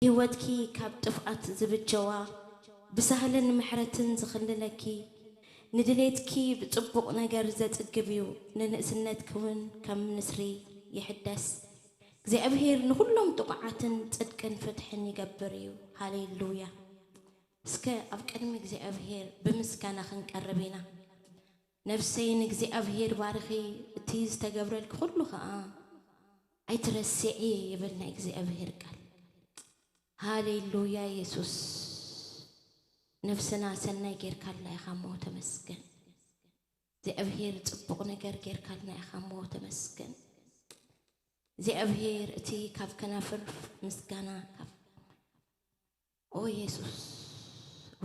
ህይወትኪ ካብ ጥፍኣት ዝብጀዋ፣ ብሳህልን ምሕረትን ዝኽልለኪ፣ ንድሌትኪ ብጽቡቕ ነገር ዘጽግብ እዩ፣ ንንእስነትኪ እውን ከም ንስሪ ይሕደስ። እግዚኣብሔር ንኹሎም ጥቑዓትን ጽድቅን ፍትሕን ይገብር እዩ። ሃሌሉያ። እስከ ኣብ ቅድሚ እግዚኣብሔር ብምስጋና ክንቀርብ ኢና። ነፍሰይ ንእግዚኣብሔር ባርኺ፣ እቲ ዝተገብረልኪ ኩሉ ኸኣ ኣይትረስዒ ይብል ናይ እግዚኣብሔር ቃል። ሃሌሉያ የሱስ። ነፍስና ሰናይ ጌርካልና ኢኻ እሞ ተመስገን። እግዚኣብሔር ጽቡቕ ነገር ጌርካልና ኢኻ እሞ ተመስገን። እግዚኣብሔር እቲ ካብ ከናፍር ምስጋና ካብ ኦ የሱስ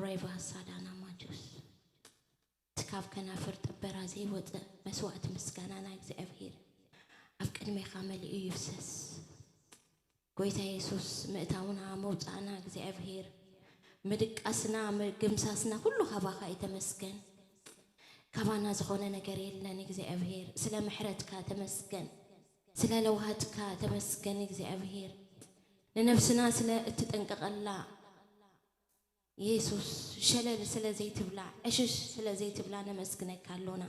ሬቫ ሳዳና ማጆስ እቲ ካብ ከናፍር ጥበራ ዘይወፅእ መስዋዕቲ ምስጋናና እግዚኣብሔር ኣብ ቅድሜኻ መሊኡ ይፍሰስ። ጎይታ የሱስ ምእታውና መውፃእና እግዚኣብሔር ምድቃስና ምግምሳስና ኩሉ ካባኻ እዩ። ተመስገን። ካባና ዝኾነ ነገር የለን እግዚኣብሔር። ስለ ምሕረትካ ተመስገን። ስለ ለውሃትካ ተመስገን እግዚኣብሔር። ንነፍስና ስለ እትጠንቀቐላ የሱስ ሸለል ስለ ዘይትብላ ዕሽሽ ስለ ዘይትብላ ነመስግነካ ኣሎና።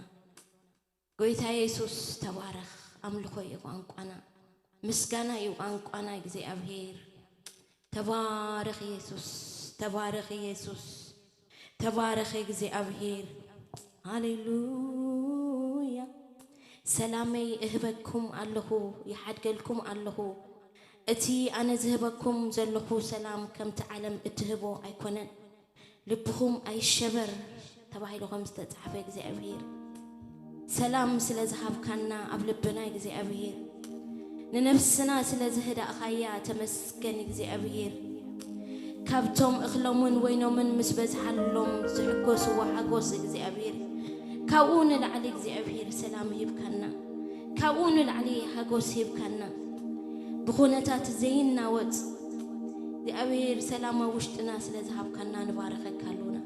ጎይታ የሱስ ተባረኽ። ኣምልኾ እዩ ቋንቋና፣ ምስጋና እዩ ቋንቋና እግዚኣብሔር። ተባረኽ የሱስ፣ ተባረኽ የሱስ፣ ተባረኽ እግዚኣብሔር። ሃሌሉያ። ሰላመይ እህበኩም ኣለኹ፣ ይሓድገልኩም ኣለኹ። እቲ ኣነ ዝህበኩም ዘለኹ ሰላም ከምቲ ዓለም እትህቦ ኣይኮነን። ልብኹም ኣይሸበር ተባሂሉ ከም ዝተጻሕፈ እግዚኣብሔር ሰላም ስለ ዝሃብካና ኣብ ልብና እግዚኣብሔር ንነፍስና ስለ ዝህዳእኻያ ተመስገን እግዚኣብሔር። ካብቶም እኽሎምን ወይኖምን ምስ በዝሓሎም ዝሕጎስዎ ሓጎስ እግዚኣብሔር ካብኡ ንላዕሊ እግዚኣብሔር ሰላም ሂብካና። ካብኡ ንላዕሊ ሓጎስ ሂብካና። ብኹነታት ዘይናወጽ እግዚኣብሔር ሰላም ኣብ ውሽጥና ስለ ዝሃብካና ንባረኸካ ኣሎና።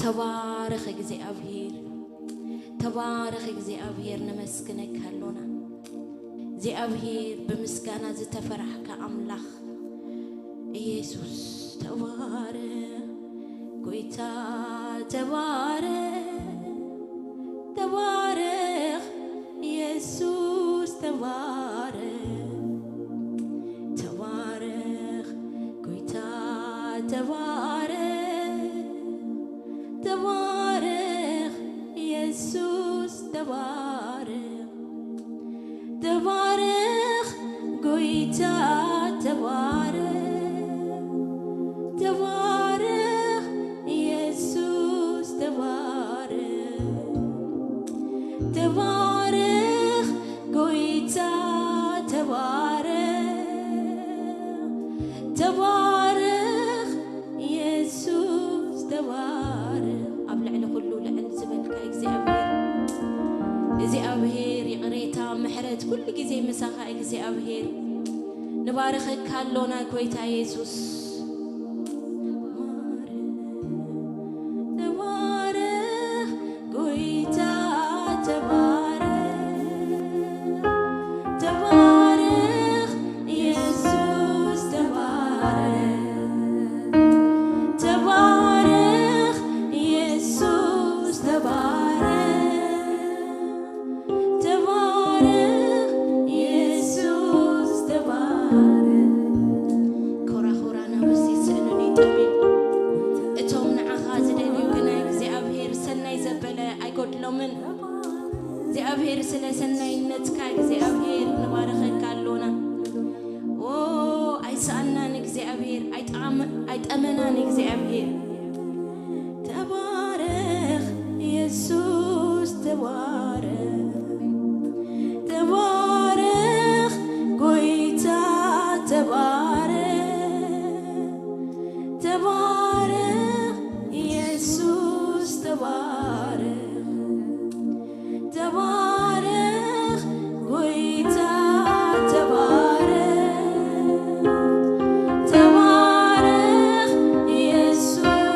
ተባረኽ እግዚኣብሔር፣ ተባረኽ እግዚኣብሔር፣ ነመስግነካ ኣሎና። እግዚኣብሔር ብምስጋና ዝተፈራሕካ ኣምላኽ ኢየሱስ ተባረኽ፣ ጎይታ ተባረኽ፣ ተባረኽ ኢየሱስ ተባረኽ፣ ተባረኽ ጎይታ ተባረኽ፣ ተባረኽ ኢየሱስ ተባረኽ፣ ተባረኽ ጎይታ ተባረኽ፣ ተባረኽ ኢየሱስ ተባረኽ፣ ተባረኽ ጎይታ ተባረኽ፣ ተባረኽ ኢየሱስ ተባረኽ። ኣብ ልዕሊ ኩሉ ልዕል ዝበልካ እግዚኣብሔር፣ እግዚኣብሔር ይቕሬታ ምሕረት ኩሉ ግዜ ምሳኻ እግዚኣብሔር። ንባርኸካ ኣሎና ጎይታ የሱስ። ተባረኽ ጎይታ ተባረኽ፣ ተባረኽ ኢየሱስ ተባረኽ፣ ተባረኽ ኢየሱስ ተባረኽ፣ ተባረኽ ኢየሱስ ተባረኽ። ኮራኹራ ናብሲ ስእኑን ይጠምን። እቶም ንዓኻ ዝደልዩ ግና እግዚኣብሔር ሰናይ ዘበለ ኣይጎድሎምን። እግዚኣብሔር ስለ ሰናይነትካ እግዚኣብሔር ንባረኸካ ኣሎና። ኦ ኣይሰኣናን እግዚኣብሔር፣ ኣይጠዓመ-፣ ኣይጠመናን እግዚኣብሔር። ተባረኽ የሱስ ተባረኽ፣ ተባረኽ ጎይታ ተባረኽ፣ ተባረኽ የሱስ ተባረኽ፣ ተባረኽ ጎይታ ተባረኽ፣ ተባረኽ የሱስ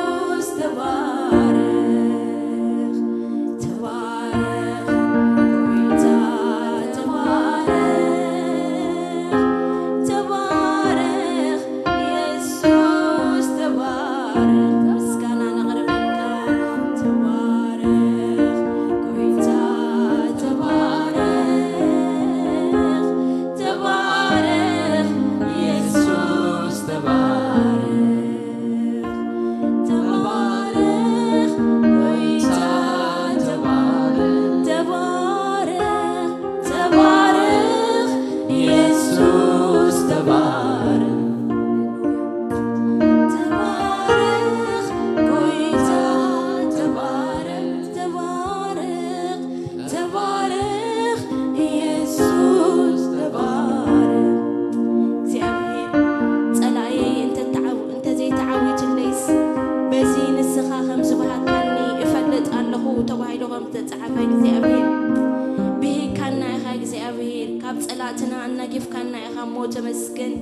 ትና እናጊፍካና ኢኻ እሞ ተመስገን።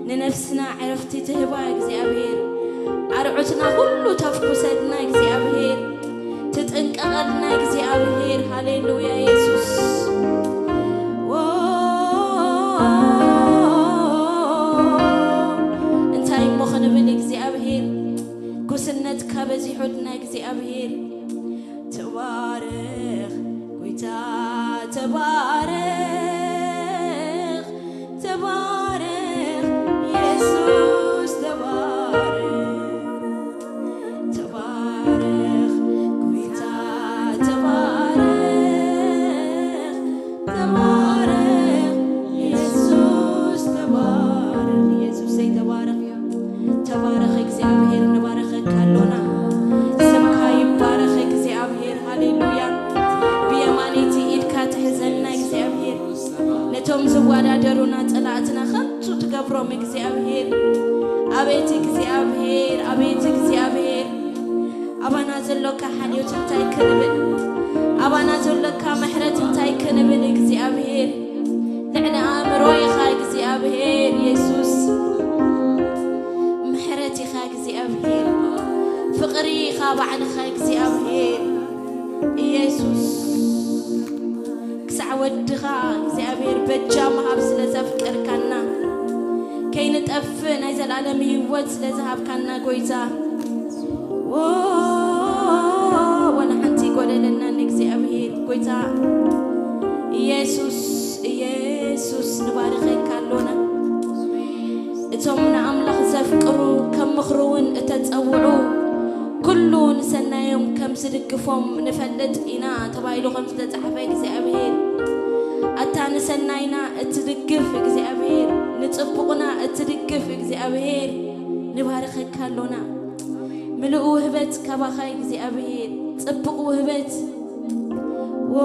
ንነፍስና ዕረፍቲ ትህባ እግዚኣብሔር፣ ኣርዑትና ኩሉ ተፍኩሰልና እግዚኣብሔር፣ ትጥንቀቐልና እግዚኣብሔር። ሃሌሉያ የሱስ። ዎ፣ እንታይ እሞ ክንብል እግዚኣብሔር፣ ጉስነትካ በዚሑልና እግዚኣብሔር። ተባረኽ ጎይታ፣ ተባረኽ፣ ተባረኽ የሱስ፣ ተባረኽ፣ ተባረኽ ጎይታ፣ ተባረኽ፣ ተባረኽ የሱስ፣ ተባረኽ የሱሰይ፣ ተባረኽ። ተባረኽ እግዚኣብሔር፣ ንባረኸካ ኣሎና። ስምካ ይባረኽ እግዚኣብሔር። ሃሌሉያ። ብየማነይቲ ኢድካ ትሕዘና እግዚኣብሔር። ነቶም ዝወዳደሩና ጸላእትና ከንቱ ትገብሮም እግዚኣብሔር። ኣቤት እግዚኣብሔር፣ ኣቤት እግዚኣብሔር። ኣባና ዘሎካ ሓልዮት እንታይ ክንብል? ኣባና ዘሎካ ምሕረት እንታይ ክንብል እግዚኣብሔር? ልዕሊ ኣእምሮ ኢኻ እግዚኣብሔር የሱስ። ምሕረት ኢኻ እግዚኣብሔር። ፍቕሪ ኢኻ ባዕልኻ እግዚኣብሔር የሱስ። ክሳዕ ወድኻ እግዚኣብሔር በጃ ምሃብ ስለ ዘፍቀርካና፣ ከይንጠፍእ ናይ ዘላለም ህይወት ስለ ዝሃብካና ጎይታ፣ ዎ፣ ዋላ ሓንቲ ይጎደለና ንእግዚኣብሔር። ጎይታ ኢየሱስ፣ ኢየሱስ ንባርኸካ ኣሎና። እቶም ንኣምላኽ ዘፍቅሩ ከም ምኽሩ እውን እተጸውዑ፣ ኩሉ ንሰናዮም ከም ዝድግፎም ንፈልጥ ኢና ተባሂሉ ከም ዝተጻሕፈ እግዚኣብሔር፣ ኣታ ንሰናይና እትድግፍ እግዚኣብሔር፣ ንጽቡቕና እትድግፍ እግዚኣብሔር፣ ንባርኸካ ኣሎና። ምሉእ ውህበት ካባኻ እግዚኣብሔር፣ ጽቡቕ ውህበት፣ ዎ፣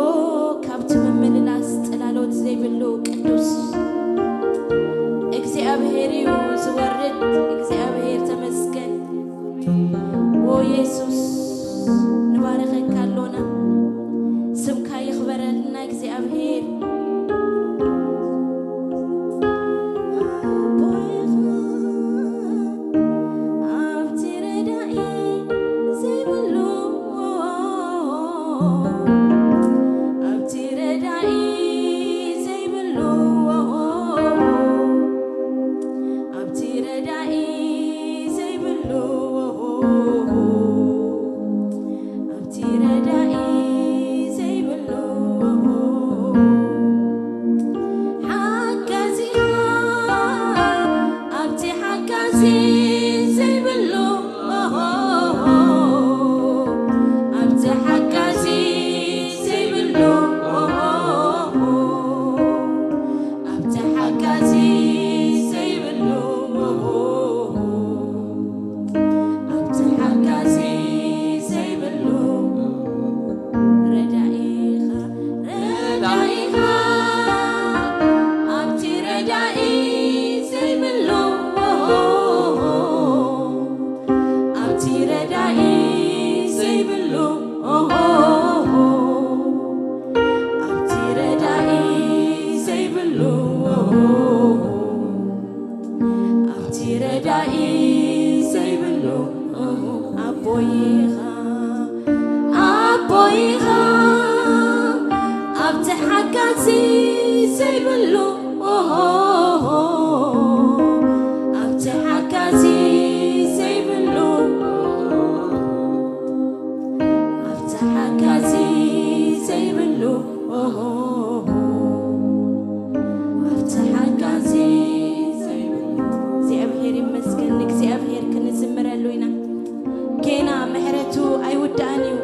ካብቲ ምምልላስ ጽላሎት ዘይብሉ ቅዱስ እግዚኣብሔር እዩ ዝወርድ። እግዚኣብሔር ተመስገን። ዎ የሱስ፣ ንባርኸካ ኣሎና። ስምካ ይኽበረልና እግዚኣብሔር። ኣቦይኻ ኣብቲ ረዳኢ ዘይብሉ፣ ኣብቲ ረዳኢ ዘይብሉ፣ ኣብቲ ረዳኢ ዘይብሉ፣ ኣብቲ ረዳኢ ዘይብሉ ሓጋዚ፣ ኣብቲ ሓጋዚ ዘይብሉ፣ ኣብቲ ሓጋዚ ዘይብሉ፣ ኣብቲ ሓጋዚ ዘይብሉ፣ ኣብቲ ሓጋዚ ዘይብሉ፣ ረዳኢኻ፣ ረዳኢኻ፣ ኣብቲ ረዳኢ ዘይብሉ፣ ኣብቲ ረዳኢ ዘይብሉ፣ ኣብቲ ረዳኢ ዘይብሉ፣ ኣብቲ ረዳኢ ዘይብሉ፣ ኣቦይኻ፣ ኣቦይኻ፣ ኣብቲ ሓጋዚ ዘይብሉ፣ ኣብቲ ሓጋዚ ዘይብሉ፣ ኣብቲ ሓጋዚ ዘይብሉ፣ ኣብቲ ሓጋዚ ዘይብሉ። እግዚኣብሔር ይመስገን። ንእግዚኣብሔር ክንዝምረሉ ኢና። ጌና ምሕረቱ ኣይውዳእን እዩ።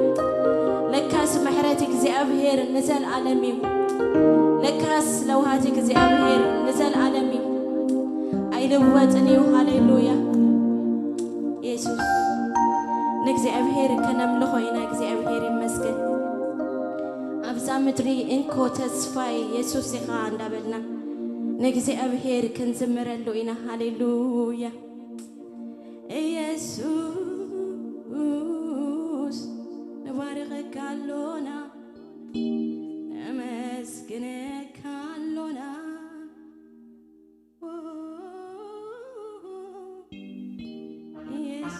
ለካስ ምሕረት እግዚኣብሔር ንዘለኣለም እዩ። ለካስ ለውሃት እግዚኣብሔር ንዘለኣለም እዩ። ኣይልወጥን እዩ። ሃሌሉያ። የሱስ፣ ንእግዚኣብሔር ከነምልኾ ኢና። እግዚኣብሔር ይመስገን። ኣብዛ ምድሪ እንኮ ተስፋይ የሱስ ኢኻ እንዳበልና ንእግዚኣብሔር ክንዝምረሉ ኢና። ሃሌሉያ። የሱስ፣ ንባርኸካ ኣሎና፣ ነመስግነካ ኣሎና።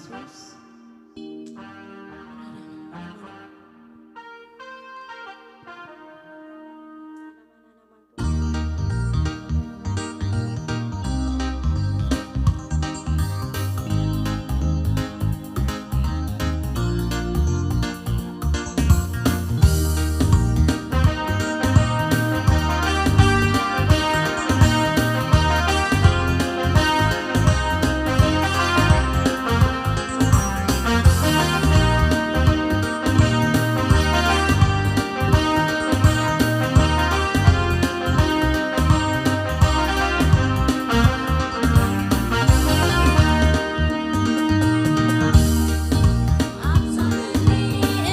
ኢየሱስ።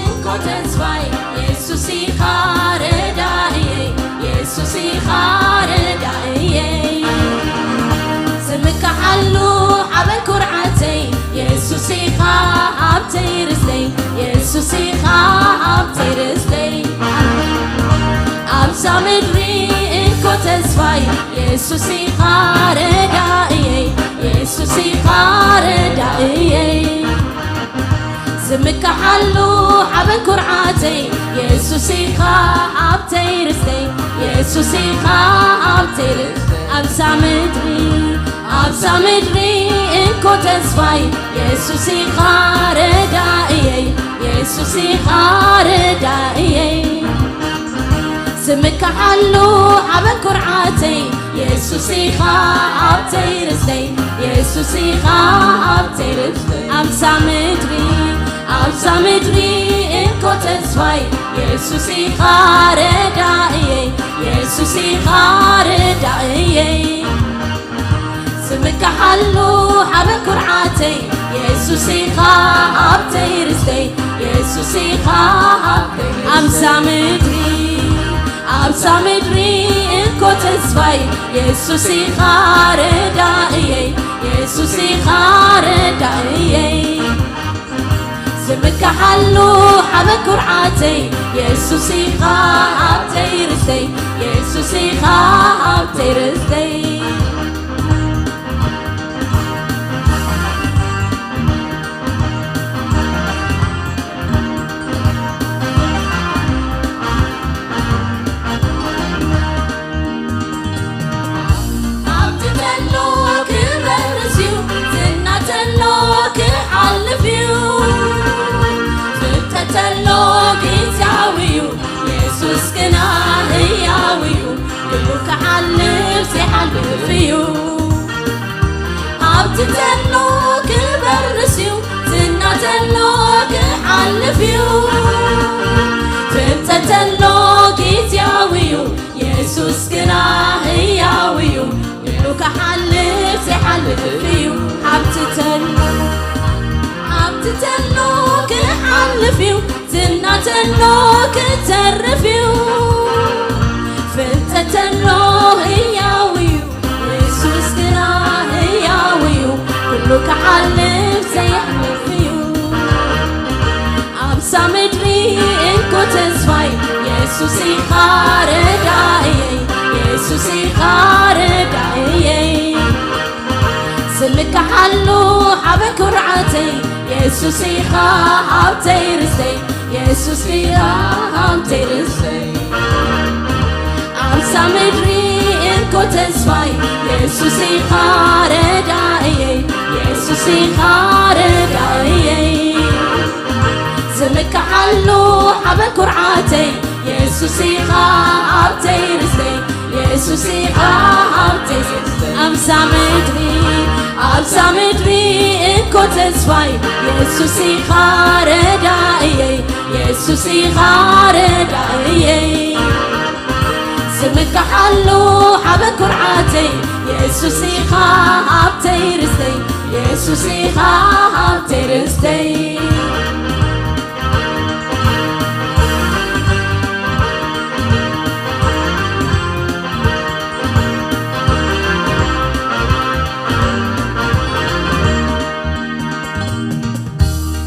እንኮ ተስፋይ የሱስ ኢኻ ረዳእየይ፣ የሱስ ኢኻ ረዳእየይ። ዝምካሓሉ ሓበን ኩርዓተይ የሱስ ኢኻ ሃብተይ ርስተይ፣ የሱስ ኢኻ ሃብተይ ርስተይ። ኣብዛ ምድሪ እንኮ ተስፋይ የሱስ ኢኻ ረዳእየይ፣ የሱስ ኢኻ ረዳእየይ። ዝምካሓሉ ሓበን ኩርዓተይ የሱስ ኢኻ ሃብተይ ርስተይ፣ የሱስ ኢኻ ሃብተይ ርስተይ። ኣብዛ ምድሪ ኣብዛ ምድሪ እንኮ ተስፋይ የሱስ ኢኻ ረዳእየይ፣ የሱስ ኢኻ ረዳእየይ። ዝምካሓሉ ሓበን ኩርዓተይ የሱስ ኢኻ ሃብተይ ርስተይ፣ የሱስ ኢኻ ሃብተይ ርስተይ። ኣብዛ ምድሪ ኣብዛ ምድሪ እንኮ ተስፋይ የሱስ ኢኻ ረዳእየይ፣ የሱስ ኢኻ ረዳእየይ። ዝምካሓሉ ሓበን ኩርዓተይ የሱስ ኢኻ ሃብተይ ርስተይ፣ የሱስ ኢኻ ሃብተይ ርስተይ። ኣብዛ ምድሪ ኣብዛ ምድሪ እንኮ ተስፋይ የሱስ ኢኻ ረዳእየይ፣ የሱስ ኢኻ ረዳእየይ። ዝምካሓሉ ሓበን ኩርዓተይ የሱስ ኢኻ ሃብተይ ርስተይ፣ የሱስ ኢኻ ሃብተይ ርስተይ። ሃብቲ ተሎ ክበርስ እዩ፣ ዝና ተሎ ክሓልፍ እዩ፣ ፍልጠት ተሎ ግዝያዊ እዩ፣ የሱስ ግና ህያው እዩ፣ ኩሉ ክሓልፍ ዘይሓልፍ እዩ። ሃብቲ ተሎ ክበርስ እዩ፣ ዝና ተሎ ክሓልፍ እዩ፣ ፍልጠት ተሎ ግዝያዊ እዩ፣ የሱስ ግና ህያው እዩ፣ ኩሉ ክሓልፍ ዘይሓልፍ እዩ። ሃብቲ ተሎ ሃብቲ ተሎ ክሓልፍ እዩ፣ ዝና ተሎ ክተርፍ እዩ፣ ፍልጠት ተሎ ህያው እዩ፣ የሱስ ግና ህያው እዩ፣ ኩሉ ክሓልፍ ዘይሓልፍ እዩ። ኣብዛ ምድሪ እንኮ ተስፋይ የሱስ ኢኻ ረዳእየይ፣ የሱስ ኢኻ ረዳእየይ። ዝምካሓሉ ሓበን ኩርዓተይ የሱስ ኢኻ ሃብተይ ርስተይ፣ የሱስ ኢኻ ሃብተይ ርስተይ። ኣብዛ ምድሪ እንኮ ተስፋይ የሱስ ኢኻ ረዳእየይ፣ የሱስ ኢኻ ረዳእየይ። ዝምካሓሉ ሓበን ኩርዓተይ የሱስ ኢኻ ሃብተይ ርስተይ፣ የሱስ ኢኻ ሃብተይ ርስተይ። ኣብዛ ምድሪ ኣብዛ ምድሪ እንኮ ተስፋይ የሱስ ኢኻ ረዳእየይ፣ የሱስ ኢኻ ረዳእየይ። ዝምካሓሉ ሓበን ኩርዓተይ የሱስ ኢኻ ሃብተይ ርስተይ፣ የሱስ ኢኻ ሃብተይ ርስተይ።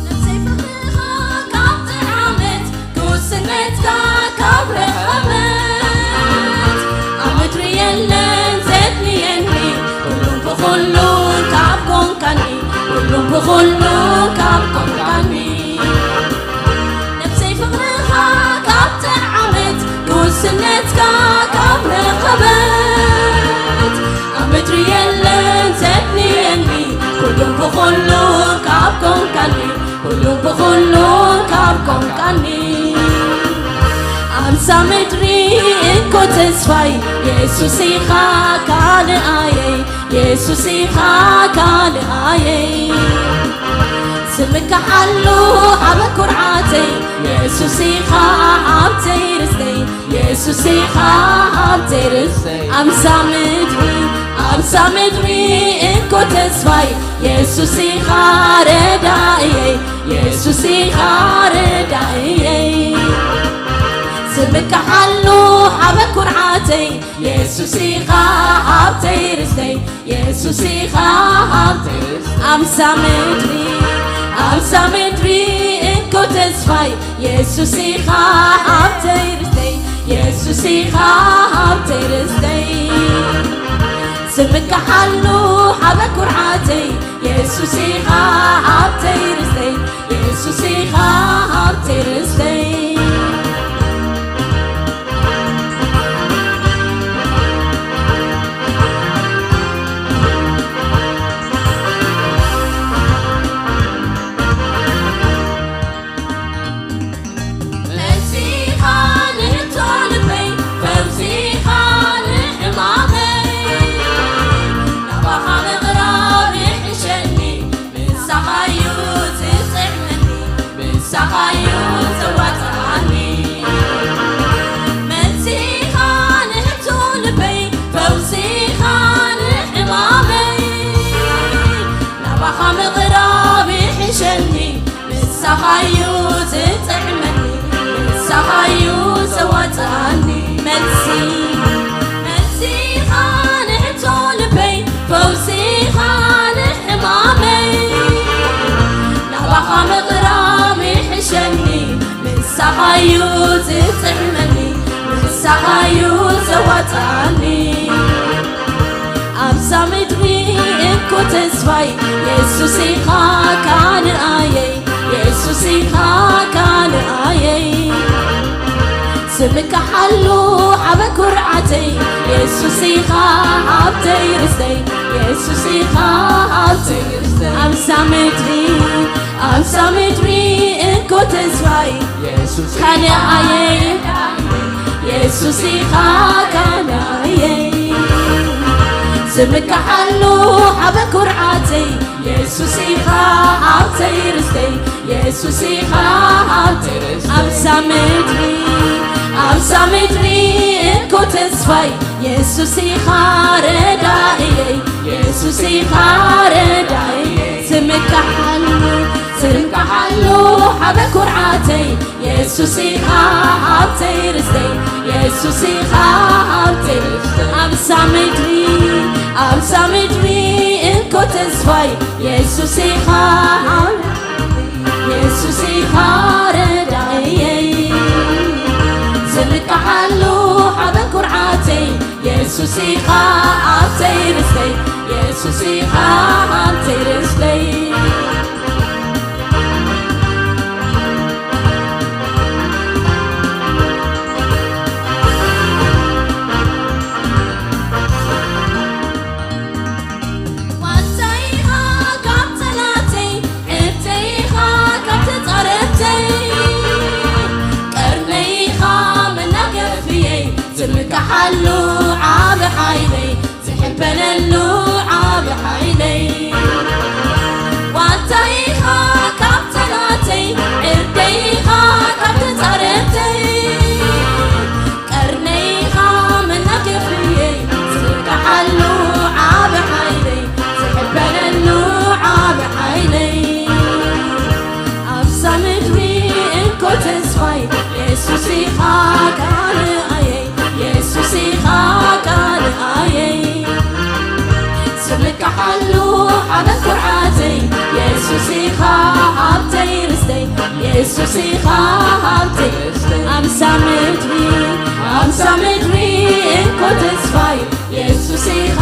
ነፍሰይ ፍቕርኻ ካብ ጥዓመት፣ ክውስነትካ ካብ ረኸበት፣ ኣብ ምድሪ የለን ዘድልየኒ፣ ኩሉን ብኹሉን ካብ ኮንካኒ፣ ኩሉን ብኹሉን ኩሉ ብኹሉ ካብ ኮንካኒ፣ ኩሉ ብኹሉ ካብ ኮንካኒ። ኣምሳ ምድሪ እንኮ ተስፋይ፣ የሱስ ኢኻ ካልኣየይ፣ የሱስ ኢኻ ካልኣየይ። ስምካ ሓሉ ዓበ ኩርዓተይ፣ የሱስ ኢኻ ሃብተይ ርስተይ፣ የሱስ ኢኻ ሃብተይ ርስተይ። ኣምሳ ምድሪ፣ ኣምሳ ምድሪ እንኮ ተስፋይ፣ የሱስ ኢኻ ረዳእየይ፣ የሱስ ኢኻ ረዳእየይ። ስምካ ሓሉ ዓበ ኩርዓተይ፣ የሱስ ኢኻ ሃብተይ ርስተይ፣ የሱስ ኢኻ ሃብተይ ርስተይ። ኣምሳ ምድሪ፣ ኣምሳ ምድሪ እንኮ ተስፋይ፣ የሱስ ኢኻ ሃብተይ ርስተይ፣ የሱስ ኢኻ ሃብተይ ርስተይ። ስምካ ሓሉ ዓበ ኩርዓተይ፣ የሱስ ኢኻ ሃብተይ ርስተይ፣ የሱስ ኢኻ ሃብተይ ርስተይ። መልሲኻ ንሕቶ ልበይ፣ ፈውሲኻ ንሕማመይ፣ ናባኻ ምቕራብ ይሕሸኒ፣ ምሳኻዩ ዝጥዕመኒ፣ ምሳኻዩ ዘዋጽኣኒ። መልሲኻ ንሕቶ ልበይ፣ ፈውሲኻ ንሕማመይ፣ ናባኻ ምቕራብ ይሕሸኒ፣ ምሳኻዩ ዝጥዕመኒ፣ ምሳኻዩ ዘዋጽኣኒ። መልሲ፣ መልሲኻ ንሕቶ ልበይ፣ ፈውሲኻ ንሕማመይ፣ ናባኻ ምቕራብ ይሕሸኒ፣ ምሳኻዩ ዝጥዕመኒ፣ ምሳኻዩ ዘዋጽኣኒ። ኣምሳ ምድሪ እንኮ ተስፋይ፣ የሱስ ኢኻ ካልኣየይ፣ የሱስ ኢኻ ካልኣየይ። ስምካ ሓሉ ዓበ ኩርዓተይ፣ የሱስ ኢኻ ሃብተይ ርስተይ፣ የሱስ ኢኻ ሃብተይ ርስተይ። ኣምሳ ምድሪ፣ ኣምሳ ምድሪ እንኮ ተስፋይ፣ የሱስ ካልኣየይ፣ የሱስ ኢኻ ካልኣየይ። ስምካ ሓሉ ዓበ ኩርዓተይ፣ የሱስ ኢኻ ሃብተይ ርስተይ፣ የሱስ ኢኻ ሃብተይ ርስተይ። ኣምሳ ምድሪ፣ ኣምሳ ምድሪ እንኮ ተስፋይ፣ የሱስ ኢኻ ረዳእየይ፣ የሱስ ኢኻ ረዳእየይ። ስምካ ሓሉ፣ ስምካ ሓሉ ዓበ ኩርዓተይ፣ የሱስ ኢኻ ሃብተይ ርስተይ፣ የሱስ ኢኻ ሃብተይ ርስተይ። ኣምሳ ምድሪ፣ ኣምሳ ምድሪ እንኮ ተስፋይ፣ የሱስ ኢኻ ሃብ-፣ የሱስ ኢኻ ረዳእየይ። ስምካ ሓሉ ዓበ ኩርዓተይ፣ የሱስ ኢኻ ሃብተይ ርስተይ፣ የሱስ ኢኻ ሃብተይ ርስተይ። ዋንታይኻ ካብ ጸላእተይ፣ ዕርተይኻ ካብ ተጻረርተይ፣ ቀርነይኻ መናገፍየይ፣ ዝምካሓሉ ዓቢ ሓይለይ፣ ዝሕበነሉ ዓቢ ሓይለይ። ዋንታይኻ ካብ ጸላእተይ፣ ዕርደይኻ ካብ ተጻረርተይ፣ ቀርነይኻ መናገፍየይ፣ ዝምካሓሉ ዓቢ ሓይለይ፣ ዝሕበነሉ ዓቢ ሓይለይ። ኣብዛ ምድሪ እንኮ ተስፋይ፣ የሱስ ኢኻ ካልኣየይ፣ የሱስ ኢኻ ካልኣየይ። ዝምካሓሉ ዓቢ ኩርዓተይ፣ የሱስ ኢኻ ሃብተይ ርስተይ፣ የሱስ ኢኻ ሃብተይ ርስተይ። ኣብዛ ምድሪ፣ ኣብዛ ምድሪ እንኮ ተስፋይ፣ የሱስ ኢኻ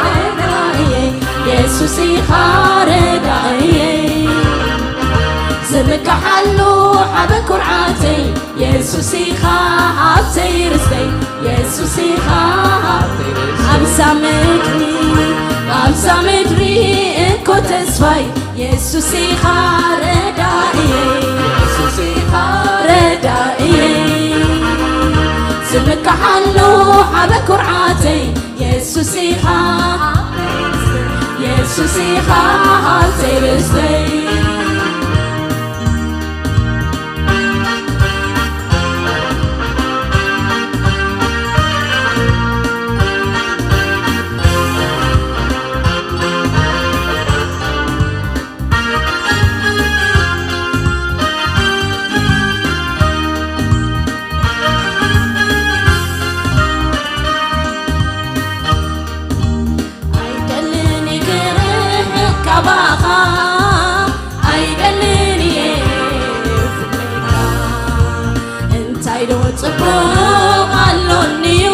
ረዳእየይ፣ የሱስ ኢኻ ረዳእየይ። ዝምካሓሉ ዓቢ ኩርዓተይ፣ የሱስ ኢኻ ሃብተይ ርስተይ፣ የሱስ ኢኻ ሃብተይ ርስተይ። ኣብዛ ምድሪ፣ ኣብዛ ምድሪ እንኮ ተስፋ ባይ የሱስ ኢኻ ረዳእየይ፣ የሱስ ኢኻ ረዳእየይ። ዝምካሓሉ ዓቢ ኩርዓተይ የሱስ ኢኻ፣ የሱስ ኢኻ ሃብተይ ርስተይ። ኣይደልን ክርሕቕ ካባኻ፣ ኣይደልን እየ ፍለካ። እንታይ ዶ ጽቡቕ ኣሎኒዩ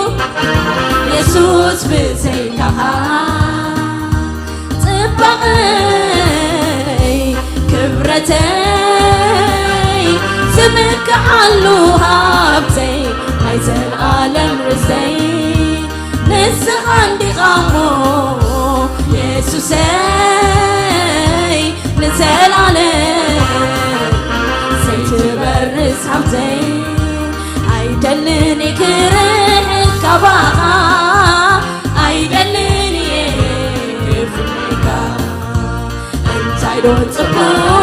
የሱስ ብዘይካኻ? ጽባቐይ ክብረተይ ዝምክሓሉ ሃብተይ ናይ ዘልኣለም ርስተይ ንስኻ እንዲኻ እሞ የሱሰይ ንዘልኣለም ዘይትበርስ ሃብተይ ኣይደልን ክርሕቕ ካባኻ ኣይደልን እየ ክፍለካ። እንታይ ዶ ጽቡቕ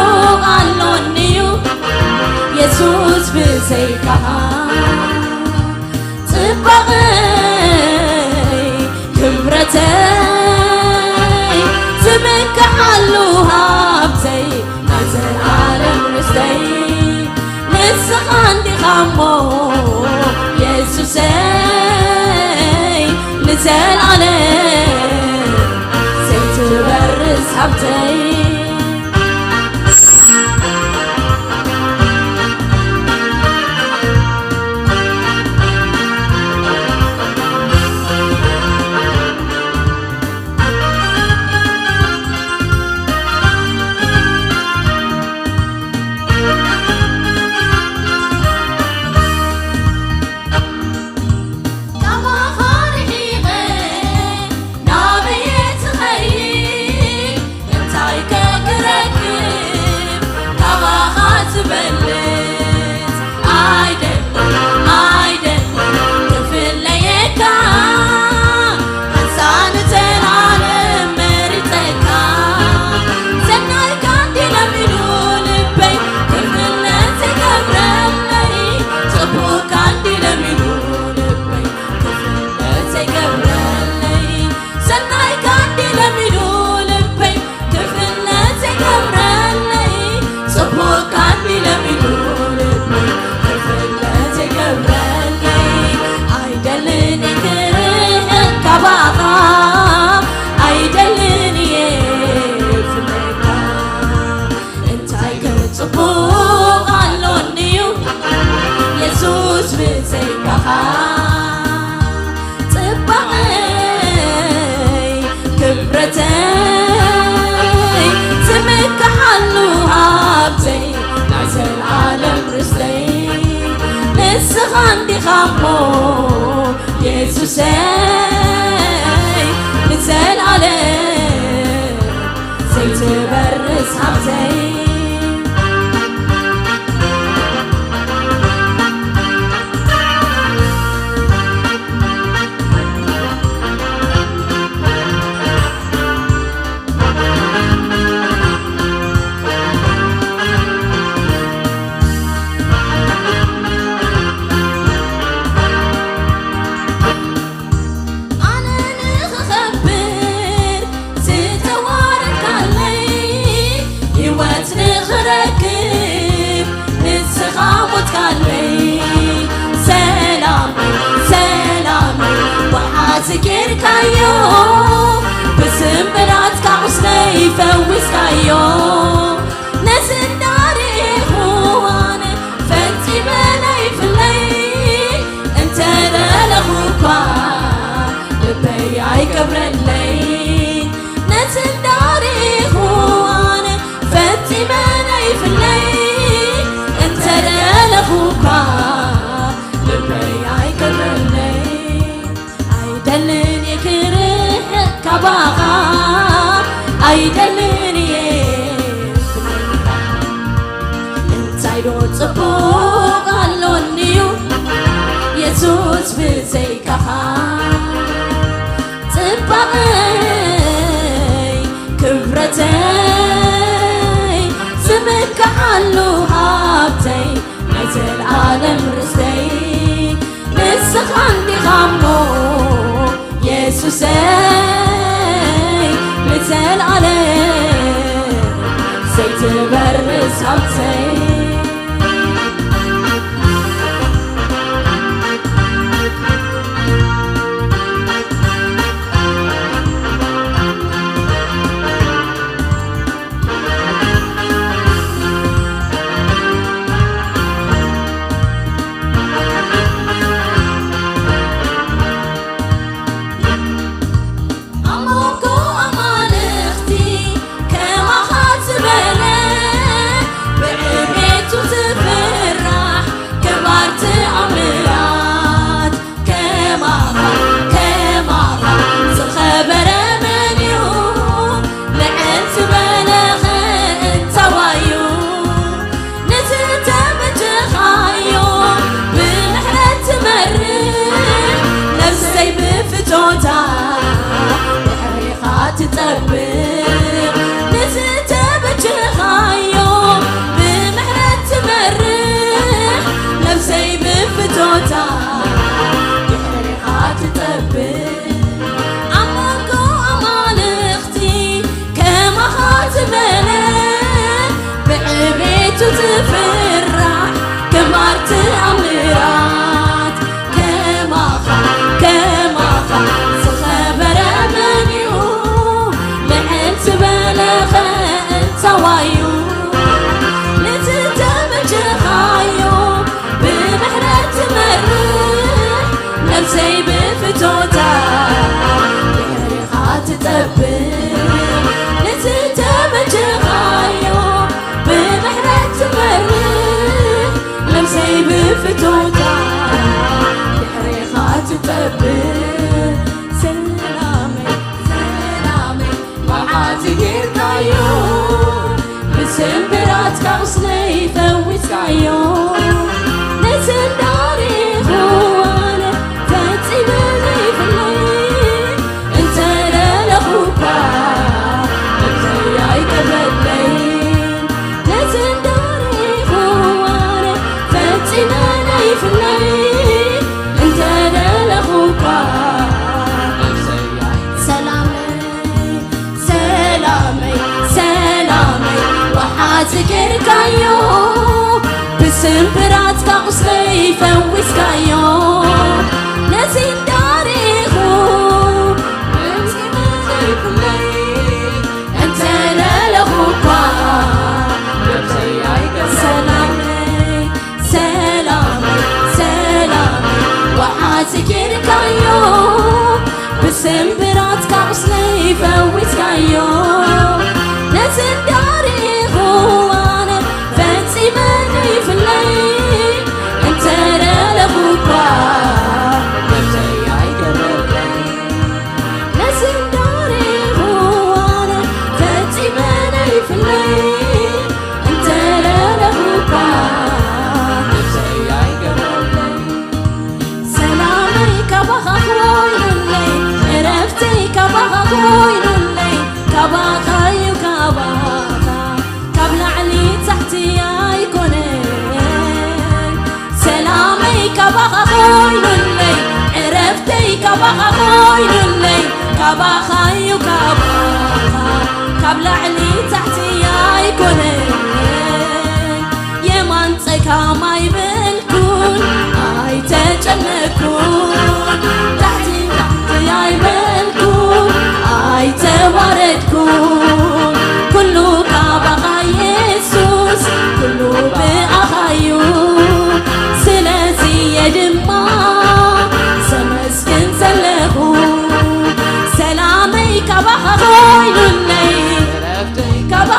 ኣሎኒዩ የሱስ ብዘይካኻ? ጽባቐይ ክብረተይ ዝምካሓሉ ሃብተይ ናይ ዘልኣለም ርስተይ ንስኻ እንዲኻ እሞ የሱሰይ ንዘልኣለም ዘይትበርስ ሃብተይ። ካባኻ ርሒቐ ናበየ ትኸይድ? እንታይ ከ ክረክብ ካባኻ ዝበልጽ? ኣይደልን፣ ኣይደልን ክፍለየካ። ኣንሳ ንዘለዓለም መሪጸካ። ሰናይካ እንዲ ለሚኑ ልበይ ክፍለ ዘይገብረለይ። ጽቡቕካ እንዲ ለሚኑ ልበይ ክፍለ ዘይገብረለይ። ሰናይካ እንዲ ለሚኑ ልበይ ክፍለ ዘይገብረለይ። ጽቡቕካ እንዲ ለሚኑ ልበይ ክፍለ ዘይገብረለይ። ኣይደልን ክርሕቕ ካባኻ፣ ኣይደልን እየ ፍለካ። እንታይ ከ ጽቡቕ ኣሎኒዩ የሱስ ብዘይካኻ? ጽባቐይ ክብረተይ ዝምካሓሉ ሃብተይ ናይ ዘልኣለም ርስተይ ንስኻ እንዲኻ እሞ የሱሰይ ንዘልኣለም ዘይትበርስ ሃብተይ። ኣነ ንኽኸብር ዝተዋረድካለይ፣ ህይወት ንኽረክብ ንስኻ ሞትካለይ። ሰላም፣ ሰላም ብሓዚ ጌርካዮ፣ ብስምብራትካ ቁስለይ ፈዊስካዮ። ነዚ እንዳርኢኹ ኣነ ፈጺመ ነይፍለይ፣ እንተ ደለኹ እኳ ልበይ ኣይገብረለይ። ነዚ እንዳርኢኹ ኣነ ፈጺመ ነይፍለይ፣ እንተ ደለኹ እኳ ልበይ ኣይገብረለይ። ኣይደልን እየ ክርሕቕ ካባኻ፣ ኣይደልን እየ የሱስ ብዘይካኻ ጽባቐይ ክብረተይ ዝምካሓሉ ሃብተይ ናይ ዘልኣለም ርስተይ ንስኻ እንዲኻ እሞ የሱሰይ ንዘልኣለም ዘይትበርስ ሃብተይ። ኣሞንጎ ኣማልኽቲ ከማኻ ዝበለ ብዕቤቱ ዝፍራሕ ክባር ትኣምራት ከማኻ ከማኻ ዝኸበረ መን እዩ? ልዕል ዝበለኸ እንታዋዩ ንዝተበጀኻዮ ብምሕረት ትመርሕ ነፍሰይ ብፍቶታ ድሕሪኻ ትጠብቕ ንዝተበጀኻዮ ብምሕረት ትመርሕ ነፍሰይ ብፍቶታ ድሕሪኻ ትጠብቕ ኣብ መንጎ ኣማልኽቲ ከማኻ ዝበለ ብዕቤቱ ዝፍራሕ ክባር ትኣምራት ከማኻ ከማኻ ዝኸበረ መን እዩ ልዕል ዝበለኸ እንታዋዩ ንዝተበጀኻዮ ብምሕረት ትመርሕ ነፍሰይ ብፍቶታ ድሕሪኻ ትጠብቕ ንዝተበጀኻዮ ብምሕረት ትመርሕ ነፍሰይ ብፍቶታ ድሕሪኻ ትጠብቕ ሰላመይ ሰላመይ መዓት ጌርካዮ ብስምብራትካ ቁስለይ ፈዊስካዮ ነዚ እንዳሪኹ ኣነ ፈጺመ ዘይፍለይ እንተ ደለኹ እኳ ነብሰይ ኣይቀርበለይ ነዚ እንዳሪኹ ኣነ ፈጺመ ዘይፍለይ እንተ ደለኹ እኳ ነብሰይ ሰላመይ ሰላመይ ሰላመይ ወሓዚ ጌርካዮ ብስምብራትካ ቁስለይ ፈዊስካዮ ነዚ እንዳሪኹ ነብሲ ዘይፍለይ እንተ ደለኹ እኳ ነብሰይ ኣይገ ሰላመይ ሰላመይ ሰላመይ ወሓዚ ጌርካዮ ብስምብራትካ ቁስለይ ፈዊስካዮ ነዚ እንዳሪኹ ኣነ ፈጺመ ዘይፍለይ እንተ ደለኹ እኳ ነብሰይ ኣይገረለይ ነዚ እንዳሪኹ ኣነ ፈጺመ ዘይፍለይ እንተ ደለኹ እኳ ነብሰይ ኣይገረለይ ሰላመይ ካባኻ ኮይኑለይ ዕረፍተይ ካባኻ ኮይኑለይ ካባኻዩ ካባኻ ካብ ላዕሊ ታሕቲ ኣይኮነን ሰላመይ ካባኻ ኮይኑለይ ዕረፍተይ ካባኻ ኮይኑለይ ካባኻዩ ካባኻ ካብ ላዕሊ ታሕቲ ኣይኮነን የማን ጸጋም ኣይብል ኣይተጨነኩን ታሕቲ ታሕቲ ኣይበልኩን ኣይተዋረድኩን ኩሉ ካባኻ የሱስ ኩሉ ብኣኻዩ ስለዚ እየ ድማ ዘመስግን ዘለኹ ሰላመይ ካባኻ ኮይኑለይ ካብ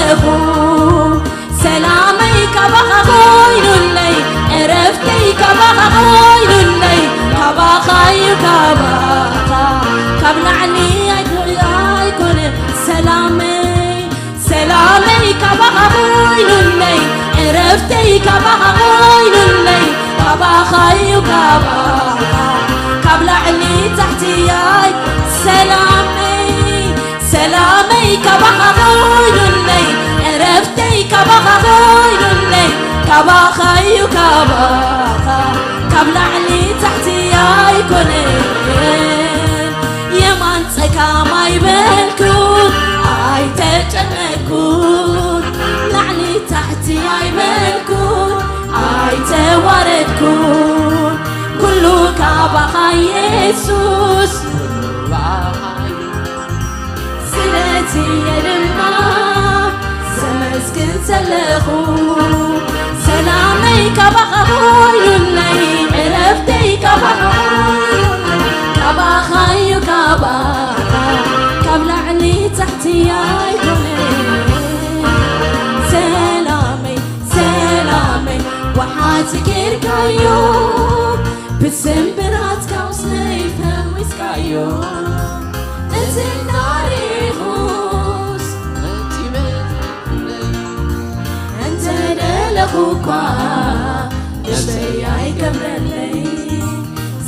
ኣለኹ። ሰላመይ ካባኻ ኮይኑለይ፣ ዕረፍተይ ካባኻ ኮይኑለይ፣ ካባኻ'ዩ ካባኻ፣ ካብ ላዕሊ ኣይኮነ። ሰላመይ፣ ሰላመይ ካባኻ ኮይኑለይ፣ ዕረፍተይ ካባኻ ኮይኑለይ፣ ካባኻ'ዩ ካባኻ፣ ካብ ላዕሊ ታሕቲ ኣይ። ሰላመይ፣ ሰላመይ ካባኻ ኮይኑለይ፣ ዕረፍተይ ካባኻ ኮይኑለይ፣ ካባኻ'ዩ ካባኻ፣ ካብ ላዕሊ ታሕቲ ኣይኮነን። የማን ጸጋም ኣይበልኩን፣ ኣይተጨነቅኩን፣ ላዕሊ ታሕቲ ኣይበልኩን፣ ኣይተዋረድኩን፣ ኩሉ ካባኻ የሱስ። ስለዚ እየ ድማ ዘመስግን ዘለኹ። ሰላመይ ካባኻ ኮይኑለይ፣ ዕረፍተይ ካባኻ፣ ካባኻ'ዩ ካባኻ፣ ካብ ላዕሊ ታሕቲ ኣይኮነን። ሰላመይ፣ ሰላመይ፣ ወሓዚ ጌርካዮ፣ ብስምብራትካ ቁስለይ ፈዊስካዮ። ነዚ እንዳረኹስ እንተ ደለኹ እኳ፣ ንሽተይ ኣይገብረለይ።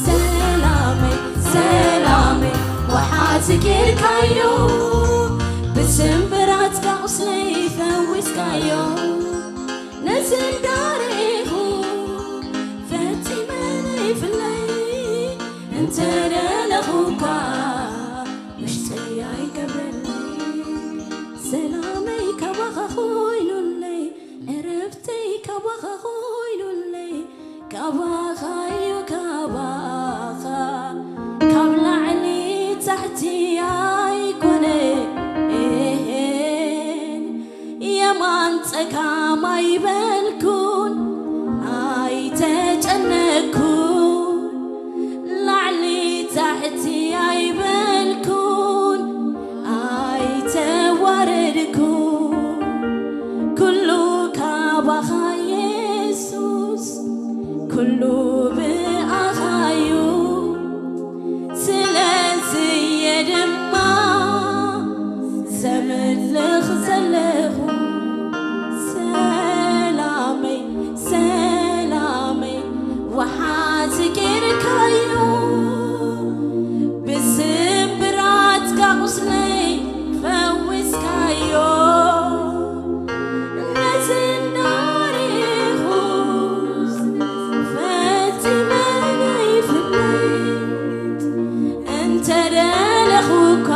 ሰላመይ፣ ሰላመይ፣ ወሓዚ ጌርካዮ፣ ብስምብራትካ ቁስለይ ፈዊስካዮ። ነዚ እንዳረኹ ፈጺመ ይፍለይ፣ እንተ ደለኹ እኳ፣ ውሽጠይ ኣይገብረለይ። ሰላመይ ካባኻ ኮይኑለይ፣ ዕረፍተይ ካባኻ ኮይኑለይ፣ ካባኻ'ዩ ካባኻ፣ ካብ ላዕሊ ታሕቲ ኣይኮነን። የማን ጸጋም ኣይበልኩን፣ ኣይተጨነቅኩን፣ ላዕሊ ታሕቲ ኣይበልኩን፣ ኣይተዋረድኩን፣ ኩሉ ካባኻ የሱስ፣ ኩሉ ብኣኻ'ዩ። ስለዚ እየ ድማ ዘምልኽ ዘለኹ። ሰላመይ፣ ሰላመይ፣ ወሓዚ ጌርካዮ፣ ብስምብራትካ ቁስለይ ፈዊስካዮ። ነዚ እንዳረኹስ ፈጺመ ይፍለይ፣ እንተ ደለኹ እኳ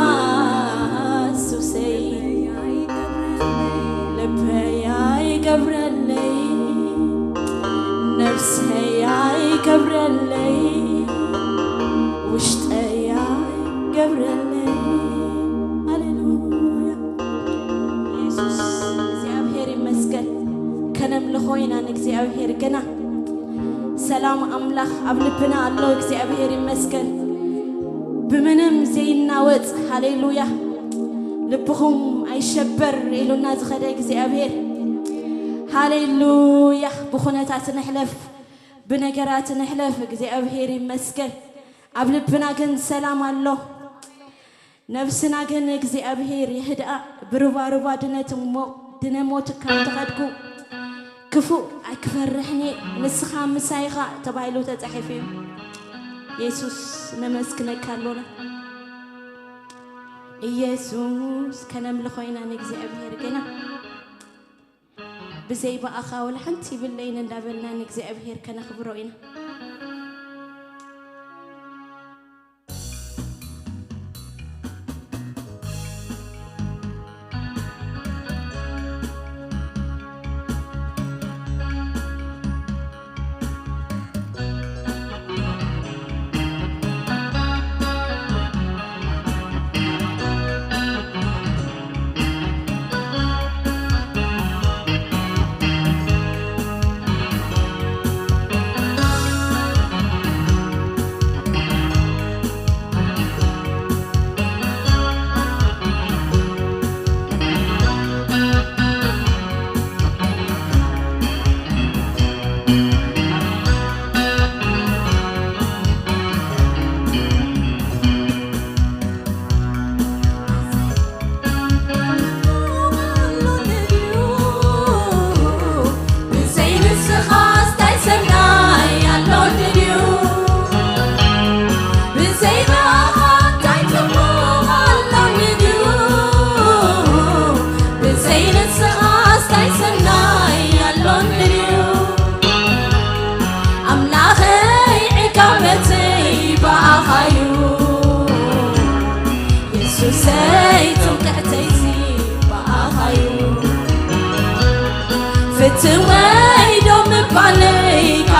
ሱሰይ፣ ልበይ ኣይገብረለይ፣ ነፍሰይ ኣይገብረለይ፣ ውሽጠይ ኣይገብረለይ። ሃሌሉያ። ኢየሱስ እግዚኣብሔር ይመስገን። ከነምልኾ ኢና ንእግዚኣብሔር ግና። ሰላም ኣምላኽ ኣብ ልብና ኣሎ። እግዚኣብሔር ይመስገን። ብምንም ዘይናወጽ፣ ሃሌሉያ፣ ልብኹም ኣይሸበር ኢሉና ዝኸደ እግዚኣብሔር። ሃሌሉያ። ብኹነታት ንሕለፍ፣ ብነገራት ንሕለፍ፣ እግዚኣብሔር ይመስገን። ኣብ ልብና ግን ሰላም ኣሎ። ነፍስና ግን እግዚኣብሔር የህድኣ። ብሩባሩባ ድነት እሞ ድነ ሞት ካብ ተኸድኩ፣ ክፉእ ኣይክፈርሕን እየ፣ ንስኻ ምሳይ ኢኻ ተባሂሉ ተጻሒፉ እዩ። የሱስ ነመስግነካ ኣሎና። ኢየሱስ ከነምልኾ ኢና ንእግዚኣብሔር ግና። ብዘይ ብኣኻ ወላ ሓንቲ ይብለይን እንዳበልና ንእግዚኣብሔር ከነኽብሮ ኢና።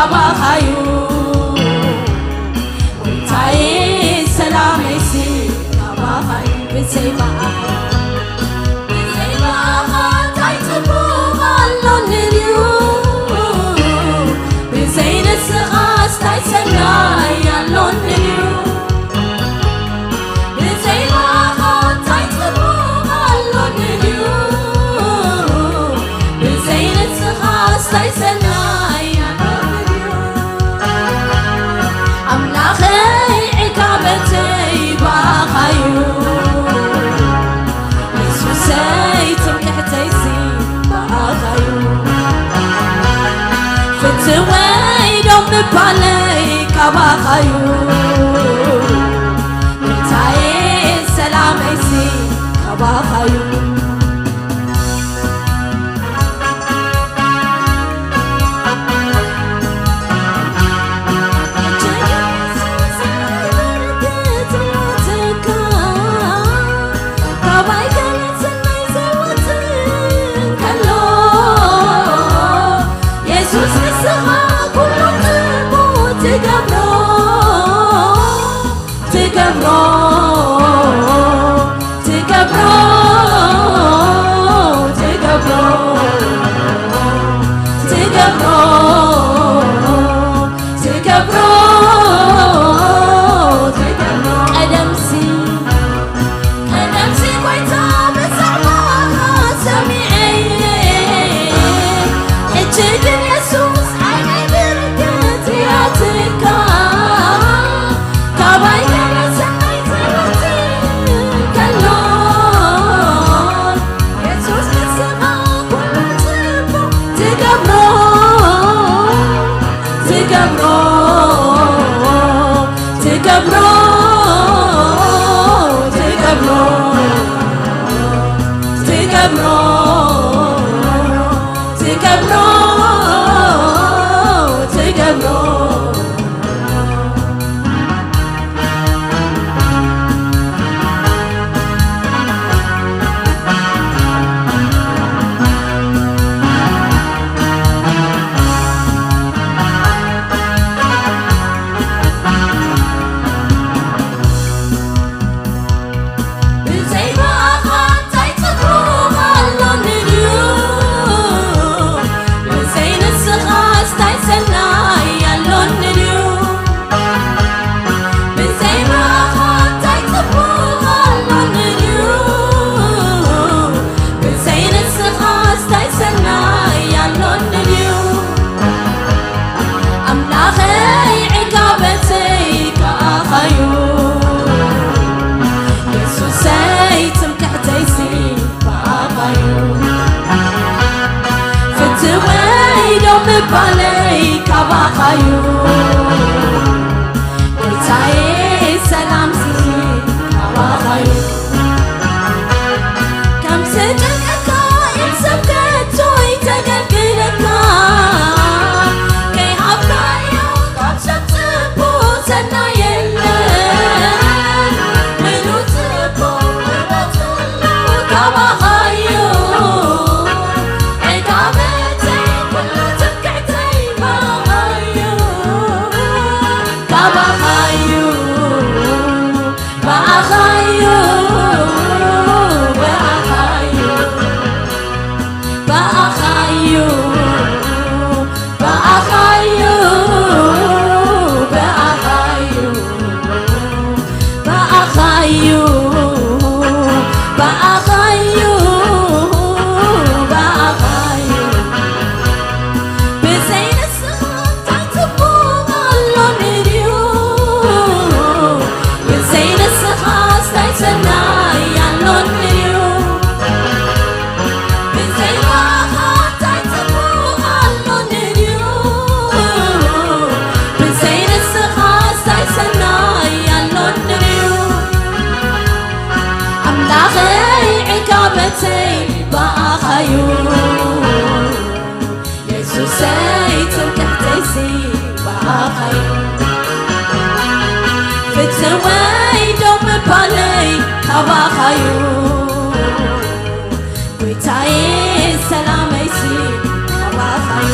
ካባኻዩ ጎይታዬ ሰላመይሲ ካባኻዩ ብዘይ ብኣኻ ብዘይ ብኣኻ እንታይ ጽቡቕ ኣሎኒ ድዩ ብዘይ ንስኻስ እንታይ ሰናይ ኣሎኒ ድዩ ብዘይ ብኣኻ እንታይ ጽቡቕ ኣሎኒ ድዩ ብዘይ ንስኻስ እንታይ ሰናይ ኣሎኒ ድዩ ኣምላኸይ ዕጋበተይ ብኣኻዩ የሱሰይ ትምክሕተይሲ ብኣኻዩ ፍትወይ ዶ ምባለይ ካባኻዩ ምታየ ሰላመይሲ ካባኻዩ ትገብሮ ትገብሮ ትገብሮ ትገብሮ ትገብሮ ትገብሮ ቀደምሲ ቀደምሲ ጎይታ ብዛዕባኻ ሰሚዐ ሕጂ ግን የሱስ ዓይነይ ብርግት ያትካ ካባይ ገለ ሰናይ ትምህርቲ ከሎ የሱስ ንስኻ ኩሉ ጽቡቕ ትገብሮ ትገብሮ ትገብሮ ትገብሮ ትገብሮ ትገብሮ ትገብሮ ኣምላኸይ ዕጋበተይ ከኣኻዩ የሱሰይ ትምክሕተይሲ ብኣኻዩ ፍትወይ ዶ ምባለይ ካባኻዩ ጎይታዬ ሰላምሲ ካባኻዩ ከም ዝጨንቀካ ኢድ ሰብ ከቶ ይተገልግለካ ከይሃብካዮ ካብ ሰብ ጽቡቕ ሰናይ የለን ምሉእ ጽቡቕ ውበት ኩሉ ካባኻዩ ዕጋበተይ ኩሉ ትምክሕተይ ባኻዩ ካባኻዩ ብኣኻዩ ብኣኻዩ ብኣኻዩ ብኣኻዩ ብኣኻዩ ብኣኻዩ ብኣኻዩ ብኣኻዩ ብዘይ ንስኻ እንታይ ጽቡቕ ኣሎኒ ድዩ ብዘይ ንስኻስ እንታይ ሰናይ ኣሎኒ ድዩ ብዘይ ብኣኻ እንታይ ጽቡቕ ኣሎኒ ድዩ ብዘይ ንስኻስ እንታይ ሰናይ ኣሎኒ ድዩ ኣምላኸይ ዕጋበተይ ብኣኻዩ የሱሰይ ትምክሕተይሲ ብኣኻዩ ፍትወይ ዶ ምባለይ ካባኻዩ ጎይታዬ ሰላመይሲ ካባኻዩ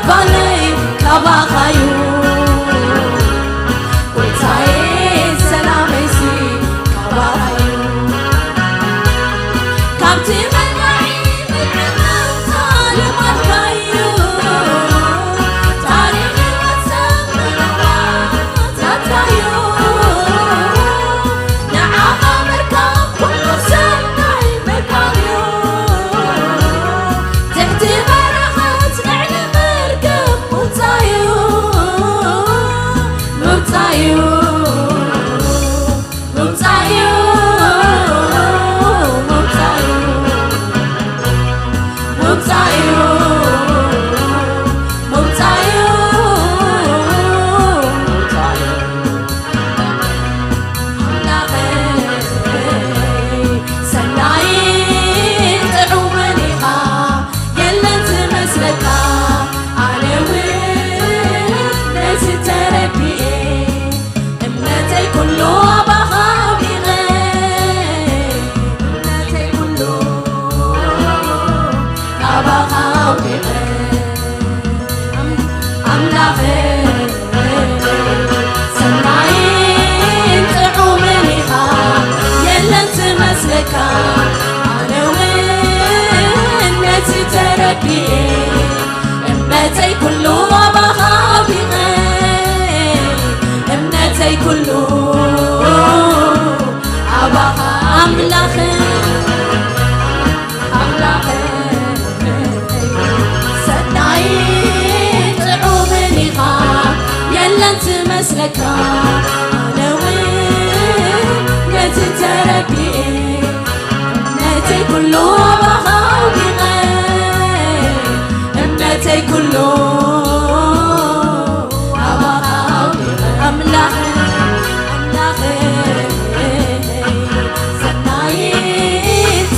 ባነይ ካባኻዩ ጎይታዬ፣ ሰላመይሲ ካባኻዩ። ካብቲ መናዒ ምድሪ ምውጻእ ልማድካዩ፣ ታሪኽ ህይወት ሰብ ምልዋጥ ናትካዩ። ንዓኻ ምርካብ ኩሉ ሰናይ ምርካብዩ። ትሕቲ በረኸት ልዕሊ መርገም ምውጻእዩ፣ ምውጻእዩ፣ ምውጻእዩ፣ ምውጻእዩ፣ ምውጻእዩ፣ ምውጻእዩ፣ ምውጻእዩ። ኣምላኸይ ሰናይን ጥዑምን ኢኻ፣ የለን ዝመስለካ። ኣነ እውን ነዚ ተረዲኤ፣ እምነተይ ኩሉ ኣባኻ ኣውዲቐ፣ እምነተይ ኩሉ ኣባኻ ኣውዲቐ። ኣምላኸይ ሰናይን ጥዑምን ኢኻ፣ የለን ዝመስለካ። ኣነ እውን ነዚ ተረዲኤ፣ እምነተይ ኩሉ ኣባኻ ኣውዲቐ፣ እምነተይ ኩሉ ኣባኻ ኣምላኸይ ኣምላኸይ ሰናይን ጥዑምን ኢኻ፣ የለን ዝመስለካ። ኣነ እውን ነዚ ተረዲኤ፣ እምነተይ ኩሉ ኣባኻ ኣውዲቐ፣ እምነተይ ኩሉ ኣባኻ ኣውዲቐ። ኣምላኸይ ኣምላኸይ ሰናይን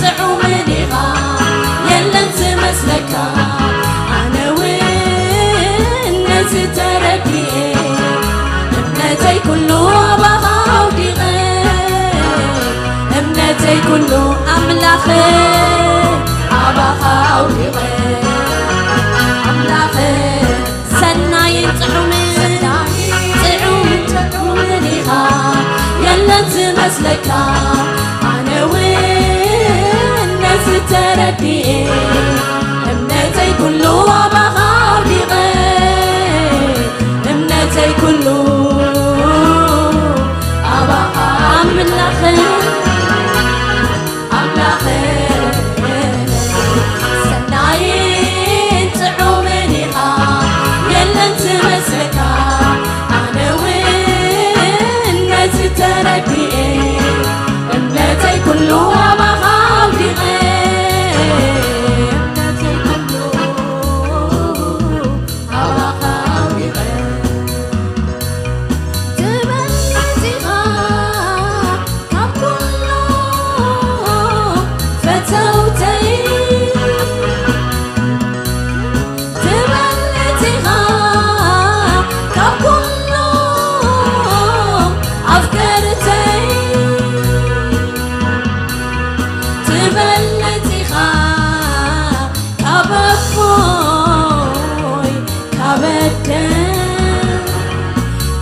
ጥዑምን ኢኻ፣ የለን ዝመስለካ። ኣነ እውን ነዚ ተረዲኤ፣ እምነተይ ኩሉ ኣባኻ ኣውዲቐ፣ እምነተይ ኩሉ ኣምላኸይ ኣባኻ ኣውዲቐ። ኣምላኸይ ሰናይን ጥዑምን፣ ጥዑምን ጥዑምን ኢኻ፣ የለን ዝመስለካ። ኣነ እውን ነዚ ተረዲኤ፣ እምነተይ ኩሉ ኣባኻ ኣውዲቐ፣ እምነተይ ኩሉ ኣባኻ ኣምላኸይ ኣምላኸይ ሰናይን ጥዑምን ኢኻ፣ የለን ዝመስለካ። ኣነ እውን ነዚ ተረዲኤ፣ እምነተይ ኩሉ ኣባኻ ኣውዲቐ፣ እምነተይ ኩሉ ኣባኻ ኣውዲቐ። ትበልጽ ኢኻ ካብ ኩሎም ፈተውተይ፣ ትበልጽ ኢኻ ካብ ኩሎም ኣፍቀርተይ፣ ትበልጽ ኢኻ ካብ ኣቦይ ካብ ኣደይ፣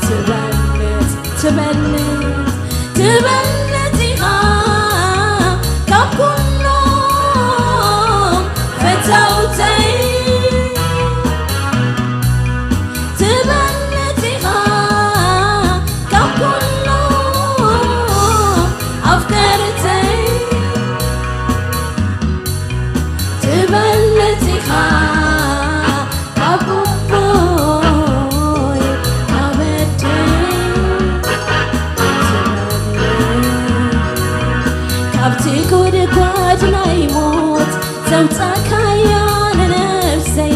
ትበልጽ፣ ትበልጽ፣ ትበልጽ ኢኻ ካብ ኩሎም ፈተውተይ፣ ትበልጽ ኢኻ ካብ ኩሎም ኣፍቀርተይ፣ ትበልጽ ኢኻ ካብ ኣቦይ ካብ ኣደይ፣ ትበልጽ፣ ካብቲ ጉድጓድ ናይ ሞት ዘውጻእካያ ንነፍሰይ፣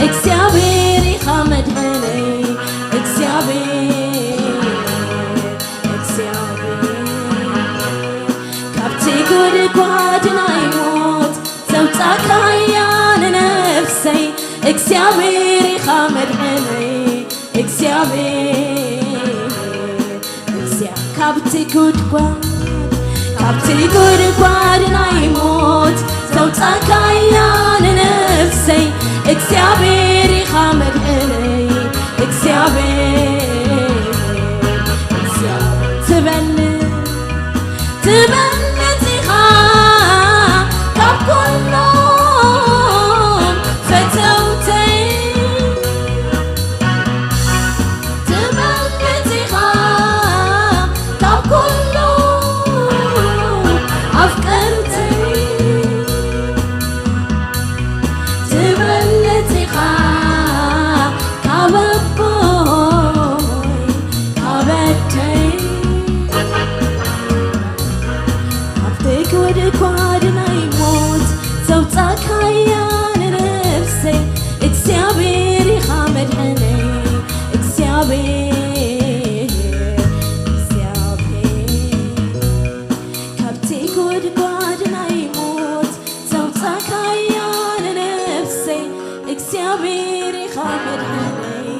እግዚኣብሔር ኢኻ መድሕነይ፣ እግዚኣብሔር፣ እግዚኣብሔር። ካብቲ ጉድጓድ ናይ ሞት ዘውጻእካያ ንነፍሰይ፣ እግዚኣብሔር ኢኻ መድሕነይ፣ እግዚኣብሔር፣ እግዚኣብሔር። ካብቲ ጉድጓድ፣ ካብቲ ጉድጓድ ናይ ሞት ዘውጻእካያ ንነፍሰይ፣ እግዚኣብሔር ኢኻ መድሕነይ እግዚኣብሔር፣ እግዚኣብሔር ትበልጽ፣ ትበልጽ ኢኻ ካብ ኩሎም ፈተውተይ። ትበልጽ ኢኻ ካብ ኩሎም ኣፍቀርተይ። ትበልጽ ኢኻ ካብ ኣቦይ ካብ ኣደይ። ኣብቲ ጉድጓድ ናይ ሞት ዘውጻእካያ ንነፍሰይ እግዚኣብሔር ኢኻ መድሕነይ እግዚኣብሔር፣ እግዚኣብሔር። ካብቲ ጉድጓድ ናይ ሞት ዘውጻእካያ ንነፍሰይ እግዚኣብሔር ኢኻ መድሕነይ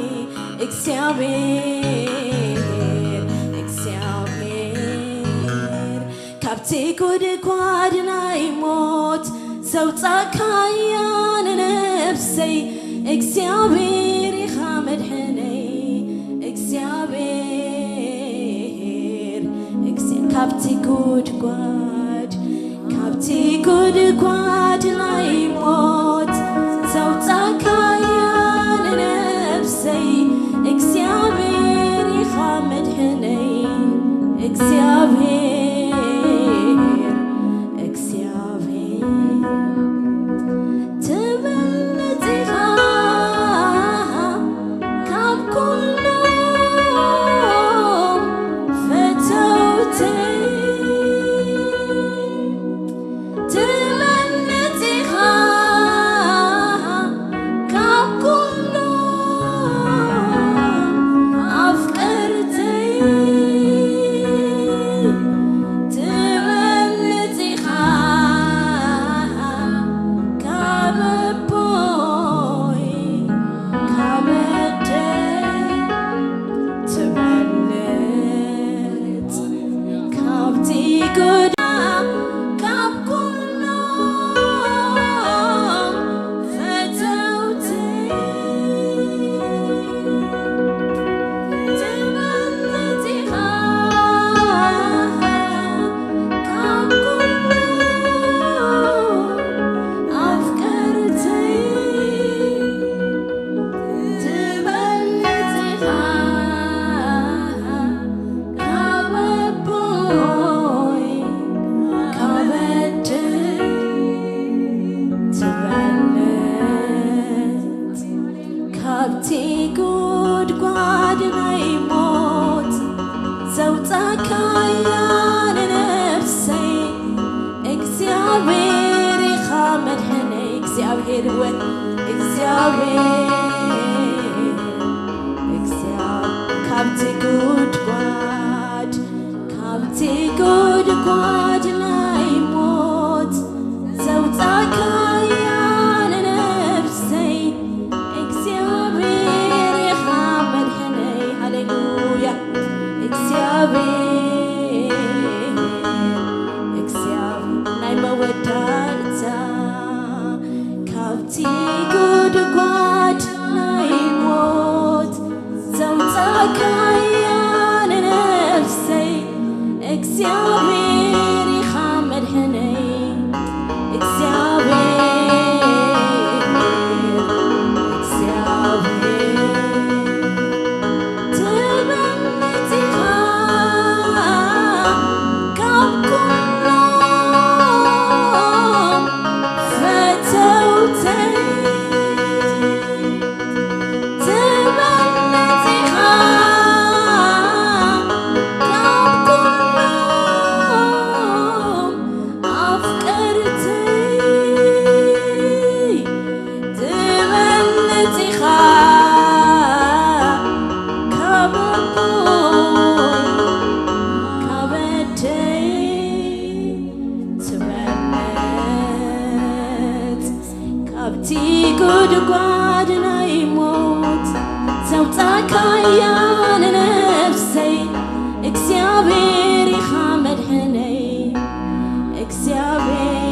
እግዚኣብሔር፣ እግዚኣብሔር። ካብቲ ጉድጓድ ናይ ሞት ዘውጻእካያ ንነፍሰይ እግዚኣብሔር ኢኻ መድሕነይ እግዚኣብሔር፣ እግዚኣብሔር። ካብቲ ጉድጓድ፣ ካብቲ ጉድጓድ ናይ ሞት ዘውጻእካያ ንነፍሰይ እግዚኣብሔር ኢኻ መድሕነይ እግዚኣብሔር፣ እግዚኣብሔር። ትበልጽ ኢኻ ካብ ኩሎም ፈተውተይ። ትበልጽ ኢኻ ካብ ኩሎም ኣፍቀርተይ። ትበልጽ ኢኻ ካብ ኣቦይ ካብ ኣደይ። ትበልጽ ካብቲ ጉድጓድ ካብ ኩሎም ፈተውተይ። ትበልጽ ኢኻ ካብ ኩሎም ኣፍቀርተይ። ትበልጽ ኢኻ ካብ ኣቦይ ካብ ኣደይ። ትበልጽ ካብቲ ጉድጓድ ናይ ሞት ዘውጻእካያ ንነፍሰይ እግዚኣብሔር ኢኻ መድሕነይ እግዚኣብሔር እወ እግዚኣብሔር እግዚኣብ-፣ ካብቲ ጉድጓድ ካብቲ ጉድጓድ ናይ ሞት ዘውጻእካያ ንነፍሰይ እግዚኣብሔር ኢኻ መድሕነይ። ሃሌሉያ። እግዚኣብሔር፣ እግዚኣብሔር ናይ መወዳእታ ካብቲ ጉድጓድ ናይ ሞት ዘውጻእካያ ንነፍሰይ እግዚኣብሔር ኢኻ መድሕነይ። እግዚኣብሔር፣ እግዚኣብሔር ትበልጽ ኢኻ ካብ ኩሎም ፈተውተይ። ትበልጽ ኢኻ ካብ ኩሎም ኣፍቀርተይ። ትበልጽ ኢኻ ካብ ኣቦይ ካብ ኣደይ። ትበልጽ ካብቲ ጉድጓድ ናይ ሞት ዘውጻእካያ ንነፍሰይ እግዚኣብሔር ኢኻ መድሕነይ እግዚኣብሔር።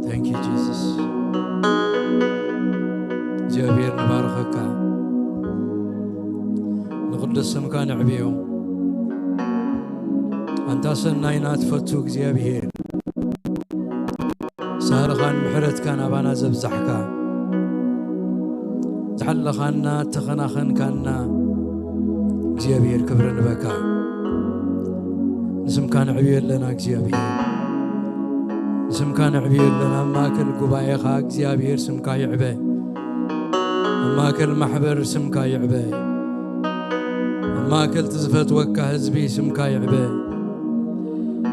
Thank you, Jesus. እግዚኣብሔር ንባርኸካ፣ ንቕዱስ ስምካ ንዕብዮ። ኣንታ ሰናይና ትፈቱ እግዚኣብሔር፣ ሳህርኻን ምሕረትካን ኣባና ዘብዛሕካ፣ ዝሓለኻና፣ ተኸናኸንካና እግዚኣብሔር ክብሪ ንበካ። ንስምካ ንዕብዮ ኣለና እግዚኣብሔር፣ ንስምካ ንዕብዮ ኣለና። ኣብ ማእከል ጉባኤኻ እግዚኣብሔር ስምካ ይዕበ። ኣብ ማእከል ማሕበር ስምካ ይዕበ። ኣብ ማእከል እቲ ዝፈትወካ ህዝቢ ስምካ ይዕበ።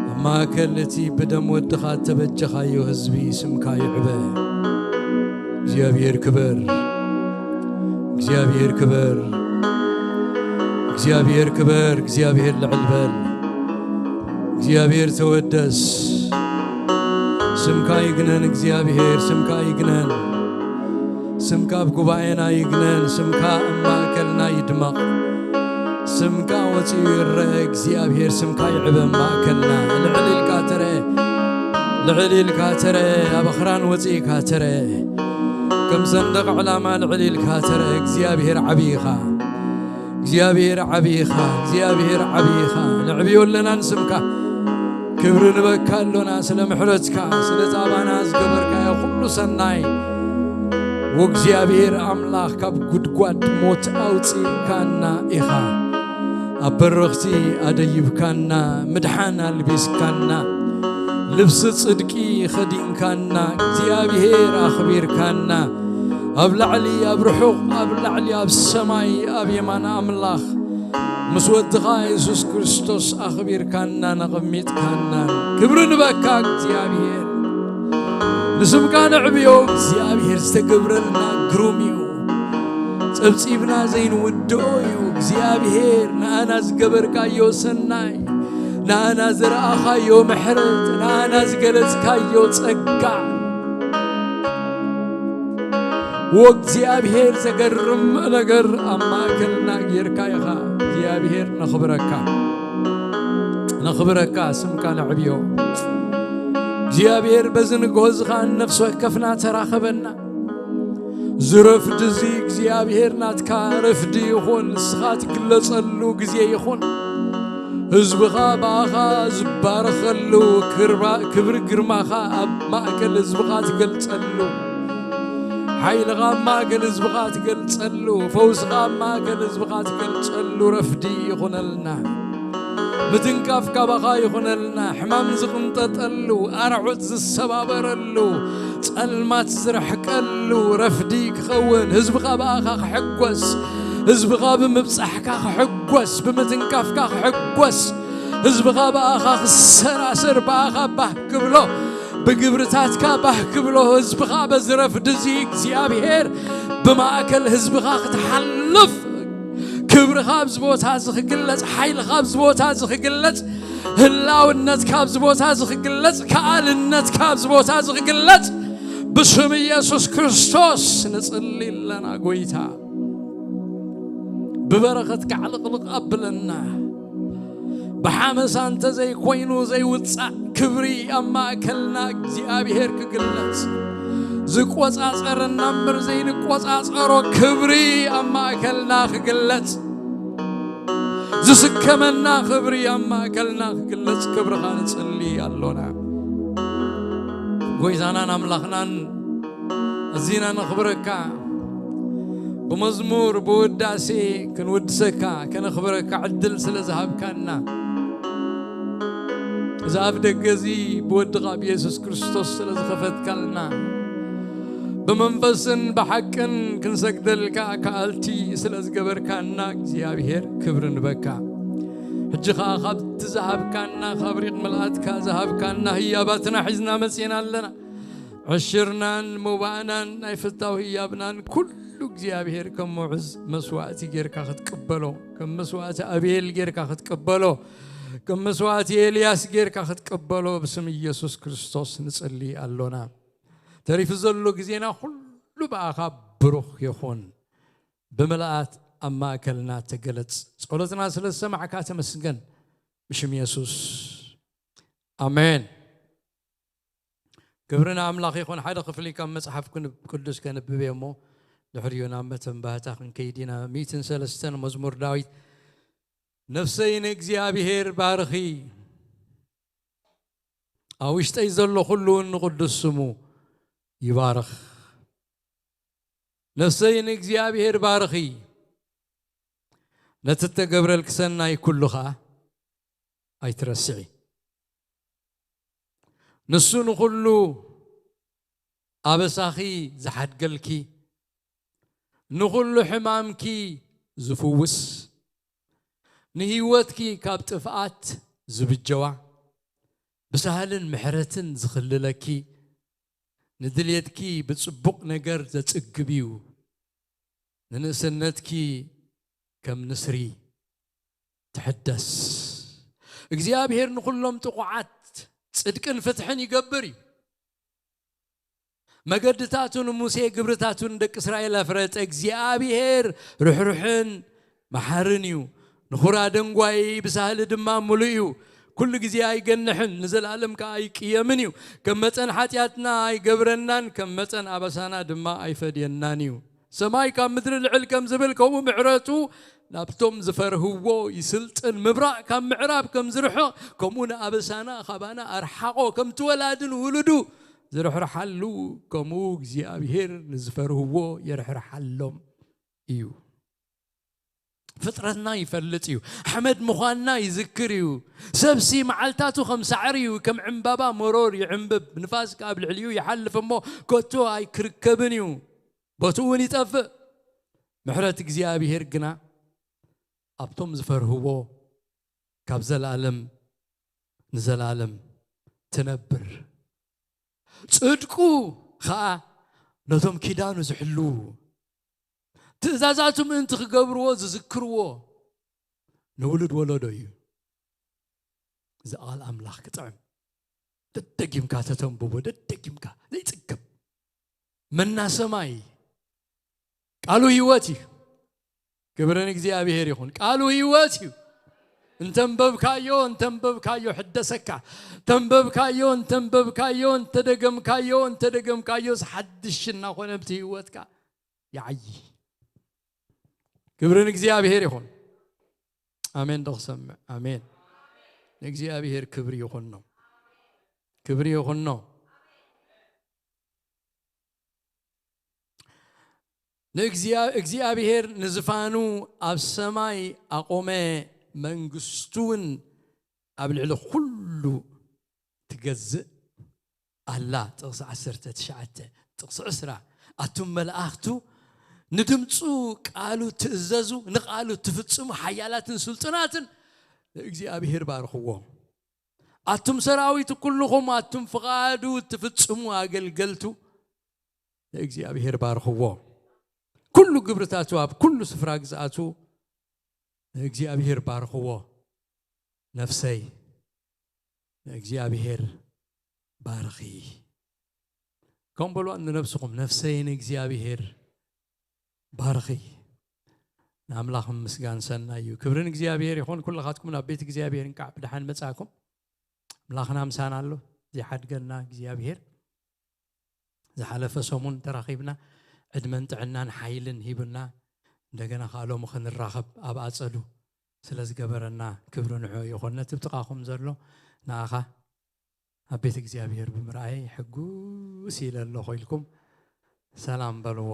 ኣብ ማእከል እቲ ብደም ወድኻ እተበጀኻዮ ህዝቢ ስምካ ይዕበ። እግዚኣብሔር ክበር፣ እግዚኣብሔር ክበር፣ እግዚኣብሔር ክበር፣ እግዚኣብሔር ልዕል በል፣ እግዚኣብሔር ተወደስ። ስምካ ይግነን እግዚኣብሔር፣ ስምካ ይግነን። ስምካ ኣብ ጉባኤና ይግነን፣ ስምካ ኣብ ማእከልና ይድመቕ። ስምካ ወጺኡ ይረአ እግዚኣብሔር፣ ስምካ ይዕበ ኣብ ማእከልና። ልዕል ኢልካ ትረአ፣ ልዕል ኢልካ ትረአ፣ ኣብ ኣኽራን ወጺእካ ትረአ። ከም ሰንደቕ ዕላማ ልዕል ኢልካ ትረአ እግዚኣብሔር ዓቢ ኢኻ። እግዚኣብሔር ዓቢ ኢኻ፣ እግዚኣብሔር ዓቢ ኢኻ። ነዕብዮ ኣለና ንስምካ። ክብሪ ንበካ ኣሎና ስለ ምሕረትካ፣ ስለ ጻባና ዝገበርካዮ ኩሉ ሰናይ። ወእግዚኣብሔር ኣምላኽ ካብ ጉድጓድ ሞት ኣውጺእካና ኢኻ። ኣብ በረኽቲ ኣደይብካና፣ ምድሓን ኣልቢስካና፣ ልብሲ ጽድቂ ኸዲንካና፣ እግዚኣብሔር ኣኽቢርካና። ኣብ ላዕሊ ኣብ ርሑቕ፣ ኣብ ላዕሊ ኣብ ሰማይ፣ ኣብ የማን ኣምላኽ ምስ ወድኻ የሱስ ክርስቶስ ኣኽቢርካናን ኣቐሚጥካናን። ክብሪ ንበካ እግዚኣብሔር። ንስምካ ነዕብዮ። እግዚኣብሔር ዝተገብረልና ግሩም እዩ። ጸብጺብና ዘይንውድኦ እዩ። እግዚኣብሔር ንኣና ዝገበርካዮ ሰናይ፣ ንኣና ዘርኣኻዮ ምሕረት፣ ንኣና ዝገለጽካዮ ጸጋ። ወእግዚኣብሔር ዘገርም ነገር ኣብ ማእከልና ጌርካ ኢኻ። እግዚኣብሔር ነኽብረካ፣ ነኽብረካ፣ ስምካ ነዕብዮ። እግዚኣብሔር በዚ ንግሆ እዚ ኸኣ ነፍሲ ወከፍና ተራኸበና። ዝረፍዲ እዚ እግዚኣብሔር ናትካ ረፍዲ ይኹን፣ ንስኻ ትግለጸሉ ግዜ ይኹን። ህዝብኻ ብኣኻ ዝባረኸሉ፣ ክርባ-፣ ክብሪ ግርማኻ ኣብ ማእከል ህዝብኻ ትገልጸሉ፣ ሓይልኻ ኣብ ማእከል ህዝብኻ ትገልጸሉ፣ ፈውስኻ ኣብ ማእከል ህዝብኻ ትገልጸሉ ረፍዲ ይኹነልና። ምትንካፍ ካባኻ ይኹነልና። ሕማም ዝቕንጠጠሉ፣ ኣራዑት ዝሰባበረሉ፣ ጸልማት ዝረሕቀሉ ረፍዲ ክኸውን፣ ህዝብኻ ብኣኻ ክሕጎስ፣ ህዝብኻ ብምብጻሕካ ክሕጎስ፣ ብምትንካፍካ ክሕጎስ፣ ህዝብኻ ብኣኻ ክሰራሰር፣ ብኣኻ ባህ ክብሎ፣ ብግብርታትካ ባህ ክብሎ፣ ህዝብኻ በዚ ረፍዲ እዚ እግዚኣብሔር ብማእከል ህዝብኻ ክትሓልፍ፣ ክብርኻ ኣብዚ ቦታ እዚ ክግለጽ፣ ሓይልኻ ኣብዚ ቦታ እዚ ክግለጽ፣ ህላውነትካ ኣብዚ ቦታ እዚ ክግለጽ፣ ከኣልነትካ ኣብዚ ቦታ እዚ ክግለጽ፣ ብስም ኢየሱስ ክርስቶስ ንጽሊ ኣለና። ጎይታ፣ ብበረኸትካ ዕልቕልቕ ኣብለና። ብሓመሳ እንተ ዘይኮይኑ ዘይውጻእ ክብሪ ኣብ ማእከልና እግዚኣብሔር ክግለጽ፣ ዝቆጻጸረና እምበር ዘይንቆጻጸሮ ክብሪ ኣብ ማእከልና ክግለጽ፣ ዝስከመና ክብሪ ኣብ ማእከልና ክግለጽ ክብርኻ ንጽሊ ኣሎና። ጎይታናን ኣምላኽናን ኣዚና ነኽብረካ። ብመዝሙር ብውዳሴ ክንውድሰካ፣ ከነኽብረካ ዕድል ስለ ዝሃብካና፣ እዚ ኣፍ ደገ እዚ ብወድኻ ብየሱስ ክርስቶስ ስለ ዝኸፈትካልና፣ ብመንፈስን ብሓቅን ክንሰግደልካ ከኣልቲ ስለ ዝገበርካና እግዚኣብሔር ክብሪ ንበካ። ሕጂ ኸኣ ካብቲ ዝሃብካና፣ ካብ ሪቕ ምልኣትካ ዝሃብካና ህያባትና ሒዝና መጺና ኣለና። ዕሽርናን መባእናን ናይ ፍታው ህያብናን ኩሉ እግዚኣብሔር ከም ምዑዝ መስዋእቲ ጌርካ ክትቅበሎ፣ ከም መስዋእቲ ኣቤል ጌርካ ክትቅበሎ፣ ከም መስዋእቲ ኤልያስ ጌርካ ክትቅበሎ ብስም ኢየሱስ ክርስቶስ ንጽሊ ኣሎና። ተሪፉ ዘሎ ግዜና ኩሉ ብኣኻ ብሩኽ ይኹን። ብምልኣት ኣብ ማእከልና ተገለጽ። ጸሎትና ስለ ዝሰማዕካ ተመስገን። ብሽም የሱስ። ኣሜን። ክብሪ ንኣምላኽ ይኹን። ሓደ ክፍሊ ካብ መጽሓፍ ቅዱስ ከንብብ እየ እሞ፣ ድሕሪኡ ናብ መተንባህታ ክንከይድ ኢና። ሚእትን ሰለስተን መዝሙር ዳዊት። ነፍሰይ ንእግዚኣብሔር ባርኺ፣ ኣብ ውሽጠይ ዘሎ ኩሉ እውን ንቕዱስ ስሙ ይባርኽ። ነፍሰይ ንእግዚኣብሔር ባርኺ፣ ነቲ እተገብረልኪ ሰናይ ኩሉ ኸኣ ኣይትረስዒ። ንሱ ንኹሉ ኣበሳኺ ዝሓድገልኪ፣ ንኹሉ ሕማምኪ ዝፍውስ፣ ንህይወትኪ ካብ ጥፍኣት ዝብጀዋ፣ ብሳህልን ምሕረትን ዝኽልለኪ፣ ንድልየትኪ ብጽቡቕ ነገር ዘጽግብ እዩ። ንንእስነትኪ ከም ንስሪ ትሕደስ። እግዚኣብሔር ንኹሎም ጥቑዓት ጽድቅን ፍትሕን ይገብር እዩ። መገድታቱ ንሙሴ፣ ግብርታቱ ንደቂ እስራኤል ኣፍረጠ። እግዚኣብሔር ርሕሩሕን መሓርን እዩ። ንኹራ ደንጓዪ ብሳህሊ ድማ ምሉእ እዩ። ኩሉ ግዜ ኣይገንሕን፣ ንዘለኣለም ከኣ ኣይቅየምን እዩ። ከም መጠን ሓጢኣትና ኣይገብረናን፣ ከም መጠን ኣበሳና ድማ ኣይፈድየናን እዩ። ሰማይ ካብ ምድሪ ልዕል ከም ዝብል፣ ከምኡ ምሕረቱ ናብቶም ዝፈርህዎ ይስልጥን። ምብራቕ ካብ ምዕራብ ከም ዝርሕቕ፣ ከምኡ ንኣበሳና ካባና ኣርሓቖ። ከምቲ ወላዲ ንውሉዱ ዝርሕርሓሉ፣ ከምኡ እግዚኣብሔር ንዝፈርህዎ የርሕርሓሎም እዩ። ፍጥረትና ይፈልጥ እዩ። ሓመድ ምዃንና ይዝክር እዩ። ሰብሲ መዓልታቱ ከም ሳዕሪ እዩ፣ ከም ዕምባባ መሮር ይዕምብብ፣ ንፋስ ከኣ ኣብ ልዕሊኡ ይሓልፍ እሞ ከቶ ኣይክርከብን እዩ፣ ቦትኡ እውን ይጠፍእ። ምሕረት እግዚኣብሔር ግና ኣብቶም ዝፈርህዎ ካብ ዘለኣለም ንዘለኣለም ትነብር። ጽድቁ ኸኣ ነቶም ኪዳኑ ዝሕልዉ፣ ትእዛዛቱ ምእንቲ ክገብርዎ ዝዝክርዎ ንውሉድ ወለዶ እዩ። እዚ ቃል ኣምላኽ ክጥዕም፣ ደደጊምካ ተተንብቦ፣ ደደጊምካ ዘይጽገብ መና ሰማይ ቃሉ ህይወት እዩ። ክብሪ ንእግዚኣብሔር ይኹን። ቃሉ ህይወት እዩ። እንተንበብካዮ፣ እንተንበብካዮ ሕደሰካ። ተንበብካዮ፣ እንተንበብካዮ፣ እንተደገምካዮ፣ እንተደገምካዮ ሓድሽ እናኾነ ኣብቲ ህይወትካ ይዓዪ። ክብሪ ንእግዚኣብሔር ይኹን። ኣሜን ዶ ክሰምዕ? ኣሜን። ንእግዚኣብሔር ክብሪ ይኹኖ። ክብሪ ይኹኖ። ንእግዚኣ-፣ እግዚኣብሔር ንዝፋኑ ኣብ ሰማይ ኣቆመ፣ መንግስቱ እውን ኣብ ልዕሊ ኩሉ ትገዝእ ኣላ። ጥቕሲ ዓሰርተ ትሽዓተ፣ ጥቕሲ ዕስራ፣ ኣቱም መላእኽቱ ንድምፁ ቃሉ ትእዘዙ፣ ንቃሉ ትፍጽሙ፣ ሓያላትን ስልጡናትን ንእግዚኣብሔር ባርኽዎ። ኣቱም ሰራዊቱ ኩልኹም፣ ኣቱም ፍቓዱ ትፍጽሙ ኣገልገልቱ ንእግዚኣብሔር ባርኽዎ። ኩሉ ግብርታቱ ኣብ ኩሉ ስፍራ ግዝኣቱ ንእግዚኣብሔር ባርኽዎ። ነፍሰይ ንእግዚኣብሔር ባርኺ። ከም በልዋ ንነብስኹም፣ ነፍሰይ ንእግዚኣብሔር ባርኺ። ንኣምላኽ ምስጋን ሰናይ እዩ። ክብሪ ንእግዚኣብሔር ይኹን። ኩልኻትኩም ናብ ቤት እግዚኣብሔር እንቃዕ ብደሓን መጻእኩም። ኣምላኽና ምሳና ኣሎ። ዘይሓድገና እግዚኣብሔር። ዝሓለፈ ሰሙን ተራኺብና፣ ዕድመን ጥዕናን ሓይልን ሂብና፣ እንደገና ከኣ ሎሚ ክንራኸብ ኣብ ኣጸዱ ስለ ዝገበረና ክብሪ ንዑ ይኹን። ነቲ ብጥቓኹም ዘሎ ንኣኻ ኣብ ቤት እግዚኣብሔር ብምርኣይ ሕጉስ ኢለ ኣለኹ ኢልኩም ሰላም በልዎ።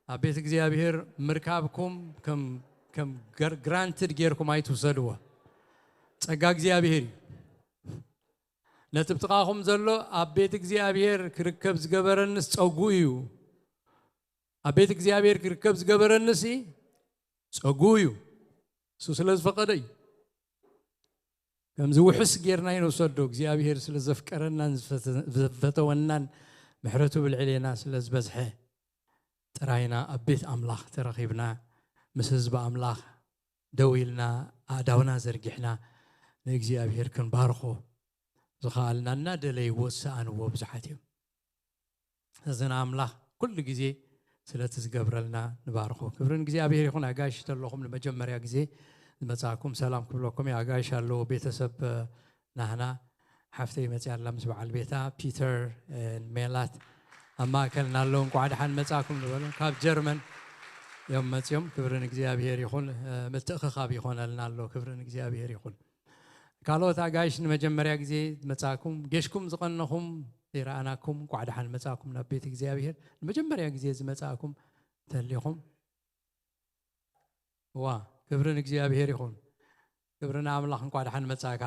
ኣብ ቤት እግዚኣብሔር ምርካብኩም ከም፣ ከም ገር-፣ ግራንትድ ጌርኩም ኣይትውሰድዎ። ጸጋ እግዚኣብሔር እዩ። ነቲ ብጥቓኹም ዘሎ ኣብ ቤት እግዚኣብሔር ክርከብ ዝገበረንስ ጸጉ እዩ። ኣብ ቤት እግዚኣብሔር ክርከብ ዝገበረንስ ጸጉ እዩ። እሱ ስለ ዝፈቐደ እዩ። ከምዚ ውሕስ ጌርና ይንውሰዶ። እግዚኣብሔር ስለ ዘፍቀረናን ዝፈተ-፣ ዝፈተወናን ምሕረቱ ብልዕሌና ስለ ዝበዝሐ ጥራይና ኣብ ቤት ኣምላኽ ተረኺብና ምስ ህዝቢ ኣምላኽ ደው ኢልና ኣእዳውና ዘርጊሕና ንእግዚኣብሔር ክንባርኾ ዝኸኣልና እናደለይዎ ዝሰኣንዎ ብዙሓት እዮም። እዚ ንኣምላኽ ኩሉ ግዜ ስለቲ ዝገብረልና ንባርኾ። ክብሪ ንእግዚኣብሔር ይኹን። ኣጋይሽ ተለኹም ንመጀመርያ ግዜ ዝመጻእኩም ሰላም ክብለኩም እየ። ኣጋይሽ ኣለዎ ቤተሰብ ናህና ሓፍተይ መፅያ ኣላ ምስ በዓል ቤታ ፒተር ሜላት ኣብ ማእከልና ኣለዉ። እንቋዕ ደሓን መጻእኩም ንበሎም። ካብ ጀርመን እዮም መፅዮም። ክብሪ ንእግዚኣብሔር ይኹን። ምትእኽኻብ ይኾነልና ኣሎ። ክብሪ ንእግዚኣብሔር ይኹን። ካልኦት ኣጋይሽ ንመጀመርያ ግዜ መጻእኩም፣ ጌሽኩም ዝቐነኹም ዘይረኣናኩም፣ እንቋዕ ደሓን መጻእኩም ናብ ቤት እግዚኣብሔር። ንመጀመርያ ግዜ ዝመጻእኩም እንተሊኹም፣ ዋ፣ ክብሪ ንእግዚኣብሔር ይኹን። ክብሪ ንኣምላኽ፣ እንቋዕ ደሓን መጻእካ።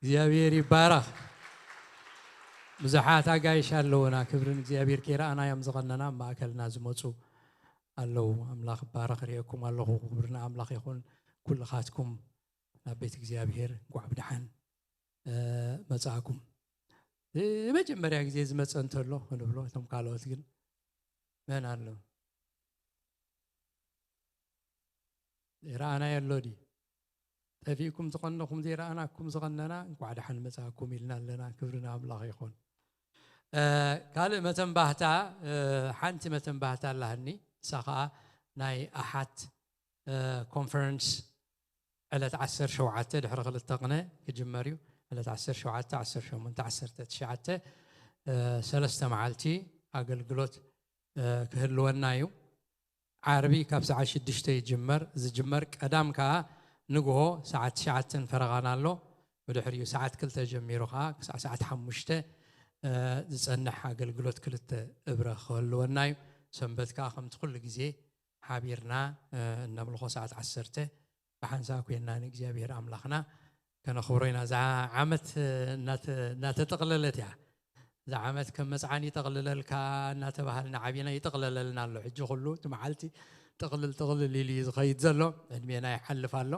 እግዚኣብሔር ይባረኽ። ብዙሓት ኣጋይሽ ኣለዉና፣ ክብሪ ንእግዚኣብሔር፣ ከይረኣናዮም ዝቐነና ኣብ ማእከልና ዝመጹ ኣለዉ። ኣምላኽ ይባረኽ፣ ርእየኩም ኣለኹ። ክብሪ ንኣምላኽ ይኹን። ኩልኻትኩም ናብ ቤት እግዚኣብሔር እንቋዕ ብደሓን፣ እ፣ መጻእኩም። ንመጀመርያ ግዜ ዝመጸ እንተሎ ክንብሎ፣ እቶም ካልኦት ግን መን ኣሎ? ዘይረኣናዮ ኣሎ ድዩ? ጠፊእኩም ዝቐነኹም፣ ዘይረኣናኩም ዝቐነና፣ እንቋዕ ደሓን መጻእኩም ኢልና ኣለና። ክብሪ ንኣምላኽ ይኹን። እ፣ ካልእ መተንባህታ፣ እ፣ ሓንቲ መተንባህታ ኣላህኒ፣ እሳ ኸኣ ናይ ኣሓት፣ እ፣ ኮንፈረንስ ዕለት ዓሰርተ ሸውዓተ ድሕሪ ክልተ ቅነ ክጅመር እዩ። ዕለት ዓሰርተ ሸውዓተ፣ ዓሰርተ ሸሞንተ፣ ዓሰርተ ትሽዓተ፣ እ፣ ሰለስተ መዓልቲ ኣገልግሎት፣ እ፣ ክህልወና እዩ። ዓርቢ ካብ ሰዓት ሽዱሽተ ይጅመር። ዝጅመር ቀዳም ከኣ ንግሆ ሰዓት ትሽዓተን ፈረቓን ኣሎ። ብድሕሪኡ ሰዓት ክልተ ጀሚሩ ከኣ ክሳዕ ሰዓት ሓሙሽተ፣ እ፣ ዝጸንሕ ኣገልግሎት ክልተ እብረ ክህልወና እዩ። ሰንበት ከኣ ከምቲ ኩሉ ግዜ ሓቢርና፣ እ፣ እነምልኾ ሰዓት ዓሰርተ ብሓንሳብ ኮይንና ንእግዚኣብሔር ኣምላኽና ከነኽብሮ ኢና። እዛ ዓመት፣ እ፣ እናተ-፣ እናተጠቕለለት እያ። እዛ ዓመት ከም መጽዓን ይጠቕልለልካ እናተባሃልና ዓቢና ይጠቕለለልና ኣሎ። ሕጂ ኩሉ እቲ መዓልቲ ጥቕልል ጥቕልል ኢሉ እዩ ዝኸይድ ዘሎ። ዕድሜና ይሓልፍ ኣሎ።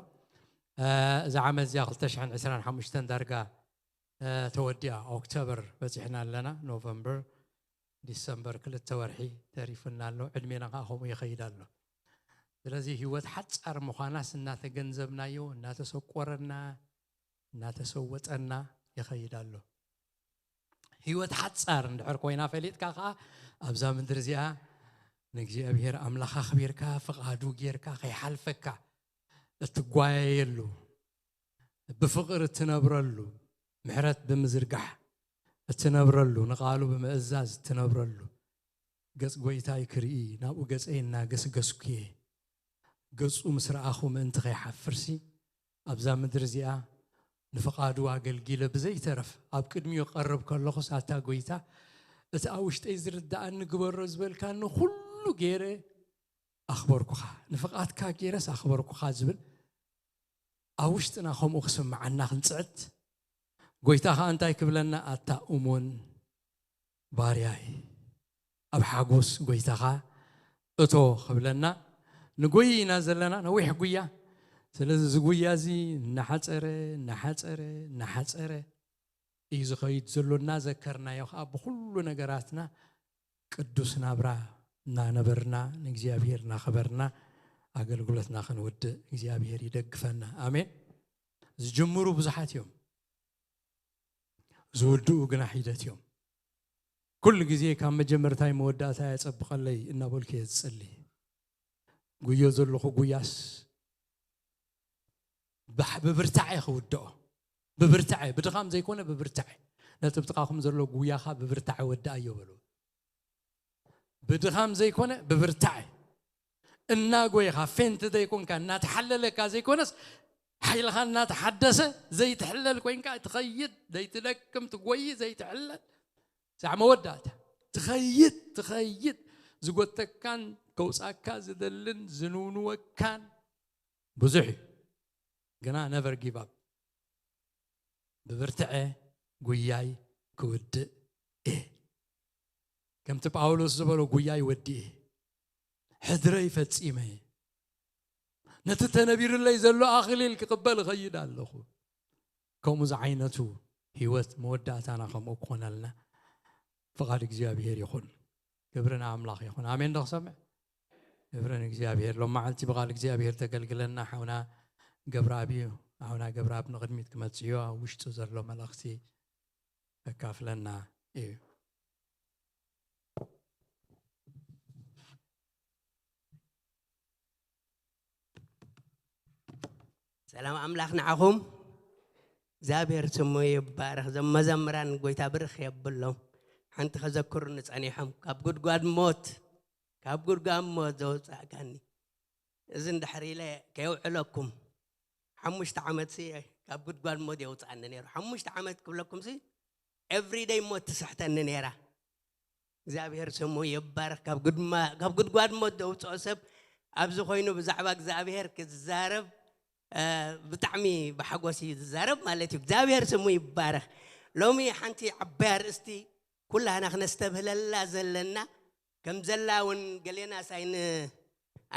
እ፣ እዛ ዓመት እዚኣ ክልተ ሽሕን ዕስራን ሓሙሽተን ዳርጋ፣ እ፣ ተወዲኣ። ኦክቶበር በጺሕና ኣለና። ኖቨምበር፣ ዲሰምበር ክልተ ወርሒ ተሪፉና ኣሎ። ዕድሜና ከኣ ከምኡ ይኸይድ ኣሎ። ስለዚ ህይወት ሓጻር ምዃናስ እናተገንዘብናዮ፣ እናተሰቆረና፣ እናተሰወጠና ይኸይድ ኣሎ። ህይወት ሓጻር እንድሕር ኮይና ፈሊጥካ ከኣ ኣብዛ ምድሪ እዚኣ ንእግዚኣብሔር ኣምላኽ ኣኽቢርካ ፍቓዱ ጌርካ ከይሓልፈካ እትጓየየሉ፣ ብፍቕሪ እትነብረሉ፣ ምሕረት ብምዝርጋሕ እትነብረሉ፣ ንቓሉ ብምእዛዝ እትነብረሉ፣ ገጽ ጐይታይ ክርኢ ናብኡ ገጸይ እናገስገስኩ እየ። ገጹ ምስ ረኣኹ ምእንቲ ከይሓፍርሲ ኣብዛ ምድሪ እዚኣ ንፍቓዱ ኣገልጊለ ብዘይተረፍ ኣብ ቅድሚኡ ክቐርብ ከለኹስ ኣታ ጐይታ እቲ ኣብ ውሽጠይ ዝርድኣኒ ግበሮ ዝበልካኒ ኩሉ ገይረ ኣኽበርኩኻ፣ ንፍቓድካ ገይረስ ኣኽበርኩኻ ዝብል ኣብ ውሽጥና ከምኡ ክስምዓና ክንጽዕት፣ ጐይታ ኸኣ እንታይ ክብለና? ኣታ እሙን ባርያይ፣ ኣብ ሓጎስ ጐይታኻ እቶ ክብለና ንጎይ ኢና ዘለና፣ ነዊሕ ጉያ። ስለዚ እዚ ጉያ እዚ እናሓጸረ፣ እናሓጸረ፣ እናሓጸረ እዩ ዝኸይድ ዘሎ። እናዘከርናዮ ኸኣ ብኹሉ ነገራትና ቅዱስ ናብራ እናነበርና ንእግዚኣብሔር እናኸበርና ኣገልግሎትና ክንውድእ እግዚኣብሔር ይደግፈና። ኣሜን። ዝጅምሩ ብዙሓት እዮም፣ ዝውድኡ ግና ሒደት እዮም። ኩሉ ግዜ ካብ መጀመርታይ መወዳእታ የጸብቐለይ እናበልኩ እየ ዝጽሊ። ጉዮ ዘለኹ ጉያስ ብሕ-፣ ብብርታዐ ክውድኦ፣ ብብርታዐ፣ ብድኻም ዘይኮነ ብብርታዐ። ነቲ ብጥቓኹም ዘሎ ጉያኻ ብብርታዐ ወድኣዮ በሉ። ብድኻም ዘይኮነ ብብርታዐ። እናጎይኻ፣ ፌንት ዘይኮንካ፣ እናተሓለለካ ዘይኮነስ፣ ሓይልኻ እናተሓደሰ ዘይትሕለል ኮይንካ ትኸይድ፣ ዘይትደክም፣ ትጎይ፣ ዘይትሕለል። ሳዕ መወዳእታ ትኸይድ፣ ትኸይድ። ዝጎተካን ከውጻካ ዝደልን ዝንውንወካን ብዙሕ እዩ። ግና ነቨር ጊቭ ኣፕ። ብብርትዐ ጉያይ ክውድእ እየ። ከምቲ ጳውሎስ ዝበሎ፣ ጉያይ ወዲኤ፣ ሕድረይ ፈጺመ፣ ነቲ ተነቢሩለይ ዘሎ ኣኽሊል ክቕበል እኸይድ ኣለኹ። ከምኡ ዝዓይነቱ ህይወት መወዳእታና ከምኡ ክኾነልና ፍቓድ እግዚኣብሔር ይኹን። ክብሪ ንኣምላኽ ይኹን። ኣሜን ዶ ክሰምዕ? ክብሪ ንእግዚኣብሔር። ሎም መዓልቲ ብቓል እግዚኣብሔር ተገልግለና ሓውና ገብረኣብ እዩ። ሓውና ገብረኣብ ንቕድሚት ክመጽእ እዩ። ኣብ ውሽጡ ዘሎ መልእኽቲ ከካፍለና እዩ። ሰላም ኣምላኽ ንዓኹም። እግዚኣብሔር ስሙ ይባረኽ። እዞም መዘምራን ጎይታ ብርኽ የብሎም። ሓንቲ ከዘክሩኒ ጸኒሖም፣ ካብ ጉድጓድ ሞት፣ ካብ ጉድጓድ ሞት ዘውጻእካኒ። እዚ እንድሕር ኢለ ከየውዕለኩም፣ ሓሙሽተ ዓመት ሲ ካብ ጉድጓድ ሞት የውጻእኒ ነይሩ። ሓሙሽተ ዓመት ክብለኩም ሲ ኤቭሪደይ ሞት ትስሕተኒ ነይራ። እግዚኣብሔር ስሙ ይባረኽ። ካብ ጉድማ-፣ ካብ ጉድጓድ ሞት ዘውፅኦ ሰብ ኣብዚ ኮይኑ ብዛዕባ እግዚኣብሔር ክዛረብ፣ እ፣ ብጣዕሚ ብሓጎስ እዩ ዝዛረብ ማለት እዩ። እግዚኣብሔር ስሙ ይባረኽ። ሎሚ ሓንቲ ዓባይ ኣርእስቲ ኩላህና ክነስተብህለላ ዘለና፣ ከም ዘላ እውን ገሌናስ ኣይን-፣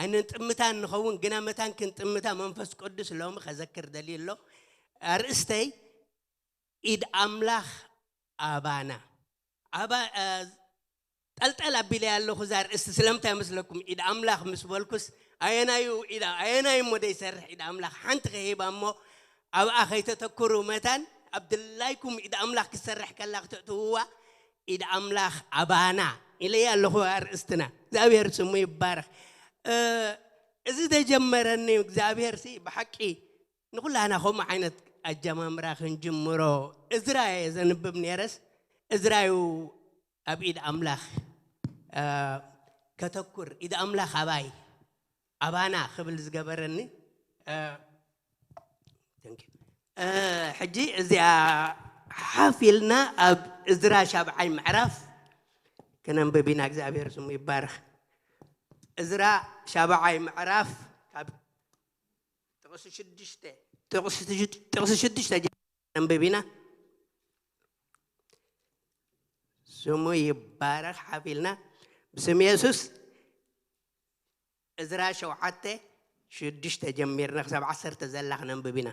ኣይንጥምታን ንኸውን፣ ግና መታን ክንጥምታ መንፈስ ቅዱስ ሎሚ ከዘክር ደልዩ ኣሎ። ኣርእስተይ ኢድ ኣምላኽ ኣባና። ኣባ-፣ እ፣ ጠልጠል ኣቢለ ኣለኹ እዛ ኣርእስቲ። ስለምንታይ መስለኩም? ኢድ ኣምላኽ ምስ በልኩስ ኣየናዩ ኢድ፣ ኣየናዩ እሞ ደይሰርሕ ኢድ ኣምላኽ? ሓንቲ ከሂባ እሞ ኣብኣ ከይተተኩሩ መታን ኣብ ድላይኩም ኢድ ኣምላኽ ክትሰርሕ ከላ ክትእትውዋ ኢድ ኣምላኽ ኣባና ኢለያ ኣለኹ ኣርእስትና። እግዚኣብሔር ስሙ ይባረኽ። እ፣ እዚ ተጀመረኒ እግዚኣብሔር ሲ ብሓቂ ንኩላህና ከምኡ ዓይነት ኣጀማምራ ክንጅምሮ። እዝራ እየ ዘንብብ ነይረስ፣ እዝራ እዩ ኣብ ኢድ ኣምላኽ፣ እ፣ ከተኩር። ኢድ ኣምላኽ ኣባይ፣ ኣባና ክብል ዝገበረኒ። እ፣ thank you። እ፣ ሕጂ እዚኣ ሓፍ ኢልና ኣብ እዝራ ሻብዓይ ምዕራፍ ክነንብብ ኢና። እግዚኣብሔር ስሙ ይባረኽ። እዝራ ሻብዓይ ምዕራፍ ካብ ጥቕሲ ሽዱሽተ፣ ጥቕሲ ሽድ-፣ ጥቕሲ ሽዱሽተ ጀ-፣ ነንብብ ኢና። ስሙ ይባረኽ። ሓፍ ኢልና ብስም የሱስ። እዝራ ሸውዓተ ሽዱሽተ ጀሚርና ክሳብ ዓሰርተ ዘላ ክነንብብ ኢና።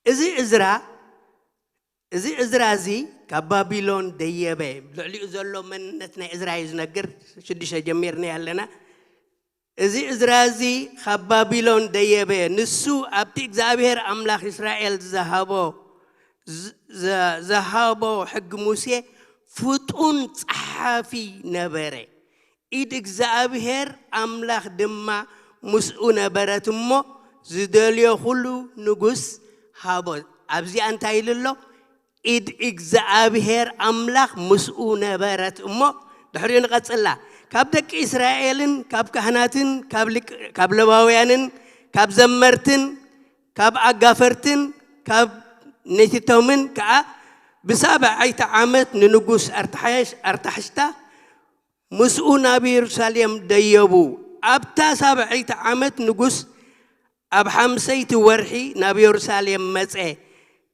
እዚ እዝራ፣ እዚ እዝራ እዚ ካብ ባቢሎን ደየበ። ልዕሊኡ ዘሎ መንነት ናይ እዝራ እዩ ዝነግር። ሽዱሽተ ጀሚርና ኣለና። እዚ እዝራ እዚ ካብ ባቢሎን ደየበ። ንሱ ኣብቲ እግዚኣብሔር ኣምላኽ እስራኤል ዝሃቦ፣ ዝ-፣ ዘ-፣ ዝሃቦ ሕጊ ሙሴ ፍጡን ጸሓፊ ነበረ። ኢድ እግዚኣብሔር ኣምላኽ ድማ ምስኡ ነበረት እሞ፣ ዝደልዮ ኩሉ ንጉስ ሃቦ። ኣብዚኣ እንታይ ኢሉ ኣሎ? ኢድ እግዚኣብሔር ኣምላኽ ምስኡ ነበረት እሞ፣ ድሕሪኡ ንቐጽላ። ካብ ደቂ እስራኤልን ካብ ካህናትን ካብ ሊቅ-፣ ካብ ለባውያንን ካብ ዘመርትን ካብ ኣጋፈርትን ካብ ኔቲቶምን ከኣ ብሳብዐይቲ ዓመት ንንጉስ ኣርታሕሽ-፣ ኣርታሕሽታ ምስኡ ናብ የሩሳሌም ደየቡ። ኣብታ ሳብዐይቲ ዓመት ንጉስ ኣብ ሓምሰይቲ ወርሒ ናብ የሩሳሌም መጸ።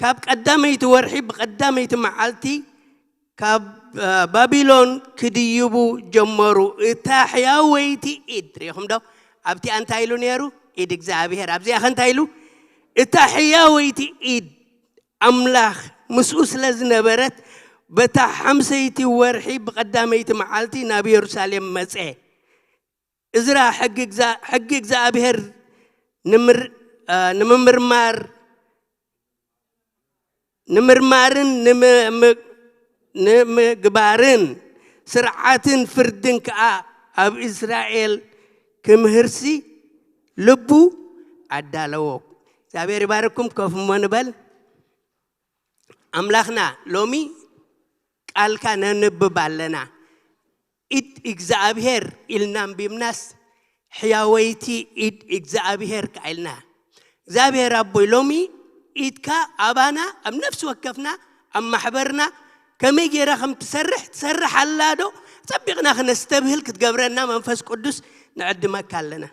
ካብ ቀዳመይቲ ወርሒ ብቐዳመይቲ መዓልቲ ካብ፣ እ፣ ባቢሎን ክድይቡ ጀመሩ። እታ ሕያወይቲ ኢድ፣ ርኢኹም ዶ? ኣብቲኣ እንታይ ኢሉ ነይሩ? ኢድ እግዚኣብሔር። ኣብዚኣ ኸ እንታይ ኢሉ? እታ ሕያወይቲ ኢድ ኣምላኽ ምስኡ ስለ ዝነበረት፣ በታ ሓምሰይቲ ወርሒ ብቐዳመይቲ መዓልቲ ናብ የሩሳሌም መጸ። እዝራ ሕጊ እግዛ-፣ ሕጊ እግዚኣብሔር ንምር-፣ እ፣ ንምምርማር፣ ንምርማርን ንምም-፣ ንምግባርን ስርዓትን ፍርድን ከኣ ኣብ እስራኤል ክምህርሲ ልቡ ኣዳለዎ። እግዚኣብሔር ይባርኩም። ኮፍ እሞ ንበል። ኣምላኽና ሎሚ ቃልካ ነንብብ ኣለና። ኢድ እግዚኣብሔር ኢልና ኣንቢብናስ፣ ሕያወይቲ ኢድ እግዚኣብሔር ከኣ ኢልና። እግዚኣብሔር ኣቦይ፣ ሎሚ ኢድካ ኣባና፣ ኣብ ነፍሲ ወከፍና፣ ኣብ ማሕበርና ከመይ ገይራ ከም ትሰርሕ፣ ትሰርሕ ኣላ ዶ? ጸቢቕና ክነስተብህል ክትገብረና መንፈስ ቅዱስ ንዕድመካ ኣለና።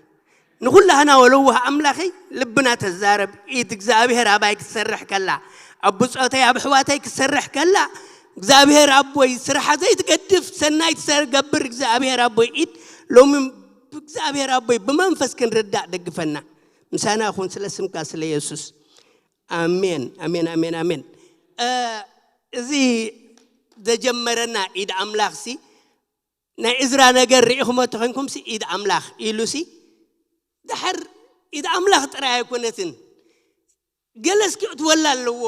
ንኹላህና ወለዋህ ኣምላኸይ ልብና ተዛረብ። ኢድ እግዚኣብሔር ኣባይ ክትሰርሕ ከላ፣ ኣብ ብጾተይ ኣብ ኣሕዋተይ ክትሰርሕ ከላ፣ እግዚኣብሔር ኣቦይ ስራሓ ዘይትገድፍ ሰናይ ትገብር እግዚኣብሔር ኣቦይ ኢድ ሎሚ እግዚኣብሔር ኣቦይ ብመንፈስ ክንርዳእ ደግፈና። ምሳና ኩን ስለ ስምካ ስለ የሱስ። ኣሜን፣ ኣሜን፣ ኣሜን፣ ኣሜን። እዚ ዘጀመረና ኢድ ኣምላኽ ሲ ናይ እዝራ ነገር ርኢኹሞ ተኾንኩም ሲ ኢድ ኣምላኽ ኢሉ ሲ ድሓር ኢድ ኣምላኽ ጥራይ ኣይኮነትን። ገለስ ክእትወላ ኣለዎ፣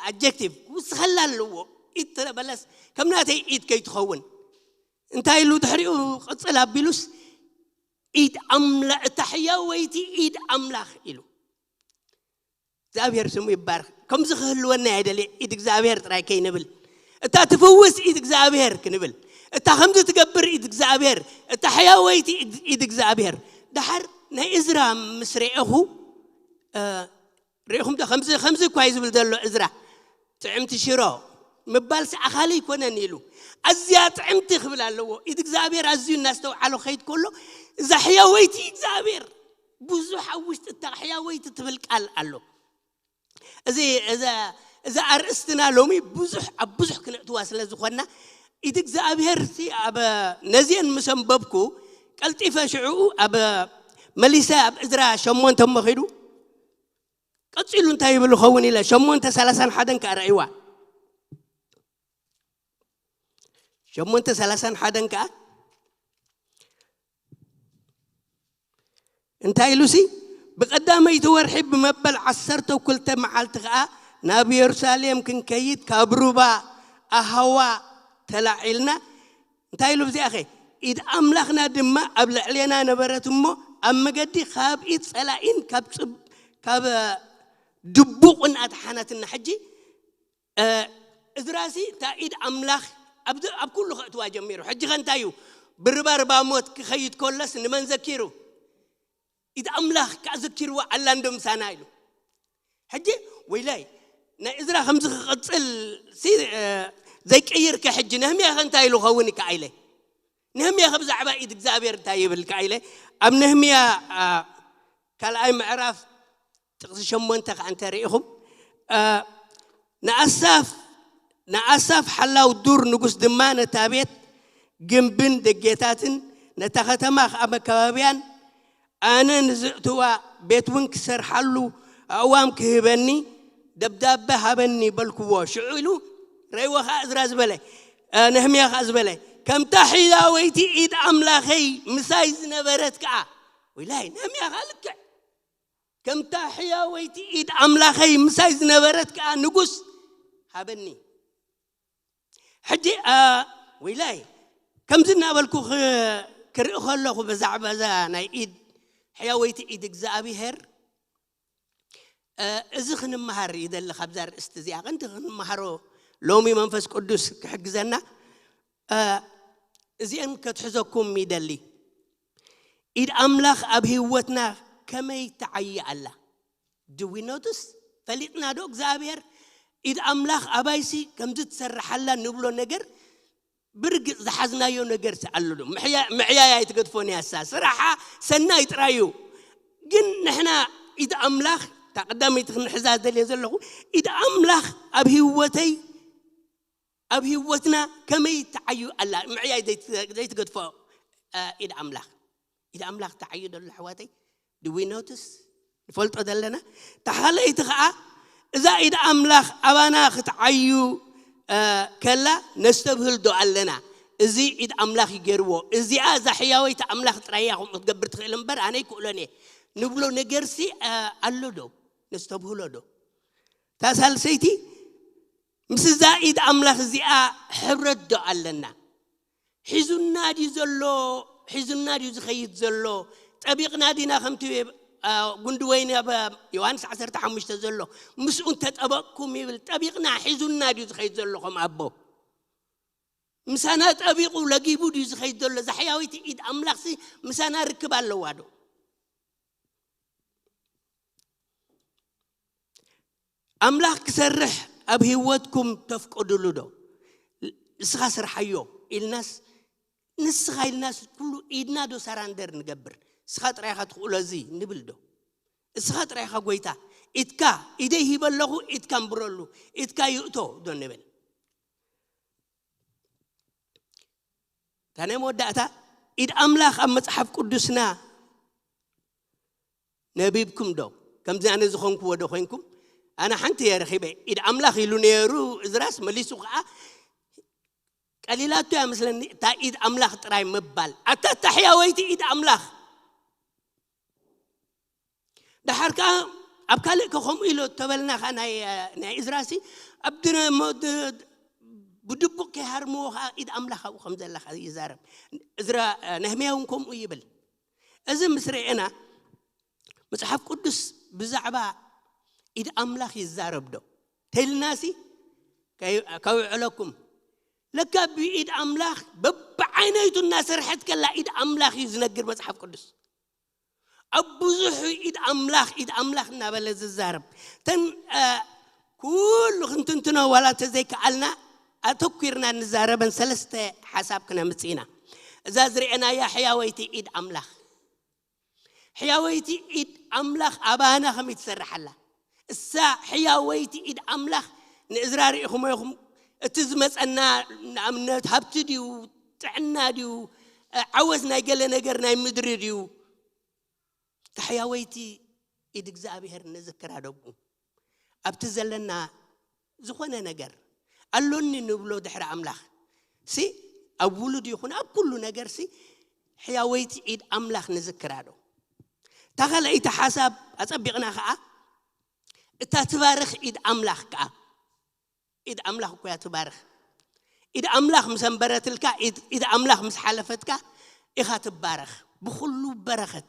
ኣጀክቲቭ ክውስኸላ ኣለዎ። ኢድ ተበለስ ከም ናተይ ኢድ ከይትኸውን እንታይ ኢሉ ድሕሪኡ ቅጽል ኣቢሉስ ኢድ ኣምላ እታ ሕያወይቲ ኢድ ኣምላኽ ኢሉ እግዚኣብሔር ስሙ ይባርክ። ከምዚ ክህልወና ኣይደልየ ኢድ እግዚኣብሔር ጥራይ ከይንብል፣ እታ ትፍውስ ኢድ እግዚኣብሔር ክንብል፣ እታ ከምዚ ትገብር ኢድ እግዚኣብሔር፣ እታ ሕያወይቲ ኢድ እግዚኣብሔር። ድሓር ናይ እዝራ ምስ ርኤኹ ርኢኹም ዶ ከምዚ ከምዚ እኳ እዩ ዝብል ዘሎ እዝራ። ጥዕምቲ ሽሮ ምባል ኣኻሊ ኣይኮነን ኢሉ ኣዝያ ጥዕምቲ ክብል ኣለዎ። ኢድ እግዚኣብሔር ኣዝዩ እናስተውዓሎ ከይድ ከሎ እዛ ሕያወይቲ እግዚኣብሔር ብዙሕ ኣብ ውሽጢ እታ ሕያወይቲ ትብል ቃል ኣሎ። እዚ እዚ ኣርእስትና ሎሚ ብዙሕ ኣብ ብዙሕ ክነእትዋ ስለ ዝኾንና ኢድ እግዚኣብሔር ሲ ኣብ ነዚአን ምስ ኣንበብኩ ቀልጢፈ ሽዕኡ ኣብ መሊሰ ኣብ እዝራ ሸሞንተ እሞ ኸይዱ ቀጺሉ እንታይ ይብል ይኸውን ኢለ ሸሞንተ ሰላሳን ሓደን ከኣ ረእይዋ። ሸሞንተ ሰላሳን ሓደን ከኣ እንታይ ኢሉሲ ብቐዳመይቲ ወርሒ ብመበል ዓሰርተ ክልተ መዓልቲ ከኣ ናብ የሩሳሌም ክንከይድ ካብ ሩባ ኣሃዋ ተላዒልና እንታይ ኢሉ ብዚኣኸ ኢድ ኣምላኽና ድማ ኣብ ልዕሌና ነበረት እሞ ኣብ መገዲ ካብ ኢድ ጸላኢን ካብ ጽብ ካብ ድቡቕን ኣድሓነትና። ሕጂ እዝራሲ እታ ኢድ ኣምላኽ ኣብ ኩሉ ከእትዋ ጀሚሩ። ሕጂ ከ እንታይ እዩ ብርባ ርባ ሞት ክኸይድ ከሎስ ንመን ዘኪሩ? ኢድ ኣምላኽ ከኣ ዘኪርዋ ኣላ እንዶ ምሳና ኢሉ። ሕጂ ወይላይ ናይ እዝራ ከምዚ ክቕጽል ዘይቀይርከ ሕጂ ነህምያ ከ እንታይ ኢሉ ኸውን ከኣ ኢለ ነህምያ ከ ብዛዕባ ኢድ እግዚኣብሔር እንታይ ይብል ከኣ ኢለ ኣብ ነህምያ ካልኣይ ምዕራፍ ጥቕሲ ሸሞንተ ከኣ እንተርኢኹም ንኣሳፍ ንኣሳፍ ሓላው ዱር ንጉስ ድማ ነታ ቤት ግንብን ደጌታትን ነታ ከተማ ከኣ መከባብያን ኣነ ንዝእትዋ ቤት እውን ክሰርሓሉ ኣእዋም ክህበኒ ደብዳበ ሃበኒ በልክዎ። ሽዑ ኢሉ ረይዎ ከኣ እዝራ ዝበለ ነህምያ ከኣ ዝበለ ከምታ ሕያወይቲ ኢድ ኣምላኸይ ምሳይ ዝነበረት ከኣ ወይላይ ነህምያ ከኣ ልክዕ ከምታ ሕያወይቲ ኢድ ኣምላኸይ ምሳይ ዝነበረት ከኣ ንጉስ ሃበኒ። ሕጂ ወይላይ ከምዚ እናበልኩ ክርኢ ከለኹ ብዛዕባ እዛ ናይ ኢድ ሕያወይቲ ኢድ እግዚኣብሄር እዚ ክንመሃር ይደሊ ካብዛ ርእስቲ እዚኣ ቀንዲ ክንመሃሮ ሎሚ መንፈስ ቅዱስ ክሕግዘና እዚአን ከትሕዘኩም ይደሊ። ኢድ ኣምላኽ ኣብ ህይወትና ከመይ ትዓዪ ኣላ? ድዊ ኖትስ ፈሊጥና ዶ እግዚኣብሔር ኢድ ኣምላኽ ኣባይሲ ከምዚ ትሰርሓላ ንብሎ ነገር ብርግጽ ዝሓዝናዮ ነገር ኣሎ ዶ? ምዕያይ ኣይትገድፎን እያ እሳ ስራሓ ሰናይ ጥራይ እዩ። ግን ንሕና ኢድ ኣምላኽ እታ ቀዳመይቲ ክንሕዛ ደልየ ዘለኹ ኢድ ኣምላኽ ኣብ ህይወተይ ኣብ ህይወትና ከመይ ተዓዩ ኣላ ምዕያይ ዘይትገድፎ ኢድ ኣምላኽ ኢድ ኣምላኽ ተዓዩ ደሎ ኣሕዋተይ ድዊ ኖትስ ንፈልጦ ዘለና ተሓለይቲ ከዓ እዛ ኢድ ኣምላኽ ኣባና ክትዓዩ ከላ ነስተብህል ዶ ኣለና እዚ ኢድ ኣምላኽ ይገርዎ እዚኣ እዛ ሕያወይቲ ኣምላኽ ጥራያ ከምኡ ክትገብር ትኽእል እምበር ኣነ ይክእሎን እየ ንብሎ ነገርሲ ኣሎ ዶ ነስተብህሎ ዶ እታ ሳልሰይቲ ምስዛ ኢድ ኣምላኽ እዚኣ ሕብረት ዶ ኣለና ሒዙና ድዩ ዘሎ ሒዙና ድዩ ዝኸይድ ዘሎ ጠቢቕና ዲና ከምቲ ጉንዲ ወይኒ ኣብ ዮሃንስ ዓሰርተ ሓሙሽተ ዘሎ ምስኡ እንተጠበቕኩም ይብል ጠቢቕና ሒዙና ድዩ ዝኸይድ ዘሎ ከም ኣቦ ምሳና ጠቢቑ ለጊቡ ድዩ ዝኸይድ ዘሎ እዛ ሕያወይቲ ኢድ ኣምላኽሲ ምሳና ርክብ ኣለዋ ዶ ኣምላኽ ክሰርሕ ኣብ ህይወትኩም ተፍቅድሉ ዶ እስኻ ስርሓዮ ኢልናስ ንስኻ ኢልናስ ኩሉ ኢድና ዶ ሰራንደር ንገብር እስኻ ጥራይ ኢኻ ትኽእሎ እዚ ንብል ዶ? እስኻ ጥራይ ኢኻ ጎይታ። ኢድካ፣ ኢደይ ሂበ ኣለኹ፣ ኢድካ እንብረሉ፣ ኢድካ ይእቶ ዶ ንብል? እታ ናይ መወዳእታ፣ ኢድ ኣምላኽ ኣብ መጽሓፍ ቅዱስና ነቢብኩም ዶ? ከምዚ ኣነ ዝኾንክዎ ዶ ኮይንኩም? ኣነ ሓንቲ እየ ረኺበ። ኢድ ኣምላኽ ኢሉ ነይሩ እዝራስ፣ መሊሱ ከዓ ቀሊላቶ እያ መስለኒ እታ ኢድ ኣምላኽ ጥራይ ምባል። ኣታ እታ ሕያወይቲ ኢድ ኣምላኽ። ደሓር ከዓ ኣብ ካልእ ከ ከምኡ ኢሎ ተበልና ከዓ ናይ፣ ናይ እዝራሲ ኣብ ድነ-፣ ሞ-፣ ድ-፣ ብድቡቕ ከይሃርምዎ ከዓ ኢድ ኣምላኽ ኣብኡ ከም ዘላ ከዓ ይዛረብ። እዝራ፣ ነህምያ እውን ከምኡ ይብል። እዚ ምስ ርኤና መጽሓፍ ቅዱስ ብዛዕባ ኢድ ኣምላኽ ይዛረብ ዶ? ተይልናሲ ከይ-፣ ከውዕለኩም። ለካ ብኢድ ኣምላኽ በብዓይነቱ እናሰርሐት ከላ ኢድ ኣምላኽ እዩ ዝነግር መጽሓፍ ቅዱስ። ኣብ ብዙሕ ኢድ ኣምላኽ፣ ኢድ ኣምላኽ እናበለ ዝዛረብ። ተን፣ እ፣ ኩሉ ክንትንትኖ ዋላ እንተዘይከኣልና ኣተኲርና እንዛረበን ሰለስተ ሓሳብ ክነምጽእ ኢና። እዛ ዝርኤናያ ሕያወይቲ ኢድ ኣምላኽ። ሕያወይቲ ኢድ ኣምላኽ ኣባና ከመይ ትሰርሕ ኣላ? እሳ ሕያወይቲ ኢድ ኣምላኽ ንእዝራ ርኢኹሞ ኢኹም። እቲ ዝመጸና ንኣብነት ሃብቲ ድዩ፣ ጥዕና ድዩ፣ እ፣ ዓወት ናይ ገለ ነገር ናይ ምድሪ ድዩ? እታ ሕያወይቲ ኢድ እግዚኣብሔር ንዝክራ ደጉ። ኣብቲ ዘለና ዝኾነ ነገር ኣሎኒ ንብሎ ድሕሪ ኣምላኽ ሲ፣ ኣብ ውሉድ ይኹን ኣብ ኩሉ ነገር ሲ፣ ሕያወይቲ ኢድ ኣምላኽ ንዝክራ ዶ? እታ ካልኣይቲ ሓሳብ ኣጸቢቕና ኸዓ፣ እታ ትባርኽ ኢድ ኣምላኽ ከኣ፣ ኢድ ኣምላኽ እኮ እያ ትባርኽ። ኢድ ኣምላኽ ምስ ኣንበረትልካ፣ ኢድ፣ ኢድ ኣምላኽ ምስ ሓለፈትካ ኢኻ ትባረኽ። ብኹሉ በረኸት።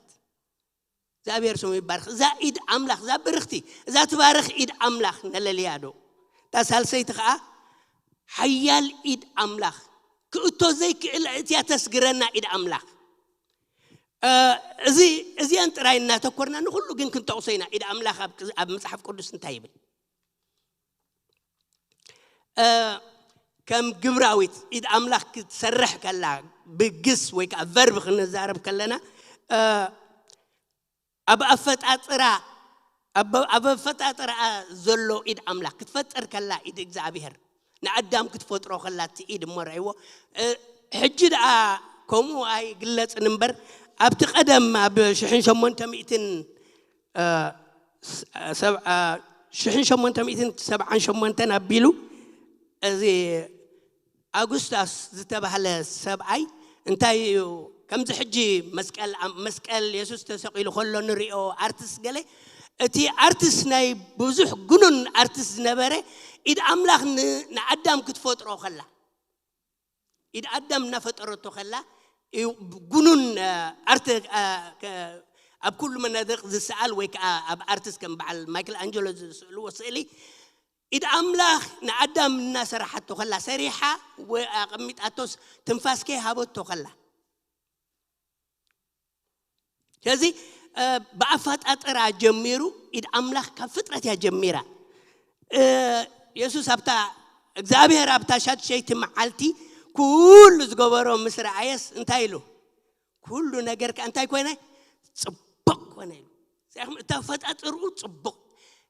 እግዚኣብሔር ስሙ ይባረኽ። እዛ ኢድ ኣምላኽ፣ እዛ ብርኽቲ፣ እዛ ትባርኽ ኢድ ኣምላኽ ነለልያ ዶ? እታ ሳልሰይቲ ኸዓ፣ ሓያል ኢድ ኣምላኽ፣ ክእቶ ዘይክእል እትያ ተስግረና ኢድ ኣምላኽ። እ፣ እዚ፣ እዚኣን ጥራይ እናተኮርና ንኹሉ ግን ክንጠቕሶ ኢና። ኢድ ኣምላኽ ኣብ፣ ኣብ መጽሓፍ ቅዱስ እንታይ ይብል? እ፣ ከም ግብራዊት ኢድ ኣምላኽ ክትሰርሕ ከላ፣ ብግስ ወይ ከዓ ቨርብ ክንዛረብ ከለና፣ እ፣ ኣብ ኣፈጣጥራ፣ ኣብ፣ ኣብ ኣፈጣጥራኣ ዘሎ ኢድ ኣምላኽ ክትፈጥር ከላ፣ ኢድ እግዚኣብሔር ንኣዳም ክትፈጥሮ ከላ፣ እቲ ኢድ እሞ ረእይዎ። እ፣ ሕጂ ደኣ ከምኡ ኣይግለጽን እምበር፣ ኣብቲ ቀደም ኣብ ሽሕን ሸሞንተ ሚእትን፣ እ፣ ስ-፣ ሰብ-፣ እ፣ ሽሕን ሸሞንተ ሚእትን ሰብዓን ሸሞንተን ኣቢሉ፣ እዚ ኣጉስታስ ዝተባህለ ሰብኣይ እንታይ እዩ፣ ከምዚ ሕጂ መስቀል፣ ኣብ መስቀል የሱስ ተሰቒሉ ከሎ ንሪኦ ኣርትስ ገለ፣ እቲ ኣርትስ ናይ ብዙሕ ግኑን ኣርትስ ዝነበረ፣ ኢድ ኣምላኽ ን-፣ ንኣዳም ክትፈጥሮ ከላ፣ ኢድ ኣዳም እናፈጠረቶ ከላ እዩ ግኑን፣ እ፣ ኣርት፣ እ፣ ከ-፣ ኣብ ኩሉ መናድቕ ዝሰኣል ወይ ከዓ ኣብ ኣርትስ ከም በዓል ማይክል ኣንጀሎ ዝስእልዎ ስእሊ፣ ኢድ ኣምላኽ ንኣዳም እናሰራሓቶ ከላ፣ ሰሪሓ ወ-፣ ኣቐሚጣቶስ ትንፋስ ከይሃበቶ ከላ። ስለዚ፣ እ፣ ብኣፈጣጥራ ጀሚሩ፣ ኢድ ኣምላኽ ካብ ፍጥረት እያ ጀሚራ። እ፣ የሱስ ኣብታ፣ እግዚኣብሔር ኣብታ ሻድሸይቲ መዓልቲ ኩሉ ዝገበሮ ምስ ረኣየስ እንታይ ኢሉ? ኩሉ ነገር ከ እንታይ ኮነ? ጽቡቕ ኮነ ኢሉ። እዚኣኹም እታ ኣፈጣጥርኡ ጽቡቕ።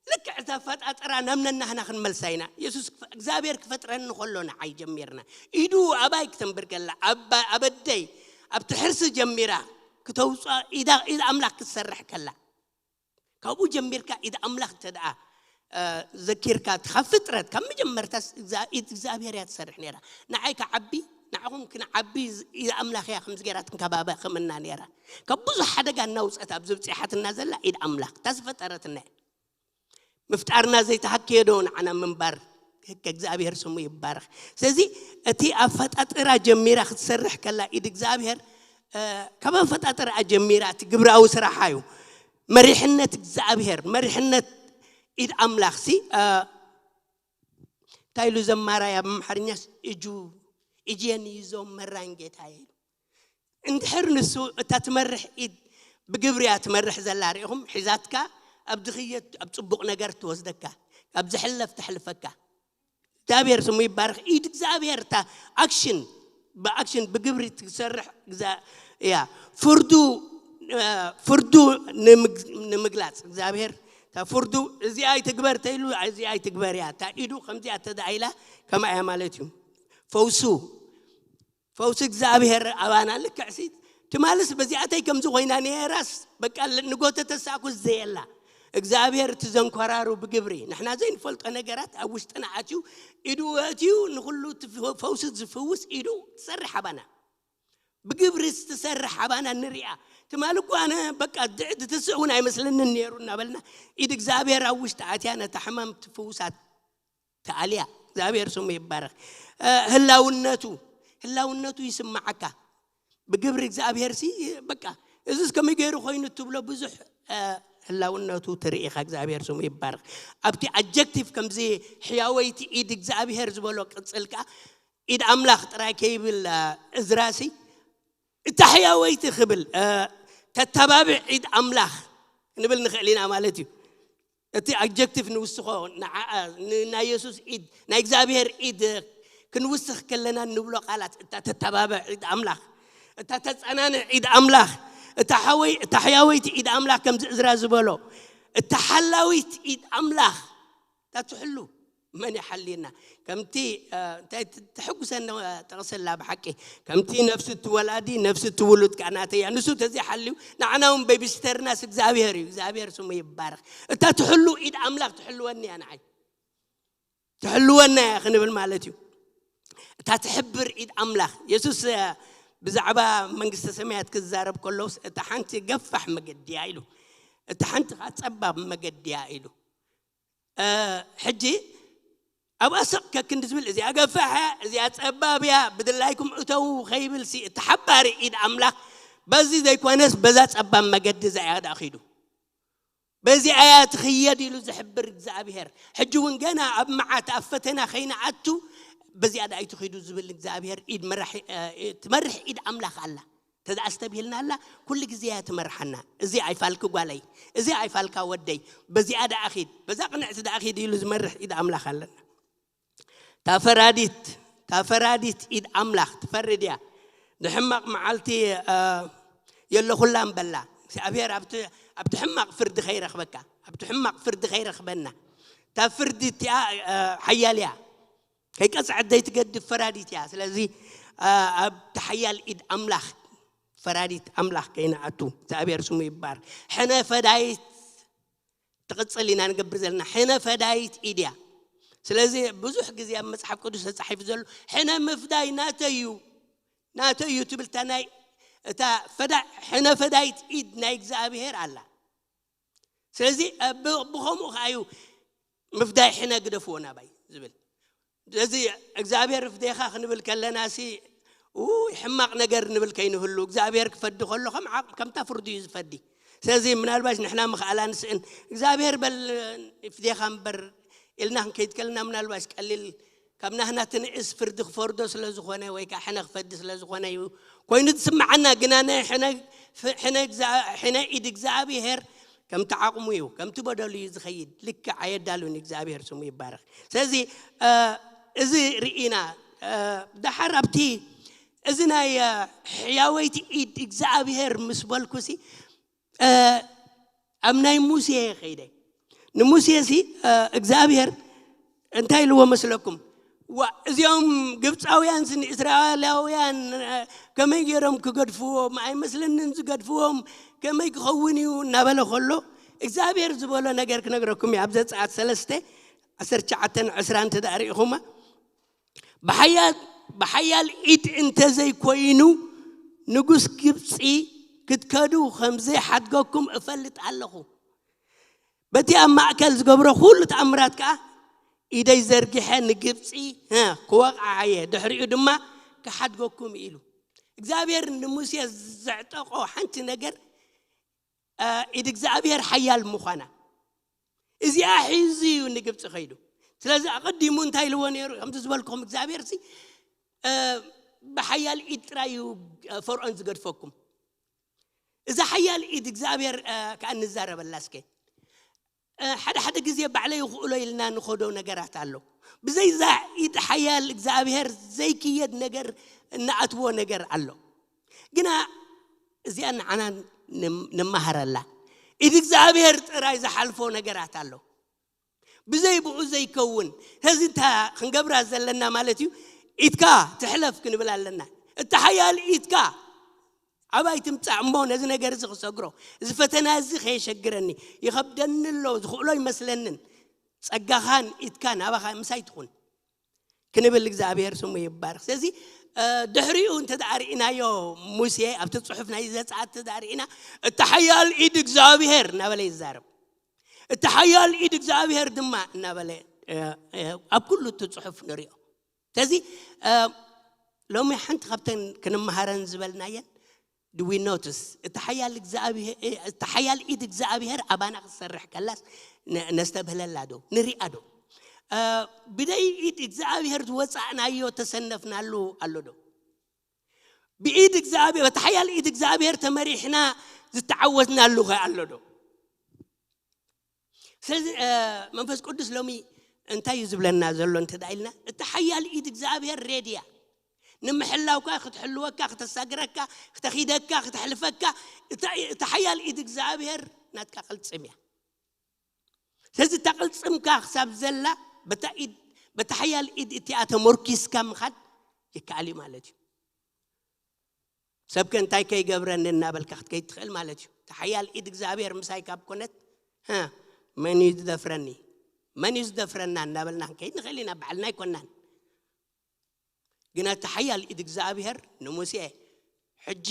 ልክዕ እታ ኣፈጣጥራ ናብ ነናህና ክንመልሳ ኢና። የሱስ ክፈ-፣ እግዚኣብሔር ክፈጥረኒ ከሎ ንዓይ ጀሚርና። ኢዱ ኣባይ ክተንብር ከላ፣ ኣብ፣ ኣብ ኣደይ፣ ኣብቲ ሕርሲ ጀሚራ ክተውፅኣ ኢዳ፣ ኢድ ኣምላኽ ክትሰርሕ ከላ። ካብኡ ጀሚርካ ኢድ ኣምላኽ እንተ ደኣ፣ እ፣ ዘኪርካ፣ ካብ ፍጥረት፣ ካብ መጀመርታስ እግዛ-፣ ኢድ እግዚኣብሔር እያ ትሰርሕ ነይራ። ንዓይ ክዓቢ፣ ንዓኹም ክንዓቢ፣ ኢድ ኣምላኽ እያ ከምዚ ገይራ ትንከባኸበና ነይራ። ካብ ብዙሕ ሓደጋ እናውፀት ኣብዚ ብፂሓትና ዘላ ኢድ ኣምላኽ፣ እታ ዝፈጠረትና እያ። ምፍጣርና ዘይተሃከየ ዶ ንዓና ምንባር? ህገ እግዚኣብሔር ስሙ ይባረኽ። ስለዚ እቲ ኣፈጣጥራ ጀሚራ ክትሰርሕ ከላ ኢድ እግዚኣብሔር፣ እ፣ ካብ ኣፈጣጥራ ጀሚራ እቲ ግብራዊ ስራሓ እዩ። መሪሕነት እግዚኣብሔር፣ መሪሕነት ኢድ ኣምላኽ ሲ፣ እ፣ እንታይ ኢሉ ዘማራይ ኣብ ኣምሓርኛስ? እጁ፣ እጄን ይዞ መራኝ ጌታዬ ኢሉ። እንድሕር ንሱ እታ ትመርሕ ኢድ ብግብሪ እያ ትመርሕ ዘላ ርኢኹም፣ ሒዛትካ ኣብ ድኽየት፣ ኣብ ጽቡቕ ነገር ትወስደካ፣ ኣብ ዝሕለፍ ተሕልፈካ። እግዚኣብሔር ስሙ ይባረኽ። ኢድ እግዚኣብሔር እታ ኣክሽን፣ ብኣክሽን ብግብሪ ትሰርሕ እያ። ፍርዱ ፍርዱ ንምግላፅ እግዚኣብሔር ፍርዱ እዚኣ ኣይትግበር ተይሉ እዚኣ ኣይትግበር እያ። እታ ኢዱ ከምዚኣ ተዳኢላ ከማ እያ ማለት እዩ። ፈውሱ ፈውሲ እግዚኣብሔር ኣባና ልክዕሲ ትማልስ በዚኣተይ ከምዚ ኮይና ነራስ በቃ ንጎተተሳኩ ዘየላ እግዚኣብሔር እቲ ዘንኮራሩ ብግብሪ ንሕና ዘይንፈልጦ ነገራት ኣብ ውሽጥና ኣትዩ ኢዱ ኣትዩ ንኩሉ ፈውሲ ዝፍውስ ኢዱ ትሰርሕ ኣባና ብግብሪ ትሰርሕ ኣባና ንሪኣ። ትማሊ እኮ ኣነ በቃ ድዕድ ትስእ እውን ኣይመስለንን ነይሩ እናበልና ኢድ እግዚኣብሔር ኣብ ውሽጢ ኣትያ ነታ ሕማም ትፍውሳት ተኣልያ። እግዚኣብሔር ስሙ ይባረክ። ህላውነቱ ህላውነቱ ይስማዓካ ብግብሪ እግዚኣብሔር ሲ በቃ እዚስ ከመይ ገይሩ ኮይኑ ትብሎ ብዙሕ ህላውነቱ ትርኢ ኢኻ። እግዚኣብሔር ስሙ ይባረክ። ኣብቲ ኣጀክቲቭ ከምዚ ሕያወይቲ ኢድ እግዚኣብሔር ዝበሎ ቅፅል ከዓ ኢድ ኣምላኽ ጥራይ ከይብል እዝራሲ እታ ሕያወይቲ ክብል ተተባብዕ ኢድ ኣምላኽ ክንብል ንኽእል ኢና ማለት እዩ። እቲ ኣጀክቲቭ ንውስኾ ናይ የሱስ ኢድ ናይ እግዚኣብሔር ኢድ ክንውስኽ ከለና ንብሎ ቃላት እታ ተተባብዕ ኢድ ኣምላኽ እታ ተፀናንዕ ኢድ ኣምላኽ እታ ሕያወይቲ ኢድ ኣምላኽ ከምዚ እዝራ ዝበሎ እታ ሓላዊት ኢድ ኣምላኽ እታ ትሕሉ መን ይሓልየና ከምቲ እንታይ ተሐጉሰና ጥቕስላ ብሓቂ ከምቲ ነፍሲ ትወላዲ ነፍሲ ትውሉድ ከኣ ናተያ ንሱ ተዘይሓልዩ ንዓና እውን ቤቢስተርናስ እግዚኣብሔር እዩ እግዚኣብሔር ስሙ ይባረክ እታ ትሕሉ ኢድ ኣምላኽ ትሕልወኒ እያ ንዓይ ትሕልወና እያ ክንብል ማለት እዩ እታ ትሕብር ኢድ ኣምላኽ የሱስ ብዛዕባ መንግስተ ሰማያት ክዛረብ ከለውስ እታ ሓንቲ ገፋሕ መገዲ እያ ኢሉ እታ ሓንቲ ጸባብ መገዲ እያ ኢሉ ሕጂ ኣብኣ ስቕ ከክንዲ ዝብል እዚኣ ገፋሕ እያ እዚኣ ጸባብ እያ ብድላይኩም እተው ከይብል ሲ እቲ ሓባሪ ኢድ ኣምላኽ በዚ ዘይኮነስ በዛ ጸባብ መገዲ እዛ እያ ዳኺዱ በዚኣ እያ ትኽየድ ኢሉ ዝሕብር እግዚኣብሔር ሕጂ እውን ገና ኣብ መዓት ኣብ ፈተና ከይንኣቱ በዚኣ ዳኣ ትኺዱ ዝብል እግዚኣብሔር ኢድ መራሕ ትመርሕ ኢድ ኣምላኽ ኣላ ተዝኣስተብሂልና ኣላ ኩሉ ግዜ እያ ትመርሓና እዚ ኣይፋልኪ ጓለይ እዚ ኣይፋልካ ወደይ በዚኣ ደኣ ኺድ በዛ ቅንዕቲ ደኣ ኺድ ኢሉ ዝመርሕ ኢድ ኣምላኽ ኣለና ታፈራዲት ታፈራዲት ኢድ ኣምላኽ ትፈርድ እያ ንሕማቕ መዓልቲ የለኹላን በላ እግዚኣብሔር ኣብቲ ሕማቕ ፍርዲ ከይረኽበካ ኣብቲ ሕማቕ ፍርዲ ከይረኽበና እታ ፍርዲ እቲኣ ሓያል እያ ከይቀፅዐት ዘይትገድፍ ፈራዲት እያ ስለዚ ኣብቲ ሓያል ኢድ ኣምላኽ ፈራዲት ኣምላኽ ከይንኣቱ እግዚኣብሔር ስሙ ይባር ሕነ ፈዳይት ትቕፅል ኢና ንገብር ዘለና ሕነ ፈዳይት ኢድ እያ ስለዚ ብዙሕ ግዜ ኣብ መፅሓፍ ቅዱስ ተፃሒፉ ዘሎ ሕነ ምፍዳይ ናተይ እዩ ናተይ እዩ ትብል እታ ናይ እታ ፈዳ ሕነ ፈዳይት ኢድ ናይ እግዚኣብሔር ኣላ ስለዚ ብኸምኡ ከዓ እዩ ምፍዳይ ሕነ ግደፍዎ ናባይ ዝብል ስለዚ እግዚኣብሔር ፍዴኻ ክንብል ከለና ሲ ውይ ሕማቕ ነገር ንብል ከይንህሉ እግዚኣብሔር ክፈዲ ከሎ ከም ዓቕም ከምታ ፍርዱ እዩ ዝፈዲ ስለዚ ምናልባሽ ንሕና ምኽኣል ኣንስእን እግዚኣብሔር በል ፍዴኻ እምበር ኢልና ክንከይድ ከለና ምናልባሽ ቀሊል ካብ ናህና ትንእስ ፍርዲ ክፈርዶ ስለ ዝኾነ ወይ ከዓ ሕነ ክፈዲ ስለ ዝኾነ እዩ ኮይኑ ትስምዓና ግና ናይ ሕነ ኢድ እግዚኣብሔር ከምቲ ዓቕሙ እዩ ከምቲ በደሉ እዩ ዝኸይድ ልክዕ ኣየዳልውን እግዚኣብሔር ስሙ ይባረክ ስለዚ እዚ ርኢና ዳሓር ኣብቲ እዚ ናይ ሕያወይቲ ኢድ እግዚኣብሔር ምስ በልኩሲ ኣብ ናይ ሙሴ ከይደ ንሙሴ ሲ እግዚኣብሔር እንታይ ኢልዎ መስለኩም እዚኦም ግብፃውያን ንእስራኤላውያን ከመይ ገይሮም ክገድፍዎም ኣይመስለንን ዝገድፍዎም ከመይ ክኸውን እዩ እናበለ ከሎ እግዚኣብሔር ዝበሎ ነገር ክነግረኩም እዩ ኣብ ዘፀኣት ሰለስተ ዓሰርተ ትሽዓተ ዕስራ እንተ ርኢኹማ ብሓያል ብሓያል ኢድ እንተዘይኮይኑ ንጉስ ግብፂ ክትከዱ ከምዘይሓድገኩም እፈልጥ ኣለኹ በቲ ኣብ ማእከል ዝገብሮ ኩሉ ተኣምራት ከኣ ኢደይ ዘርጊሐ ንግብፂ ክወቕዓ እየ ድሕሪኡ ድማ ክሓድገኩም ኢሉ እግዚኣብሔር ንሙሴ ዘዕጠቆ ሓንቲ ነገር ኢድ እግዚኣብሔር ሓያል ምዃና እዚኣ ሒዙ እዩ ንግብፂ ከይዱ ስለዚ ኣቐዲሙ እንታይ ኢልዎ ነይሩ ከምቲ ዝበልኩም እግዚኣብሔር ሲ ብሓያል ኢድ ጥራይ እዩ ፈርዖን ዝገድፈኩም እዛ ሓያል ኢድ እግዚኣብሔር ከዓ ንዛረበላ እስከ ሓደ ሓደ ግዜ ባዕለይ ይኽእሎ ኢልና ንኸዶ ነገራት ኣሎ ብዘይዛ ኢድ ሓያል እግዚኣብሔር ዘይክየድ ነገር እናኣትዎ ነገር ኣሎ ግና እዚኣ ንዓና ንመሃረላ። ኢድ እግዚኣብሔር ጥራይ ዝሓልፎ ነገራት ኣሎ። ብዘይ ብኡ ዘይከውን። ስለዚ እንታ ክንገብራ ዘለና ማለት እዩ፣ ኢድካ ትሕለፍ ክንብል ኣለና። እቲ ሓያል ኢድካ ኣባይ ትምጻእ እሞ ነዚ ነገር እዚ ክሰግሮ፣ እዚ ፈተና እዚ ከየሸግረኒ፣ ይኸብደኒ ኣሎ፣ ዝኽእሎ ይመስለንን፣ ጸጋኻን ኢድካን ኣባኻ ምሳይ ትኹን ክንብል እግዚኣብሔር ስሙ ይባረኽ። ስለዚ ድሕሪኡ እንተ ርኢናዮ፣ ሙሴ ኣብቲ ጽሑፍ ናይ ዘጸኣት እንተ ርኢና፣ እቲ ሓያል ኢድ እግዚኣብሔር እናበለ ይዛረብ። እቲ ሓያል ኢድ እግዚኣብሔር ድማ እናበለ ኣብ ኩሉ እቲ ጽሑፍ ንሪኦ። ስለዚ ሎሚ ሓንቲ ካብተን ክንመሃረን ዝበልናየን ድዊ ኖትስ እቲ ሓያል እግዚኣብሔር፣ እቲ ሓያል ኢድ እግዚኣብሔር ኣባና ክትሰርሕ ከላስ ነስተብህለላ ዶ ንሪኣ ዶ? ብደይ ኢድ እግዚኣብሔር ዝወፃእናዮ ተሰነፍናሉ ኣሎ ዶ? ብኢድ እግዚኣብሔር፣ በቲ ሓያል ኢድ እግዚኣብሔር ተመሪሕና ዝተዓወትናሉ ኸ ኣሎ ዶ? ስለዚ መንፈስ ቅዱስ ሎሚ እንታይ እዩ ዝብለና ዘሎ እንተ ኢልና፣ እቲ ሓያል ኢድ እግዚኣብሔር ሬድያ ንምሕላውካ፣ ክትሕልወካ፣ ክተሳግረካ፣ ክተኺደካ፣ ክተሕልፈካ፣ እቲ ሓያል ኢድ እግዚኣብሔር ናትካ ቅልጽም እያ። ስለዚ እታ ቅልጽምካ ክሳብ ዘላ በታ ሓያል ኢድ እቲኣ ተመርኪስካ ምኻድ ይከኣል እዩ ማለት እዩ። ሰብከ እንታይ ከይገብረኒ እናበልካ ክትከይድ ትኽእል ማለት እዩ። እቲ ሓያል ኢድ እግዚኣብሔር ምሳይ ካብ ኮነት፣ መን እዩ ዝደፍረኒ? መን እዩ ዝደፍረና እናበልና ክንከይድ ንኽእል ኢና። ባዕልና ኣይኮናን። ግና እቲ ሓያል ኢድ እግዚኣብሔር ንሙሴ፣ ሕጂ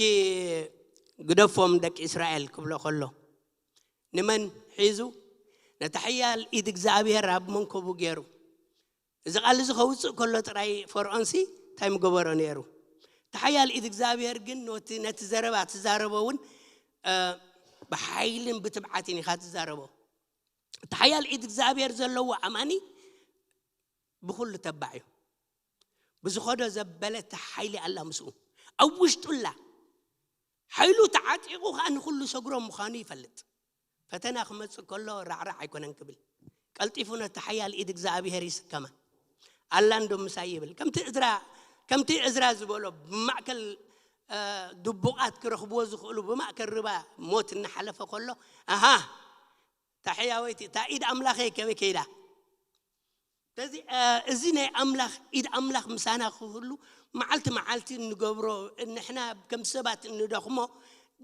ግደፎም ደቂ እስራኤል ክብሎ ከሎ፣ ንመን ሒዙ? ነቲ ሓያል ኢድ እግዚኣብሔር ኣብ መንከቡ ገይሩ። እዚ ቃል እዚ ከውፅእ ከሎ ጥራይ ፈርዖንሲ እንታይ ምገበሮ ነይሩ? እቲ ሓያል ኢድ እግዚኣብሔር ግን ነቲ ዘረባ ትዛረቦ እውን ብሓይልን ብትብዓትን ኢኻ ትዛረቦ። እቲ ሓያል ኢድ እግዚኣብሔር ዘለዎ ኣማኒ ብኩሉ ተባዕ እዩ። ብዝኸዶ ዘበለ እቲ ሓይሊ ኣላ ምስኡ፣ ኣብ ውሽጡ ኣላ። ሓይሉ ተዓጢቑ ከዓ ንኩሉ ሰግሮ ምዃኑ ይፈልጥ። ፈተና ክመፅእ ከሎ ራዕራዕ ኣይኮነን ክብል፣ ቀልጢፉ ነቲ ሓያል ኢድ እግዚኣብሔር ይስከማ። ኣላ እንዶ ምሳይ ይብል። ከምቲ እዝራ ከምቲ እዝራ ዝበሎ፣ ብማእከል ድቡቓት ክረኽብዎ ዝኽእሉ ብማእከል ርባ ሞት እናሓለፈ ከሎ፣ ኣሃ፣ እታ ሕያወይቲ እታ ኢድ ኣምላኸይ ከበይ ከይዳ? ስለዚ እዚ ናይ ኣምላኽ ኢድ ኣምላኽ ምሳና ክህሉ መዓልቲ መዓልቲ እንገብሮ፣ ንሕና ከም ሰባት እንደኽሞ፣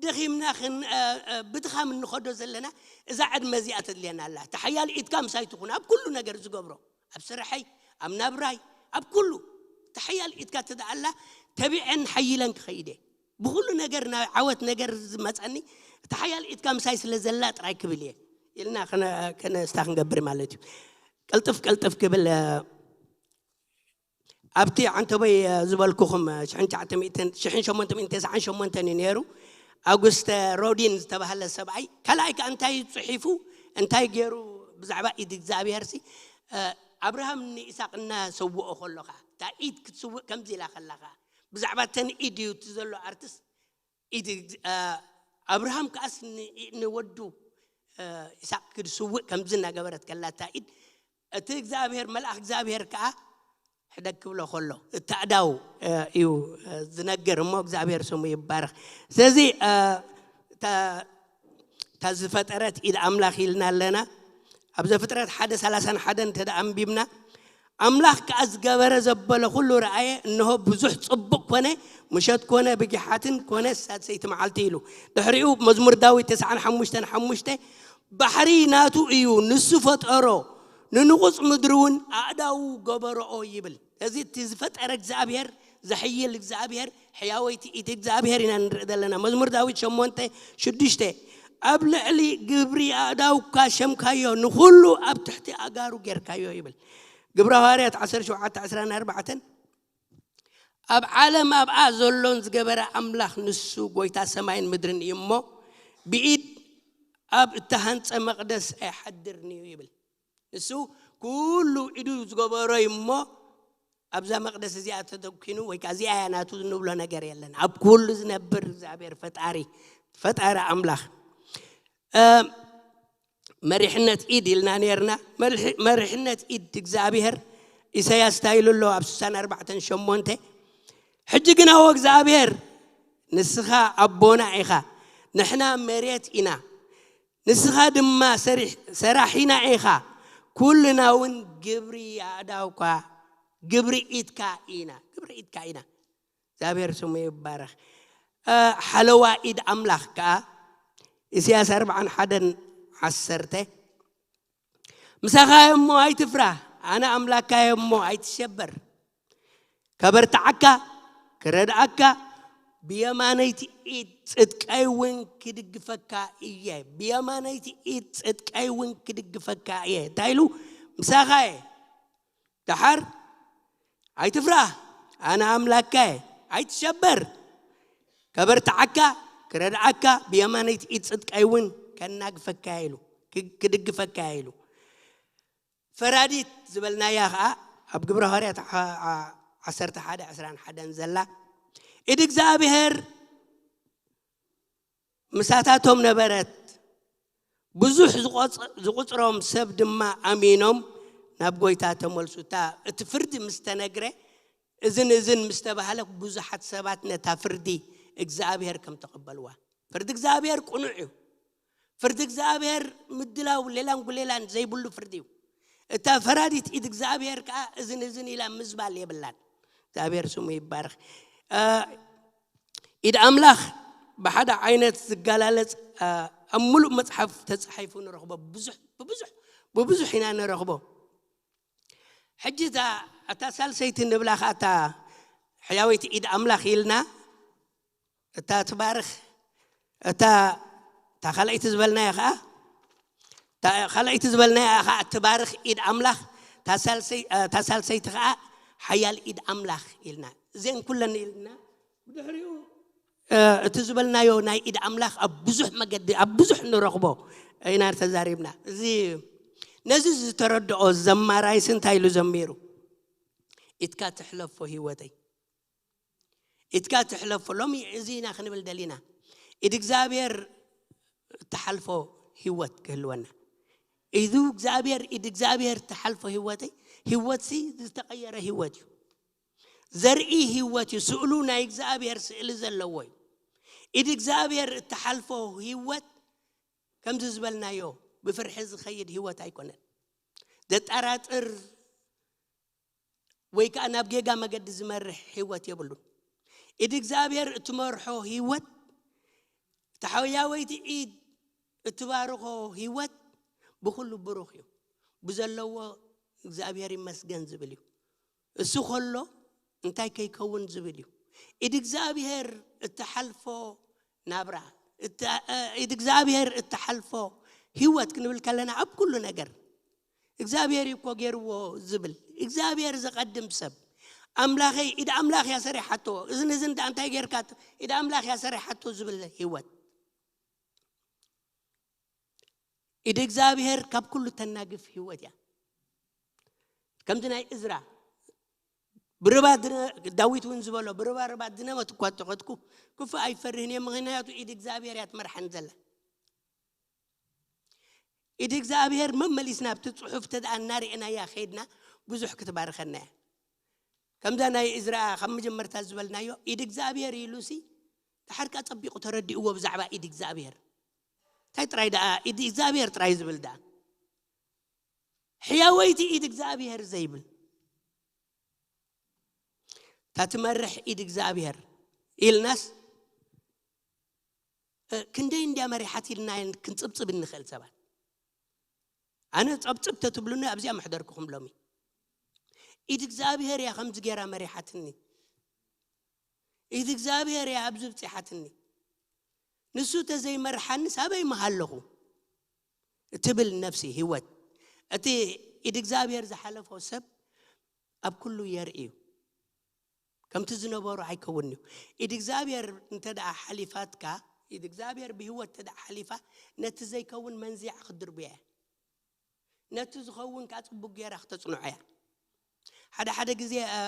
ደኺምና ብድኻም እንኸዶ ዘለና፣ እዛ ዕድመ እዚኣ ተድልየና ኣላ። ተሓያል ኢድካ ምሳይ ትኹን ኣብ ኩሉ ነገር ዝገብሮ፣ ኣብ ስርሐይ፣ ኣብ ናብራይ፣ ኣብ ኩሉ ተሓያል ኢድካ ተደኣላ፣ ተቢዐን ሓይለን ክኸይደ፣ ብኩሉ ነገር ናይ ዓወት ነገር ዝመፀኒ፣ ተሓያል ኢድካ ምሳይ ስለ ዘላ ጥራይ ክብል እየ ኢልና ከነስታ ክንገብር ማለት እዩ። ቀልጥፍ ቀልጥፍ ክብል ኣብቲ ዓንተቦይ ዝበልኩኹም ሽሕን ሸሞንተ ሚእትን ተስዓን ሸሞንተን እዩ ነይሩ። ኣጉስተ ሮዲን ዝተባህለ ሰብኣይ ካልኣይ ከኣ እንታይ ጽሒፉ እንታይ ገይሩ ብዛዕባ ኢድ እግዚኣብሔር ሲ ኣብርሃም ንኢሳቅ እናሰውኦ ከሎ ከኣ እታ ኢድ ክትስውእ ከምዚ ኢላ ከላ ከኣ ብዛዕባ ተን ኢድ እዩ እቲ ዘሎ ኣርትስ ኢድ ኣብርሃም ከኣስ ንወዱ ኢሳቅ ክድስውእ ከምዚ እናገበረት ከላ እታ ኢድ እቲ እግዚኣብሔር መልኣኽ እግዚኣብሔር ከኣ ሕደግ ክብሎ ከሎ እቲ ኣእዳው እዩ ዝነግር እሞ እግዚኣብሔር ስሙ ይባረኽ። ስለዚ እታ ዝፈጠረት ኢድ ኣምላኽ ኢልና ኣለና። ኣብ ዘፍጥረት ሓደ ሰላሳን ሓደን እንተ ደኣ ኣንቢብና ኣምላኽ ከኣ ዝገበረ ዘበለ ኩሉ ረኣየ፣ እንሆ ብዙሕ ጽቡቕ ኮነ፣ ምሸት ኮነ ብጊሓትን ኮነ ሳድሰይቲ መዓልቲ ኢሉ። ድሕሪኡ መዝሙር ዳዊት ተስዓን ሓሙሽተን ሓሙሽተ ባሕሪ ናቱ እዩ፣ ንሱ ፈጠሮ፣ ንንቑጽ ምድሪ እውን ኣእዳዉ ገበረኦ ይብል። እዚ እቲ ዝፈጠረ እግዚኣብሔር፣ ዘሕይል እግዚኣብሔር፣ ሕያወይቲ ኢድ እግዚኣብሔር ኢና ንርኢ ዘለና። መዝሙር ዳዊት ሸሞንተ ሽዱሽተ ኣብ ልዕሊ ግብሪ ኣእዳውካ ሸምካዮ፣ ንኹሉ ኣብ ትሕቲ ኣጋሩ ጌርካዮ ይብል። ግብረ ሃዋርያት ዓሰርተ ሸውዓተ ዕስራን ኣርባዕተን ኣብ ዓለም ኣብኣ ዘሎን ዝገበረ ኣምላኽ ንሱ ጎይታ ሰማይን ምድርን እዩ እሞ ብኢድ ኣብ እተሃንጸ መቕደስ ኣይሓድርን እዩ ይብል። ንሱ ኩሉ ኢዱ ዝገበሮ እዩ እሞ ኣብዛ መቕደስ እዚኣ ተተኪኑ ወይ ከዓ እዚኣ እያ ናቱ እንብሎ ነገር የለን። ኣብ ኩሉ ዝነብር እግዚኣብሔር ፈጣሪ ፈጣሪ ኣምላኽ መሪሕነት ኢድ ኢልና ነርና። መሪሕነት ኢድ እግዚኣብሔር ኢሳያስ እንታይ ኢሉ ኣሎ ኣብ ስሳን ኣርባዕተን ሸሞንተ ሕጂ ግና ወ እግዚኣብሔር ንስኻ ኣቦና ኢኻ፣ ንሕና መሬት ኢና፣ ንስኻ ድማ ሰራሒና ኢኻ፣ ኩልና እውን ግብሪ ኣእዳውካ፣ ግብሪ ኢድካ ኢና። ግብሪ ኢድካ ኢና። እግዚኣብሔር ስሙ ይባረኽ። ሓለዋ ኢድ ኣምላኽ ከዓ ኢሳያስ ኣርባዓን ሓደን ዓሰርተ፣ ምሳኻ እየ እሞ ኣይትፍራህ፣ ኣነ ኣምላካ እየ እሞ ኣይትሸበር። ከበርትዓካ፣ ክረድኣካ፣ ብየማነይቲ ኢድ ጽድቀይ እውን ክድግፈካ እየ። ብየማነይቲ ኢድ ጽድቀይ እውን ክድግፈካ እየ። እንታይ ኢሉ? ምሳኻ እየ። ደሓር ኣይትፍራህ፣ ኣነ ኣምላካ እየ። ኣይትሸበር። ከበርትዓካ፣ ክረድኣካ፣ ብየማነይቲ ኢድ ጽድቀይ እውን ከናግፈካ እየ ኢሉ፣ ክድግፈካ እየ ኢሉ። ፈራዲት ዝበልናያ ኸዓ ኣብ ግብረ ሃዋርያት ዓሰርተ ሓደ ዕስራን ሓደን ዘላ፣ ኢድ እግዚኣብሔር ምሳታቶም ነበረት። ብዙሕ ዝቑጽሮም ሰብ ድማ ኣሚኖም ናብ ጎይታ ተመልሱ። እታ እቲ ፍርዲ ምስ ተነግረ፣ እዝን እዝን ምስ ተባህለ፣ ብዙሓት ሰባት ነታ ፍርዲ እግዚኣብሔር ከም ተቐበልዋ። ፍርዲ እግዚኣብሔር ቅኑዕ እዩ። ፍርዲ እግዚኣብሔር ምድላው ሌላን ጉሌላን ዘይብሉ ፍርዲ እዩ። እታ ፈራዲት ኢድ እግዚኣብሔር ከዓ እዝን እዝን ኢላ ምዝባል የብላን። እግዚኣብሔር ስሙ ይባረኽ። ኢድ ኣምላኽ ብሓደ ዓይነት ዝገላለጽ ኣብ ሙሉእ መጽሓፍ ተጻሒፉ ንረኽቦ። ብዙሕ ብብዙሕ ብብዙሕ ኢና ንረኽቦ። ሕጂ እታ ሳልሰይቲ ንብላ ከዓ እታ ሕያወይቲ ኢድ ኣምላኽ ኢልና፣ እታ ትባርኽ፣ እታ ካልኣይቲ ዝበልናያ ከዓ ካልኣይቲ ዝበልናያ ከዓ ትባርኽ ኢድ ኣምላኽ፣ እታ ሳልሰይቲ ከዓ ሓያል ኢድ ኣምላኽ ኢልና፣ እዘን ኩለን ኢልና፣ ብድሕሪኡ እቲ ዝበልናዮ ናይ ኢድ ኣምላኽ ኣብ ብዙሕ መገዲ ኣብ ብዙሕ ንረኽቦ ኢና ተዛሪብና። እዚ ነዚ ዝተረድኦ ዘማራይስ እንታይ ኢሉ ዘሚሩ? ኢድካ ትሕለፎ ህይወተይ፣ ኢድካ ትሕለፎ። ሎሚ እዚ ኢና ክንብል ደሊና። ኢድ እግዚኣብሔር እትሓልፎ ህይወት ክህልወና። ኢዱ እግዚኣብሔር፣ ኢድ እግዚኣብሔር እትሓልፎ ህይወተይ፣ ህይወትሲ ዝተቐየረ ህይወት እዩ። ዘርኢ ህይወት እዩ። ስእሉ ናይ እግዚኣብሔር ስእሊ ዘለዎ እዩ። ኢድ እግዚኣብሔር እትሓልፎ ህይወት ከምዚ ዝበልናዮ ብፍርሒ ዝኸይድ ህይወት ኣይኮነን። ዘጠራጥር ወይ ከዓ ናብ ጌጋ መገዲ ዝመርሕ ህይወት የብሉን። ኢድ እግዚኣብሔር እትመርሖ ህይወት፣ እታ ሓያወይቲ ኢድ እትባርኾ ህይወት ብኹሉ ብሩኽ እዩ። ብዘለዎ እግዚኣብሔር ይመስገን ዝብል እዩ። እሱ ከሎ እንታይ ከይከውን ዝብል እዩ። ኢድ እግዚኣብሔር እትሓልፎ ናብራ፣ ኢድ እግዚኣብሔር እትሓልፎ ህይወት ክንብል ከለና ኣብ ኩሉ ነገር እግዚኣብሔር እዩ እኮ ገይርዎ ዝብል፣ እግዚኣብሔር ዘቐድም ሰብ፣ ኣምላኸይ ኢድ ኣምላኽ እያ ሰሪሓቶ፣ እዝን እዝን ደኣ እንታይ ጌርካ፣ ኢድ ኣምላኽ እያ ሰሪሓቶ ዝብል ህይወት። ኢድ እግዚኣብሔር ካብ ኩሉ ተናግፍ ህይወት እያ። ከምዚ ናይ እዝራ ብርባ ድነ-፣ ዳዊት እውን ዝበሎ፣ ብርባ ርባ ድነመት እኳ ተኸድኩ ክፉእ ኣይፈርህን እየ፣ ምኽንያቱ ኢድ እግዚኣብሔር እያ ትመርሓን ዘላ። ኢድ እግዚኣብሔር መመሊስና ኣብቲ ጽሑፍ ተደኣ እናርአናያ ኸይድና ብዙሕ ክትባርኸና እያ። ከምዛ ናይ እዝራ ካብ መጀመርታ ዝበልናዮ ኢድ እግዚኣብሔር ኢሉሲ፣ ደሓርካ ጸቢቑ ተረዲእዎ ብዛዕባ ኢድ እግዚኣብሔር። እንታይ ጥራይ ደኣ ኢድ እግዚኣብሔር ጥራይ ዝብል ደኣ፣ ሕያወይቲ ኢድ እግዚኣብሔር ዘይብል፣ እታ ትመርሕ ኢድ እግዚኣብሔር ኢልናስ፣ እ፣ ክንደይ እንድያ መሪሓት ኢልና ክንጽብጽብ እንኽእል ሰባት። ኣነ ጸብጽብ ተትብሉኒ ኣብዚኣ መሕደርኩኹም ሎሚ። ኢድ እግዚኣብሔር እያ ከምዚ ጌራ መሪሓትኒ። ኢድ እግዚኣብሔር እያ ኣብዚ ብጺሓትኒ። ንሱ ተዘይመርሓኒ ሳበይ ምሃለኹ እትብል ነፍሲ ህይወት። እቲ ኢድ እግዚኣብሔር ዝሓለፎ ሰብ ኣብ ኩሉ የርኢ እዩ። ከምቲ ዝነበሩ ኣይከውን እዩ። ኢድ እግዚኣብሔር እንተ ደኣ ሓሊፋትካ፣ ኢድ እግዚኣብሔር ብህይወት እንተ ደኣ ሓሊፋ፣ ነቲ ዘይከውን መንዚዓ ክትድርብያ እያ። ነቲ ዝኸውን ከኣ ጽቡቅ ጌራ ክተጽንዖ እያ። ሓደ ሓደ ግዜ፣ እ፣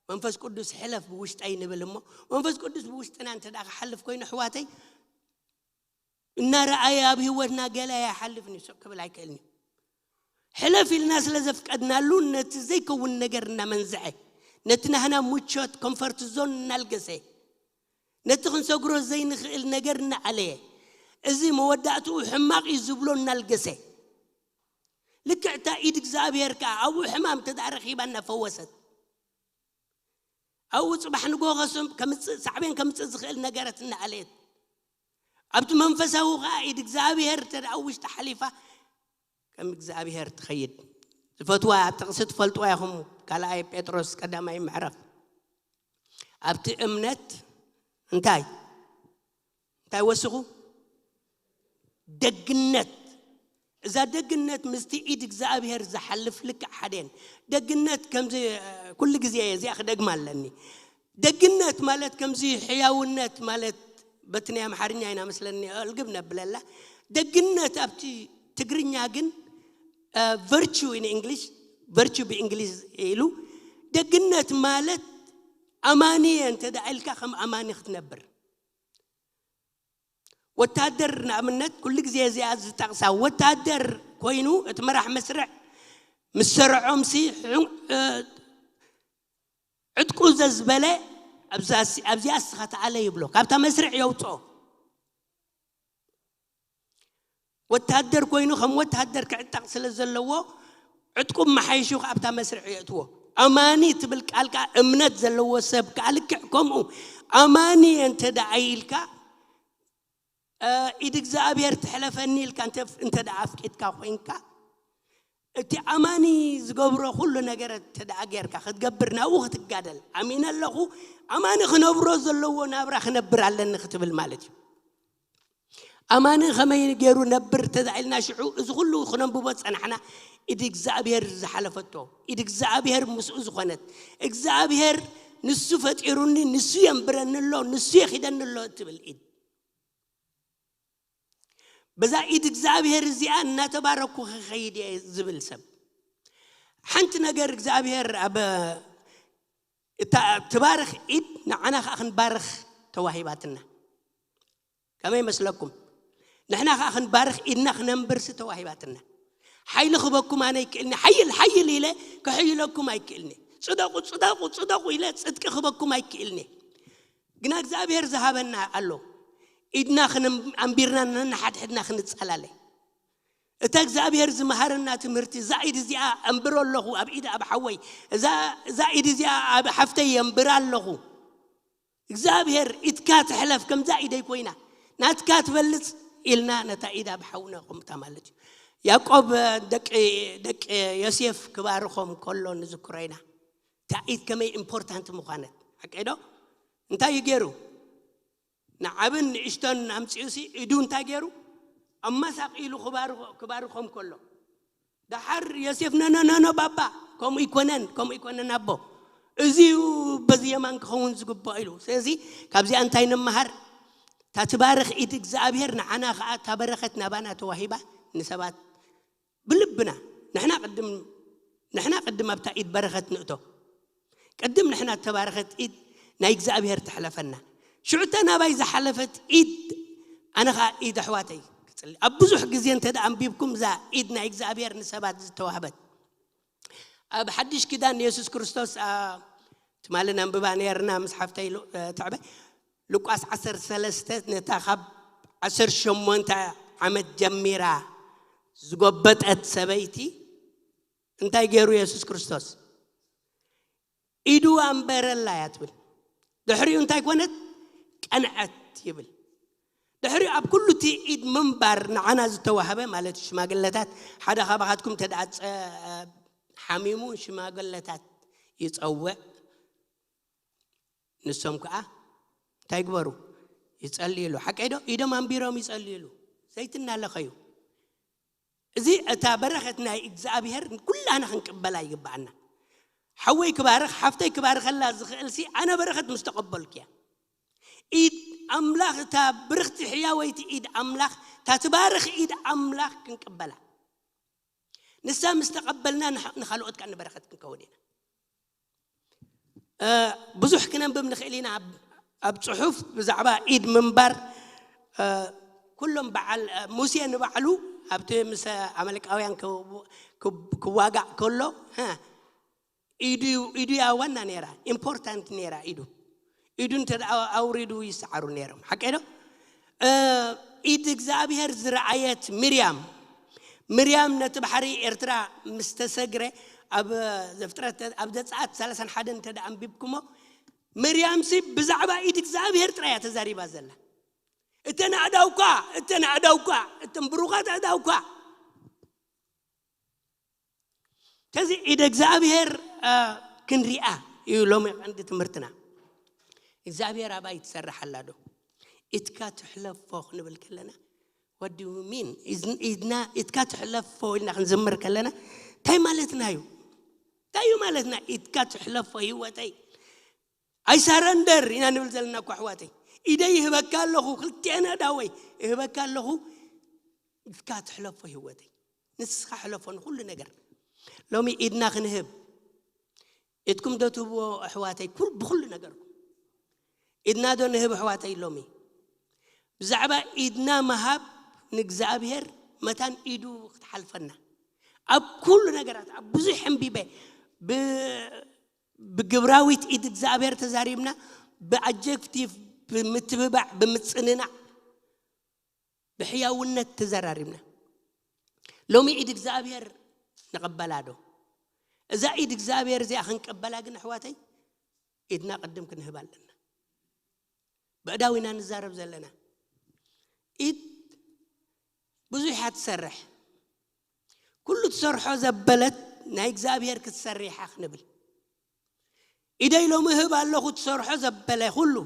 መንፈስ ቅዱስ ሕለፍ ብውሽጠይ ንብል እሞ፣ መንፈስ ቅዱስ ብውሽጥና እንተ ደኣ ክሓልፍ ኮይኑ፣ ኣሕዋተይ፣ እናረኣየ ኣብ ህይወትና ገለ ኣይሓልፍን እዩ፣ ስቕ ክብል ኣይክእልን እዩ። ሕለፍ ኢልና ስለ ዘፍቀድናሉ፣ ነቲ ዘይከውን ነገር እናመንዝዐ፣ ነቲ ናህና ምቾት፣ ኮምፈርት ዞን እናልገሰ፣ ነቲ ክንሰግሮ ዘይንኽእል ነገር እናኣለየ፣ እዚ መወዳእትኡ ሕማቕ እዩ ዝብሎ እናልገሰ፣ ልክዕ እታ ኢድ እግዚኣብሔር ከኣ ኣብኡ ሕማም ተደኣ ረኺባ እናፈወሰት፣ ኣብኡ ጽባሕ ንግሆ ከስም ከምጽእ፣ ሳዕቤን ከምጽእ ዝኽእል ነገራት እናኣለየት፣ ኣብቲ መንፈሳዊ ከኣ ኢድ እግዚኣብሔር እንተ ደኣ ኣብ ውሽጢ ሓሊፋ፣ ከም እግዚኣብሔር ትኸይድ። ዝፈትዋ ጥቕሲ ትፈልጥዋ ኢኹም፣ ካልኣይ ጴጥሮስ ቀዳማይ ምዕራፍ። ኣብቲ እምነት እንታይ እንታይ ወስኹ? ደግነት። እዛ ደግነት ምስቲ ኢድ እግዚኣብሔር ዝሓልፍ ልክዕ ሓደን። ደግነት ከምዚ ኩሉ ግዜ እዚኣ ክደግማ ኣለኒ። ደግነት ማለት ከምዚ ሕያውነት ማለት በቲ ናይ ኣምሓርኛ ኢና መስለኒ እልግብ ነብለላ። ደግነት ኣብቲ ትግርኛ ግን ቨርቹ ኢን እንግሊሽ፣ ቨርቹ ብእንግሊዝ ኢሉ። ደግነት ማለት ኣማኒ እየ እንተ ደኣ ኢልካ ከም ኣማኒ ክትነብር። ወታደር ንኣብነት ኩሉ ግዜ እዚኣ ዝጠቕሳ፣ ወታደር ኮይኑ እቲ መራሕ መስርዕ ምስ ሰርዖምሲ፣ ዕጥቁ ዘዝበለ ኣብዚኣ እስኻ ተኣለ ይብሎ፣ ካብታ መስርዕ የውፅኦ። ወታደር ኮይኑ ከም ወታደር ክዕጠቕ ስለ ዘለዎ ዕጥቁ መሓይሹ ኣብታ መስርዕ የእትዎ። ኣማኒ ትብል ቃል ከዓ እምነት ዘለዎ ሰብ ከዓ ልክዕ ከምኡ። ኣማኒ እንተ ደኣ ኢልካ ኢድ እግዚኣብሔር ትሕለፈኒ ኢልካ እንተ ደኣ ኣፍቂድካ ኮይንካ፣ እቲ ኣማኒ ዝገብሮ ኩሉ ነገር እንተ ደኣ ጌርካ ክትገብር ናብኡ ክትጋደል፣ ኣሚነ ኣለኹ፣ ኣማኒ ክነብሮ ዘለዎ ናብራ ክነብር ኣለኒ ክትብል ማለት እዩ። ኣማኒ ከመይ ገይሩ ነብር እንተ ደኣ ኢልና ሽዑ እዚ ኩሉ ክነንብቦ ዝጸናሕና ኢድ እግዚኣብሔር ዝሓለፈቶ፣ ኢድ እግዚኣብሔር ምስኡ ዝኾነት፣ እግዚኣብሔር ንሱ ፈጢሩኒ፣ ንሱ የንብረኒ ኣሎ፣ ንሱ የኺደኒ ኣሎ እትብል ኢድ። በዛ ኢድ እግዚኣብሔር እዚኣ እናተባረኩ ክኸይድ እየ ዝብል ሰብ። ሓንቲ ነገር እግዚኣብሔር ኣብ እታ ትባርኽ ኢድ ንዓና ከዓ ክንባርኽ ተዋሂባትና። ከመይ መስለኩም? ንሕና ከዓ ክንባርኽ ኢድና ክነንብርሲ ተዋሂባትና። ሓይሊ ክበኩም ኣነ ይክእልኒ፣ ሓይል ሓይል ኢለ ክሕይለኩም ኣይክእልኒ። ጽደቁ ጽደቁ ጽደቁ ኢለ ጽድቂ ክበኩም ኣይክእልኒ። ግና እግዚኣብሔር ዝሃበና ኣሎ። ኢድና ኣንቢርና ነንሓድሕድና ክንጸላለይ። እታ እግዚኣብሔር ዝመሃረና ትምህርቲ፣ እዛ ኢድ እዚኣ ኣንብሮ ኣለኹ ኣብ ኢድ ኣብ ሓወይ፣ እዛ ኢድ እዚኣ ኣብ ሓፍተይ የንብራ ኣለኹ። እግዚኣብሔር ኢድካ ትሕለፍ፣ ከምዛ ኢደይ ኮይና ናትካ ትበልጽ ኢልና ነታ ኢድ ኣብ ሓውና ከምታ ማለት እዩ። ያዕቆብ ደቂ ደቂ ዮሴፍ ክባርኾም ከሎ ንዝክሮ ኢና። እታ ኢድ ከመይ ኢምፖርታንት ምዃነት። ሓቀይ ዶ? እንታይ እዩ ገይሩ? ንዓብን ንእሽቶን ኣምጺኡሲ ኢዱ እንታይ ገይሩ? ኣመሳቂሉ ክባርኾ- ክባርኾም ከሎ፣ ደሓር ዮሴፍ፣ "ኖ፣ ኖ፣ ኖ፣ ኖ፣ ባባ፣ ከምኡ ይኮነን፣ ከምኡ ይኮነን ኣቦ። እዚ እዩ በዚ የማን ክኸውን ዝግብኦ" ኢሉ። ስለዚ ካብዚኣ እንታይ ንመሃር? እታ ትባርኽ ኢድ እግዚኣብሔር ንዓና ኸኣ እታ በረኸት ናባና ተዋሂባ ንሰባት ብልብና ንሕና ቅድም ንሕና ቅድም ኣብታ ኢድ በረኸት ንእቶ። ቅድም ንሕና እተባረኸት ኢድ ናይ እግዚኣብሔር ተሕለፈና። ሽዑ እታ ናባይ ዝሓለፈት ኢድ ኣነ ኸኣ ኢድ ኣሕዋተይ ክጽሊ። ኣብ ብዙሕ ግዜ እንተ ደኣ ኣንቢብኩም እዛ ኢድ ናይ እግዚኣብሔር ንሰባት ዝተዋህበት ኣብ ሓድሽ ኪዳን ንየሱስ ክርስቶስ አ፣ ትማሊ ነንብባ ነርና ምስ ሓፍተይ ሉ- እ፣ ትዕበ ሉቃስ ዓሰርተ ሰለስተ ነታ ካብ ዓሰርተ ሸሞንተ ዓመት ጀሚራ ዝጎበጠት ሰበይቲ እንታይ ገይሩ የሱስ ክርስቶስ? ኢዱ ኣንበረላ እያ ትብል። ድሕሪኡ እንታይ ኮነት? ቀንዐት ይብል። ድሕሪኡ ኣብ ኩሉ እቲ ኢድ ምንባር ንዓና ዝተዋህበ ማለት እዩ። ሽማግለታት ሓደ ካባኻትኩም እንተ ደኣ ጸ- ሓሚሙ ሽማግለታት ይጸውዕ። ንሶም ከኣ እንታይ ግበሩ? ይጸልይሉ። ሓቀይ ዶ? ኢዶም ኣንቢሮም ይጸልይሉ። ዘይትናለኸዩ። እዚ እታ በረኸት ናይ እግዚኣብሔር ኩላህና ክንቅበላ ይግብኣና። ሓወይ ክባርኽ፣ ሓፍተይ ክባርኸላ ዝኽእል ሲ ኣነ በረኸት ምስ ተቐበልኩ እያ። ኢድ ኣምላኽ፣ እታ ብርኽቲ ሕያወይቲ ኢድ ኣምላኽ፣ እታ ትባርኽ ኢድ ኣምላኽ ክንቅበላ። ንሳ ምስ ተቐበልና ንሓ- ንኻልኦት ከኣ ንበረኸት ክንከውን ኢና። እ፣ ብዙሕ ክነንብብ ንኽእል ኢና ኣብ- ኣብ ጽሑፍ ብዛዕባ ኢድ ምንባር። እ፣ ኩሎም በዓል እ፣ ሙሴ ንባዕሉ ኣብቲ ምስ ኣመልቃውያን ክው- ክው- ክዋጋእ ከሎ ሀ፣ ኢዱ ኢዱ እያ ዋና ነይራ፣ ኢምፖርታንት ነይራ ኢዱ። ኢዱ እንተ ደኣ ኣውሪዱ ይሰዓሩ ነይሮም። ሓቀይ ዶ? እ፣ ኢድ እግዚኣብሔር ዝረኣየት ምርያም። ምርያም ነቲ ባሕሪ ኤርትራ ምስ ተሰግረ፣ ኣብ ዘፍጥረት፣ ኣብ ዘጸኣት ሰላሳን ሓደን እንተ ደኣ ኣንቢብኩሞ፣ ምርያምሲ ብዛዕባ ኢድ እግዚኣብሔር ጥራይ እያ ተዛሪባ ዘላ። "እተን ኣእዳውካ፣ እተን ኣእዳውካ፣ እተን ብሩኻት ኣእዳውካ." ከዚ ኢድ እግዚኣብሔር፣ እ፣ ክንሪኣ እዩ ሎሚ ቀንዲ ትምህርትና። እግዚኣብሔር ኣባይ ትሰርሕ ኣላ ዶ? ኢድካ ትሕለፎ ክንብል ከለና፣ what do you mean? ኢድና ኢድካ ትሕለፎ ኢልና ክንዝምር ከለና እንታይ ማለትና እዩ? እንታይ እዩ ማለትና? ኢድካ ትሕለፎ ህይወተይ። ኣይ ሳረንደር ኢና ንብል ዘለና እኮ ኣሕዋተይ። ኢደይ ይህበካ ኣለኹ፣ ክልቲኤን ኣእዳወይ ይህበካ ኣለኹ። ኢድካ ትሕለፎ ህይወተይ። ንስኻ ሕለፎ ንኹሉ ነገር። ሎሚ ኢድና ክንህብ። ኢድኩም ዶ ትህብዎ ኣሕዋተይ? ኩል-፣ ብኹሉ ነገርኩም። ኢድና ዶ ንህብ ኣሕዋተይ ሎሚ? ብዛዕባ ኢድና ምሃብ ንእግዚኣብሔር መታን ኢዱ ክትሓልፈና። ኣብ ኩሉ ነገራት፣ ኣብ ብዙሕ ኣንቢበ፣ ብ-፣ ብግብራዊት ኢድ እግዚኣብሔር ተዛሪብና፣ ብኣጀክቲቭ፣ ብምትብባዕ፣ ብምጽንናዕ፣ ብሕያውነት ተዘራሪብና። ሎሚ ኢድ እግዚኣብሔር ንቐበላ ዶ? እዛ ኢድ እግዚኣብሔር እዚኣ ክንቀበላ ግን ኣሕዋተይ፣ ኢድና ቅድም ክንህብ ኣለና። ብእዳው ኢና ንዛረብ ዘለና። ኢድ ብዙሕ እያ ትሰርሕ። ኩሉ ትሰርሖ ዘበለት ናይ እግዚኣብሔር ክትሰርሕ እያ ክንብል። ኢደይ ሎሚ እህብ ኣለኹ ትሰርሖ ዘበለ ኩሉ፣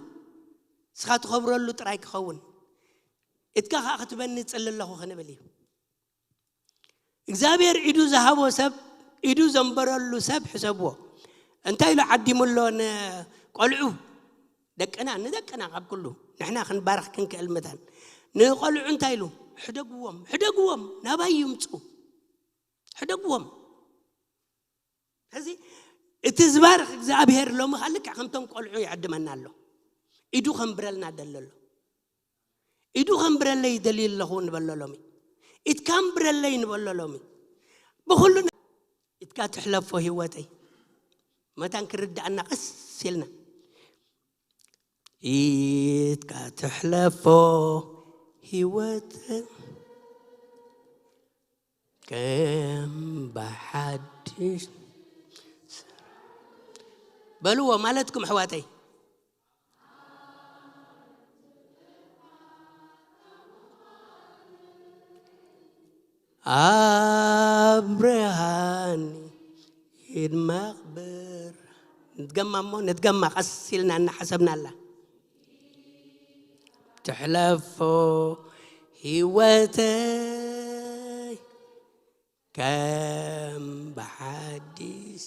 ንስኻ ትኸብረሉ ጥራይ ክኸውን። ኢድካ ኸኣ ክትበኒ እጽሊ ኣለኹ ክንብል እዩ። እግዚኣብሔር ኢዱ ዝሃቦ ሰብ፣ ኢዱ ዘንበረሉ ሰብ ሕሰብዎ። እንታይ ኢሉ ዓዲሙ ኣሎ ንቆልዑ? ደቅና፣ ንደቅና ካብ ኩሉ ንሕና ክንባርኽ ክንክእል መታን። ንቆልዑ እንታይ ኢሉ? "ሕደግዎም፣ ሕደግዎም፣ ናባይ ይምጹ። ሕደግዎም።" ሕዚ እቲ ዝባርኽ እግዚኣብሔር ሎሚ ኸኣ ልክዕ ከምቶም ቆልዑ ይዕድመና ኣሎ። ኢዱ ከንብረልና ደሊ ኣሎ። ኢዱ ከንብረለይ ይደሊ ኣለኹ ንበሎ ሎሚ። ኢድካ ኣንብረለይ ንበሎ ሎሚ። ብኹሉ ነ-፣ ኢድካ ትሕለፎ ህይወተይ። መታን ክርድኣና ቀስ ኢልና። ኢድካ ትሕለፎ ህይወተይ ከም ብሓድሽ በልዎ ማለትኩም ኣሕዋተይ። ኣብርሃኒ ኢድ መቕብር። ንድገማ እሞ፣ ንድገማ ቀስ ኢልና እናሓሰብናላ። ትሕለፎ ህይወተይ ከም ብሓድሽ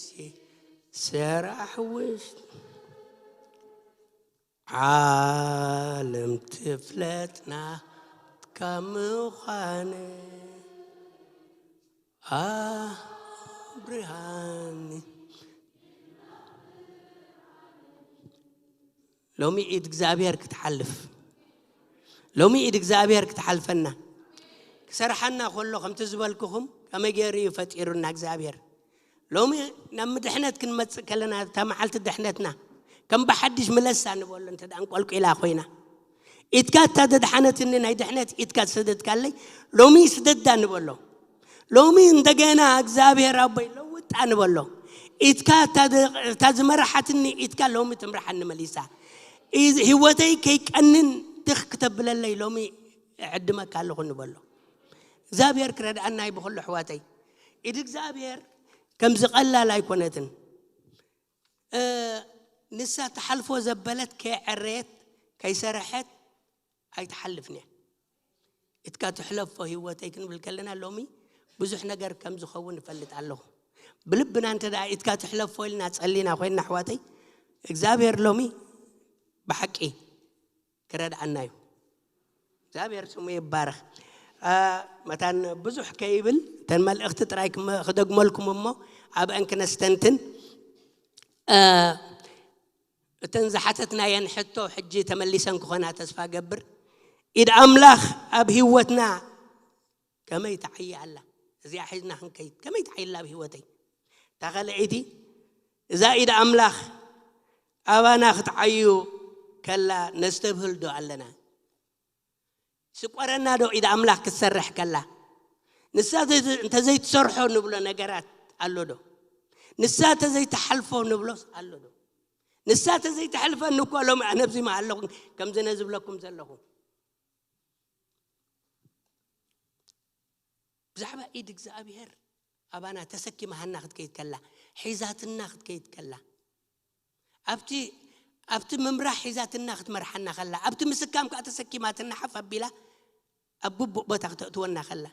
ስራሕ ውሽጢ ዓለም ትፍለጥ ናትካ ምዃነ ኣብርሃኒ። ሎሚ ኢድ እግዚኣብሔር ክትሓልፍ፣ ሎሚ ኢድ እግዚኣብሔር ክትሓልፈና፣ ክሰርሓና ከሎ ከምቲ ዝበልኩኹም ከመይ ገይሩ እዩ ፈጢሩና እግዚኣብሔር? ሎሚ ናብ ምድሕነት ክንመጽእ ከለና፣ እታ መዓልቲ ድሕነትና ከም ብሓድሽ ምለሳ ንበሎ፣ እንተ ደኣ እንቆልቂላ ኮይና፣ ኢድካ እታ ዘድሓነትኒ ናይ ድሕነት ኢድካ ዝሰደድካለይ፣ ሎሚ ስደዳ ንበሎ። ሎሚ እንደገና እግዚኣብሔር ኣቦይ ለውጣ ንበሎ። ኢድካ እታ ደ-፣ እታ ዝመራሓትኒ ኢድካ ሎሚ ትምርሓኒ መሊሳ። ኢዝ-፣ ህይወተይ ከይቀንን ትኽ ክተብለለይ ሎሚ እዕድመካ ኣለኹ ንበሎ። እግዚኣብሔር ክረድኣና እዩ ብኹሉ ኣሕዋተይ። ኢድ እግዚኣብሔር ከምዚ ቀላል ኣይኮነትን። እ፣ ንሳ ትሓልፎ ዘበለት ከይዐረየት፣ ከይሰረሐት ኣይትሓልፍን እያ። ኢድካ ትሕለፎ ህይወተይ ክንብል ከለና ሎሚ ብዙሕ ነገር ከም ዝኸውን እፈልጥ ኣለኹ። ብልብና እንተ ደኣ ኢድካ ትሕለፎ ኢልና ጸሊና ኮይንና ኣሕዋተይ፣ እግዚኣብሔር ሎሚ ብሓቂ ክረድኣና እዩ። እግዚኣብሔር ስሙ ይባረኽ። አ፣ መታን ብዙሕ ከይብል እተን መልእኽቲ ጥራይ ክመ-፣ ክደግመልኩም እሞ ኣብአን ክነስተንትን። አ፣ እተን ዝሓተትናየን ሕቶ ሕጂ ተመሊሰን ክኾና ተስፋ ገብር። ኢድ ኣምላኽ ኣብ ህይወትና ከመይ ትዓዪ ኣላ? እዚኣ ሒዝና ክንከይድ ከመይ ትዓዪ ኣላ ኣብ ህይወተይ? እታ ካልኣይቲ፣ እዛ ኢድ ኣምላኽ ኣባና ክትዓዩ ከላ ነስተብህል ዶ ኣለና? ስቆረና ዶ ኢድ ኣምላኽ ክትሰርሕ ከላ? ንሳ እንተዘይትሰርሖ ንብሎ ነገራት ኣሎ ዶ? ንሳ እንተዘይትሓልፎ ንብሎስ ኣሎ ዶ? ንሳ እንተዘይትሕልፈኒ እኮ ሎም ኣነ ኣብዚ ኣለኹ። ከምዚ ነዝብለኩም ዘለኹ ብዛዕባ ኢድ እግዚኣብሔር ኣባና ተሰኪማሃና ክትከይድ ከላ፣ ሒዛትና ክትከይድ ከላ፣ ኣብቲ ኣብቲ ምምራሕ ሒዛትና ክትመርሓና ከላ፣ ኣብቲ ምስካም ከዓ ተሰኪማትና ሓፍ ኣቢላ ኣብ ግቡእ ቦታ ክተእትወና ከላ፣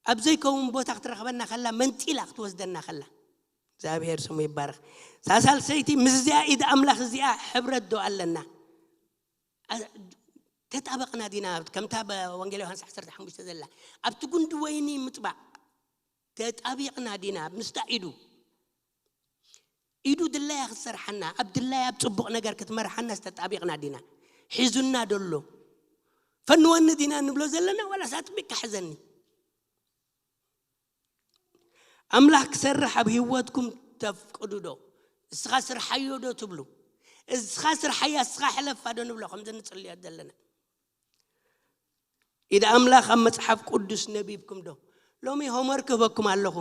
ኣብ ዘይከውን ቦታ ክትረኽበና ከላ፣ መንጢላ ክትወስደና ከላ፣ እግዚኣብሔር ስሙ ይባረኽ። ሳሳልሰይቲ ምስዚኣ ኢድ ኣምላኽ እዚኣ ሕብረት ዶ ኣለና? ተጣበቕና ዲና? ከምታ ወንጌል ዮሃንስ ዓሰርተ ሓሙሽተ ዘላ ኣብቲ ጉንዲ ወይኒ ምጥባቕ ተጣቢቕና ዲና? ምስታ ኢዱ ኢዱ ድላያ ክትሰርሓና፣ ኣብ ድላያ ኣብ ጽቡቕ ነገር ክትመርሓና ዝተጣቢቕና ዲና? ሒዙና ደሎ ፈንወኒ ዲና ንብሎ ዘለና፣ ዋላስ ኣጥቢቅካ ሕዘኒ? ኣምላኽ ክሰርሕ ኣብ ህይወትኩም ተፍቅዱ ዶ? እስኻ ስርሓዮ ዶ ትብሉ? እስኻ ስርሓያ፣ እስኻ ሕለፋ ዶ ንብሎ? ከምዚ ንጽልዮ ዘለና። ኢድ ኣምላኽ ኣብ መጽሓፍ ቅዱስ ነቢብኩም ዶ? ሎሚ ሆምወርክ ክህበኩም ኣለኹ።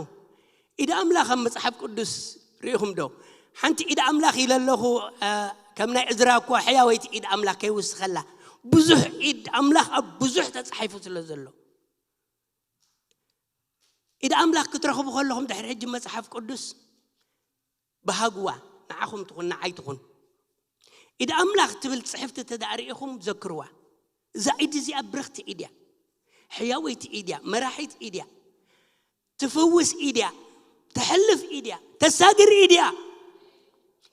ኢድ ኣምላኽ ኣብ መጽሓፍ ቅዱስ ርኢኹም ዶ? ሓንቲ ኢድ ኣምላኽ ኢለ ኣለኹ። እ፣ ከም ናይ እዝራ እኮ ሕያወይቲ ኢድ ኣምላኽ ከይውስኸላ፣ ብዙሕ ኢድ ኣምላኽ ኣብ ብዙሕ ተጻሒፉ ስለ ዘሎ፣ ኢድ ኣምላኽ ክትረኽቡ ከለኹም ድሕሪ ሕጂ መጽሓፍ ቅዱስ ብሃግዋ፣ ንዓኹም ትኹን ንዓይ ትኹን። ኢድ ኣምላኽ ትብል ጽሕፍቲ ተዳእ ርኢኹም ዘክርዋ። እዛ ኢድ እዚኣ ብርኽቲ ኢድ እያ። ሕያወይቲ ኢድ እያ። መራሒት ኢድ እያ። ትፍውስ ኢድ እያ። ተሕልፍ ኢድ እያ። ተሳግር ኢድ እያ።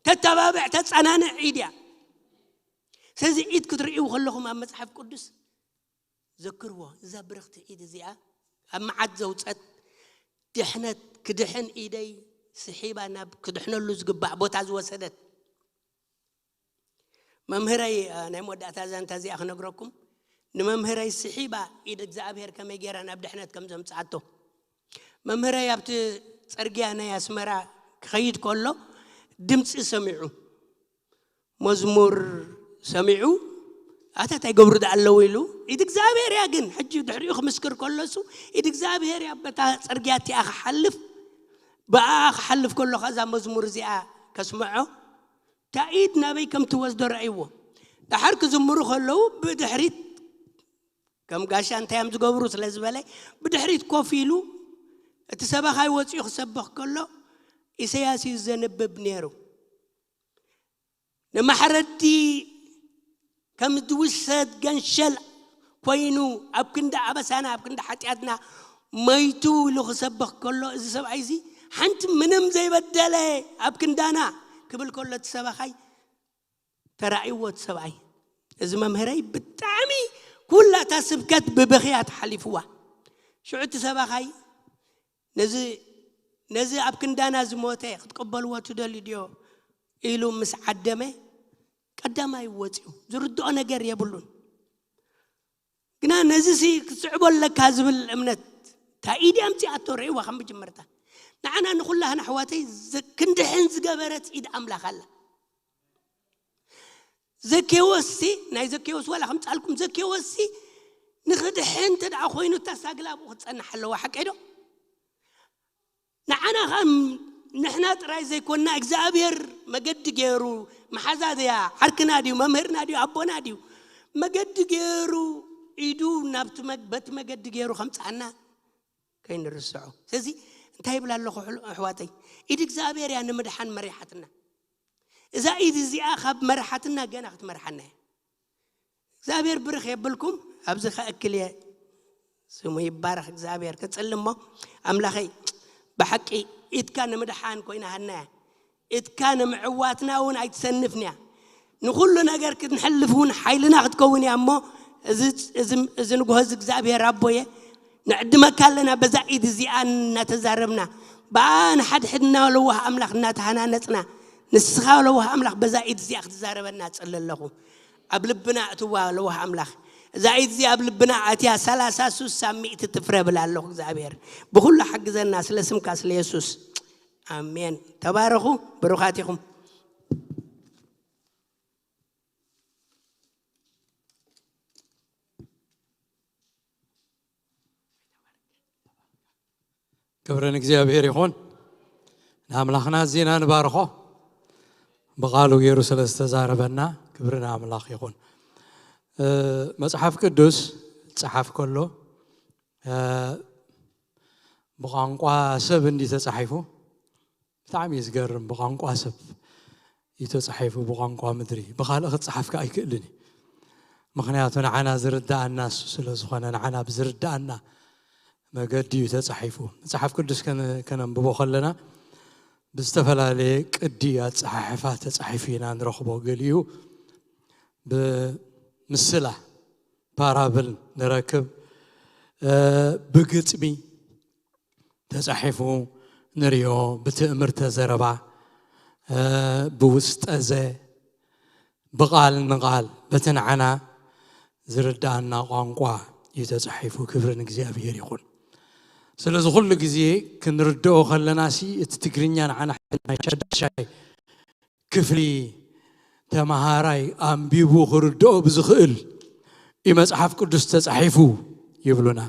ተተባብዕ፣ ተጸናንዕ ኢድ እያ። ስለዚ ኢድ ክትርእዩ ከለኹም ኣብ መጽሓፍ ቅዱስ ዘክርዎ። እዛ ብርኽቲ ኢድ እዚኣ ኣብ መዓት ዘውጸት፣ ድሕነት ክድሕን ኢደይ ስሒባ ናብ ክድሕነሉ ዝግባእ ቦታ ዝወሰደት። መምህረይ፣ እ፣ ናይ መወዳእታ ዛንታ እዚኣ ክነግረኩም። ንመምህረይ ስሒባ ኢድ እግዚኣብሔር ከመይ ገይራ ናብ ድሕነት ከም ዘምጽኣቶ። መምህረይ ኣብቲ ጽርግያ ናይ ኣስመራ ክኸይድ ከሎ ድምጺ ሰሚዑ፣ መዝሙር ሰሚዑ፣ "ኣታ እንታይ ገብሩ ደኣ ኣለዉ?" ኢሉ። ኢድ እግዚኣብሔር እያ ግን፣ ሕጂ ድሕሪኡ ክምስክር ከሎ እሱ፣ ኢድ እግዚኣብሔር እያ በታ ጽርግያ እቲኣ ክሓልፍ፣ ብኣ ክሓልፍ ከሎ ከኣ እዛ መዝሙር እዚኣ ከስምዖ፣ እታ ኢድ ናበይ ከም ትወስዶ ረኣይዎ። ደሓር ክዝምሩ ከለዉ ብድሕሪት፣ ከም ጋሻ እንታይ እዮም ዝገብሩ ስለ ዝበለ፣ ብድሕሪት ኮፍ ኢሉ፣ እቲ ሰባኻይ ወጺኡ ክሰብኽ ከሎ፣ ኢሰያስ እዩ ዘንብብ ነይሩ። ንማሕረዲ ከም ዝውሰድ ገንሸል ኮይኑ፣ ኣብ ክንዲ ኣበሳና፣ ኣብ ክንዲ ሓጢኣትና መይቱ ኢሉ ክሰብኽ ከሎ፣ እዚ ሰብኣይ እዚ ሓንቲ ምንም ዘይበደለ ኣብ ክንዳና ክብል ከሎ፣ እቲ ሰባኻይ ተራእይዎ፣ እቲ ሰብኣይ፣ እዚ መምህረይ ብጣዕሚ ኩላ እታ ስብከት ብብኽያ ተሓሊፍዋ። ሽዑ እቲ ሰባኻይ ነዚ፣ ነዚ ኣብ ክንዳና ዝሞተ ክትቅበልዎ ትደልዩ ድዮ ኢሉ ምስ ዓደመ፣ ቀዳማይ ወፂኡ። ዝርድኦ ነገር የብሉን። ግና ነዚ ሲ ክትስዕቦ ኣለካ ዝብል እምነት፣ እታ ኢድ ኣምፂኣቶ ርእይዋ ከም መጀመርታ። ንዓና ንኹላህና ኣሕዋተይ ዝ-፣ ክንድሕን ዝገበረት ኢድ ኣምላኽ ኣላ። ዘኬዎስ ሲ፣ ናይ ዘኬዎስ ዋላ ከምፃልኩም፣ ዘኬዎስ ሲ ንኽድሕን እንተ ደኣ ኮይኑ እታ ሳግላ ኣብኡ ክትፀንሕ ኣለዋ። ሓቀይ ዶ? ንዓና ኸም ንሕና ጥራይ ዘይኮንና፣ እግዚኣብሔር መገዲ ገይሩ፣ መሓዛ ድያ፣ ዓርክና ድዩ፣ መምህርና ድዩ፣ ኣቦና ድዩ፣ መገዲ ገይሩ ኢዱ ናብቲ መግ-፣ በቲ መገዲ ገይሩ ከምፅኣና ከይንርስዖ። ስለዚ እንታይ ይብል ኣለኹ ኣሕዋተይ? ኢድ እግዚኣብሔር እያ ንምድሓን መሪሓትና። እዛ ኢድ እዚኣ ካብ መርሓትና ገና ክትመርሓና እያ። እግዚኣብሔር ብርኽ የብልኩም። ኣብዚ ከእክል እየ። ስሙ ይባረኽ እግዚኣብሔር። ክጽሊ እሞ፣ ኣምላኸይ፣ ብሓቂ ኢድካ ንምድሓን ኮይና ሃና እያ። ኢድካ ንምዕዋትና እውን ኣይትሰንፍን እያ። ንኹሉ ነገር ክንሕልፍ እውን ሓይልና ክትከውን እያ እሞ፣ እዚ፣ እዚ፣ እዚ ንግሆ እዚ እግዚኣብሔር ኣቦየ፣ ንዕድመካ ኣለና። በዛ ኢድ እዚኣ እናተዛረብና፣ ብኣ ንሓድሕድና ለዋህ ኣምላኽ እናተሃናነጽና፣ ንስኻ ለዋህ ኣምላኽ በዛ ኢድ እዚኣ ክትዛረበና እጽሊ ኣለኹ። ኣብ ልብና እትዋ ለዋህ ኣምላኽ፣ እዛ ኢድ እዚኣ ኣብ ልብና ኣትያ ሰላሳ፣ ስሳ፣ ሚእቲ ትፍረ ብል ኣለኹ። እግዚኣብሔር ብኹሉ ሓግዘና፣ ስለ ስምካ፣ ስለ የሱስ። ኣሜን። ተባረኹ፣ ብሩኻት ኢኹም። ክብሪ ንእግዚኣብሔር ይኹን። ንኣምላኽና ኣዚና ንባርኾ። ብቓሉ ገይሩ ስለ ዝተዛረበና ክብሪ ንኣምላኽ ይኹን። እ፣ መጽሓፍ ቅዱስ ጸሓፍ ከሎ፣ እ፣ ብቋንቋ ሰብ እንዲ ተጻሒፉ፣ ብጣዕሚ እዩ ዝገርም። ብቋንቋ ሰብ እዩ ተጻሒፉ፣ ብቋንቋ ምድሪ። ብኻልእ ክጸሓፍ ከኣ ኣይክእልን እዩ። ምኽንያቱ ንዓና ዝርድኣና እሱ ስለ ዝኾነ፣ ንዓና ብዝርድኣና መገዲ እዩ ተጻሒፉ። መጽሓፍ ቅዱስ ከነ-፣ ከነንብቦ ከለና ብዝተፈላለየ ቅዲ ኣጸሓሕፋ ተጻሒፉ ኢና ንረኽቦ። ገሊኡ ብምስላ፣ ፓራብል ንረክብ፣ እ፣ ብግጥሚ ተጻሒፉ ንሪኦ፣ ብትእምርተ ዘረባ፣ እ፣ ብውስጠዘ፣ ብቓል ንቓል፣ በቲ ንዓና ዝርድኣና ቋንቋ እዩ ተጻሒፉ። ክብሪ ንእግዚኣብሔር ይኹን። ስለዚ ኩሉ ግዜ ክንርድኦ ከለናሲ እቲ ትግርኛ ንዓና ናይ ሻድሻይ ክፍሊ ተመሃራይ ኣንቢቡ ክርድኦ ብዝኽእል እዩ መጽሓፍ ቅዱስ ተጻሒፉ ይብሉና።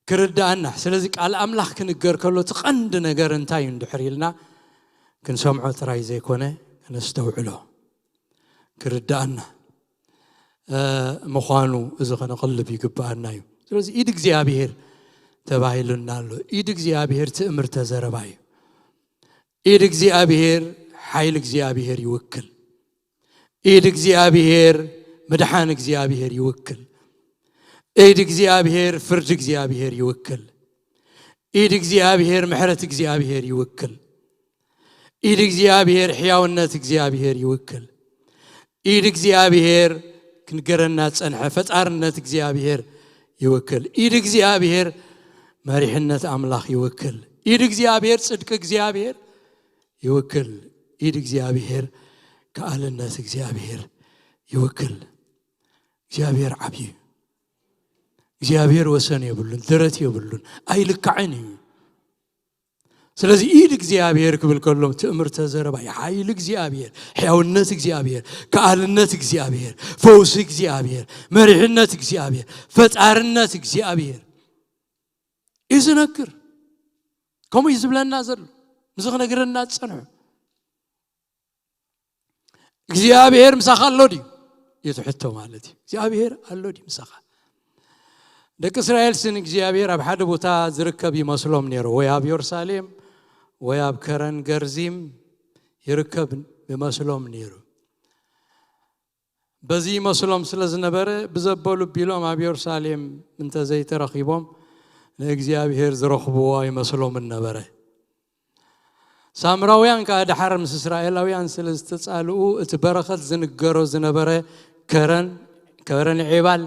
ክርድኣና። ስለዚ ቃል ኣምላኽ ክንገር ከሎ እቲ ቀንዲ ነገር እንታይ እዩ እንድሕር ኢልና ክንሰምዖ ጥራይ ዘይኮነ ክነስተውዕሎ፣ ክርድኣና፣ እ፣ ምዃኑ እዚ ከነቕልብ ይግብኣና እዩ። ስለዚ ኢድ እግዚኣብሔር ተባሂሉና ኣሎ። ኢድ እግዚኣብሔር ትእምርተ ዘረባ እዩ። ኢድ እግዚኣብሔር ሓይሊ እግዚኣብሔር ይውክል። ኢድ እግዚኣብሔር ምድሓን እግዚኣብሔር ይውክል። ኢድ እግዚኣብሔር ፍርዲ እግዚኣብሔር ይውክል። ኢድ እግዚኣብሔር ምሕረት እግዚኣብሔር ይውክል። ኢድ እግዚኣብሔር ሕያውነት እግዚኣብሔር ይውክል። ኢድ እግዚኣብሔር ክንገረና ዝጸንሐ ፈጣርነት እግዚኣብሔር ይውክል። ኢድ እግዚኣብሔር መሪሕነት ኣምላኽ ይውክል። ኢድ እግዚኣብሔር ጽድቂ እግዚኣብሔር ይውክል። ኢድ እግዚኣብሔር ከኣልነት እግዚኣብሔር ይውክል። እግዚኣብሔር ዓብዪ እዩ። እግዚኣብሔር ወሰን የብሉን፣ ደረት የብሉን፣ ኣይልካዕን እዩ። ስለዚ ኢድ እግዚኣብሔር ክብል ከሎ ትእምርተ ዘረባ እዩ። ሓይሊ እግዚኣብሔር፣ ሕያውነት እግዚኣብሔር፣ ከኣልነት እግዚኣብሔር፣ ፈውሲ እግዚኣብሔር፣ መሪሕነት እግዚኣብሔር፣ ፈጣርነት እግዚኣብሔር እዩ ዝነግር። ከምኡ እዩ ዝብለና ዘሎ። ምስዚ ክነግረና ዝጸንሑ። እግዚኣብሔር ምሳኻ ኣሎ ድዩ? እቲ ሕቶ ማለት እዩ። እግዚኣብሔር ኣሎ ድዩ ምሳኻ? ደቂ እስራኤልሲ ንእግዚኣብሔር ኣብ ሓደ ቦታ ዝርከብ ይመስሎም ነይሩ፣ ወይ ኣብ የሩሳሌም ወይ ኣብ ከረን ገርዚም ይርከብ ይመስሎም ነይሩ። በዚ ይመስሎም ስለ ዝነበረ፣ ብዘበሉ ቢሎም ኣብ የሩሳሌም እንተዘይተረኺቦም ንእግዚኣብሔር ዝረኽብዎ ኣይመስሎምን ነበረ። ሳምራውያን ከኣ ደሓር ምስ እስራኤላውያን ስለ ዝተጻልኡ፣ እቲ በረኸት ዝንገሮ ዝነበረ ከረን፣ ከረን ዔባል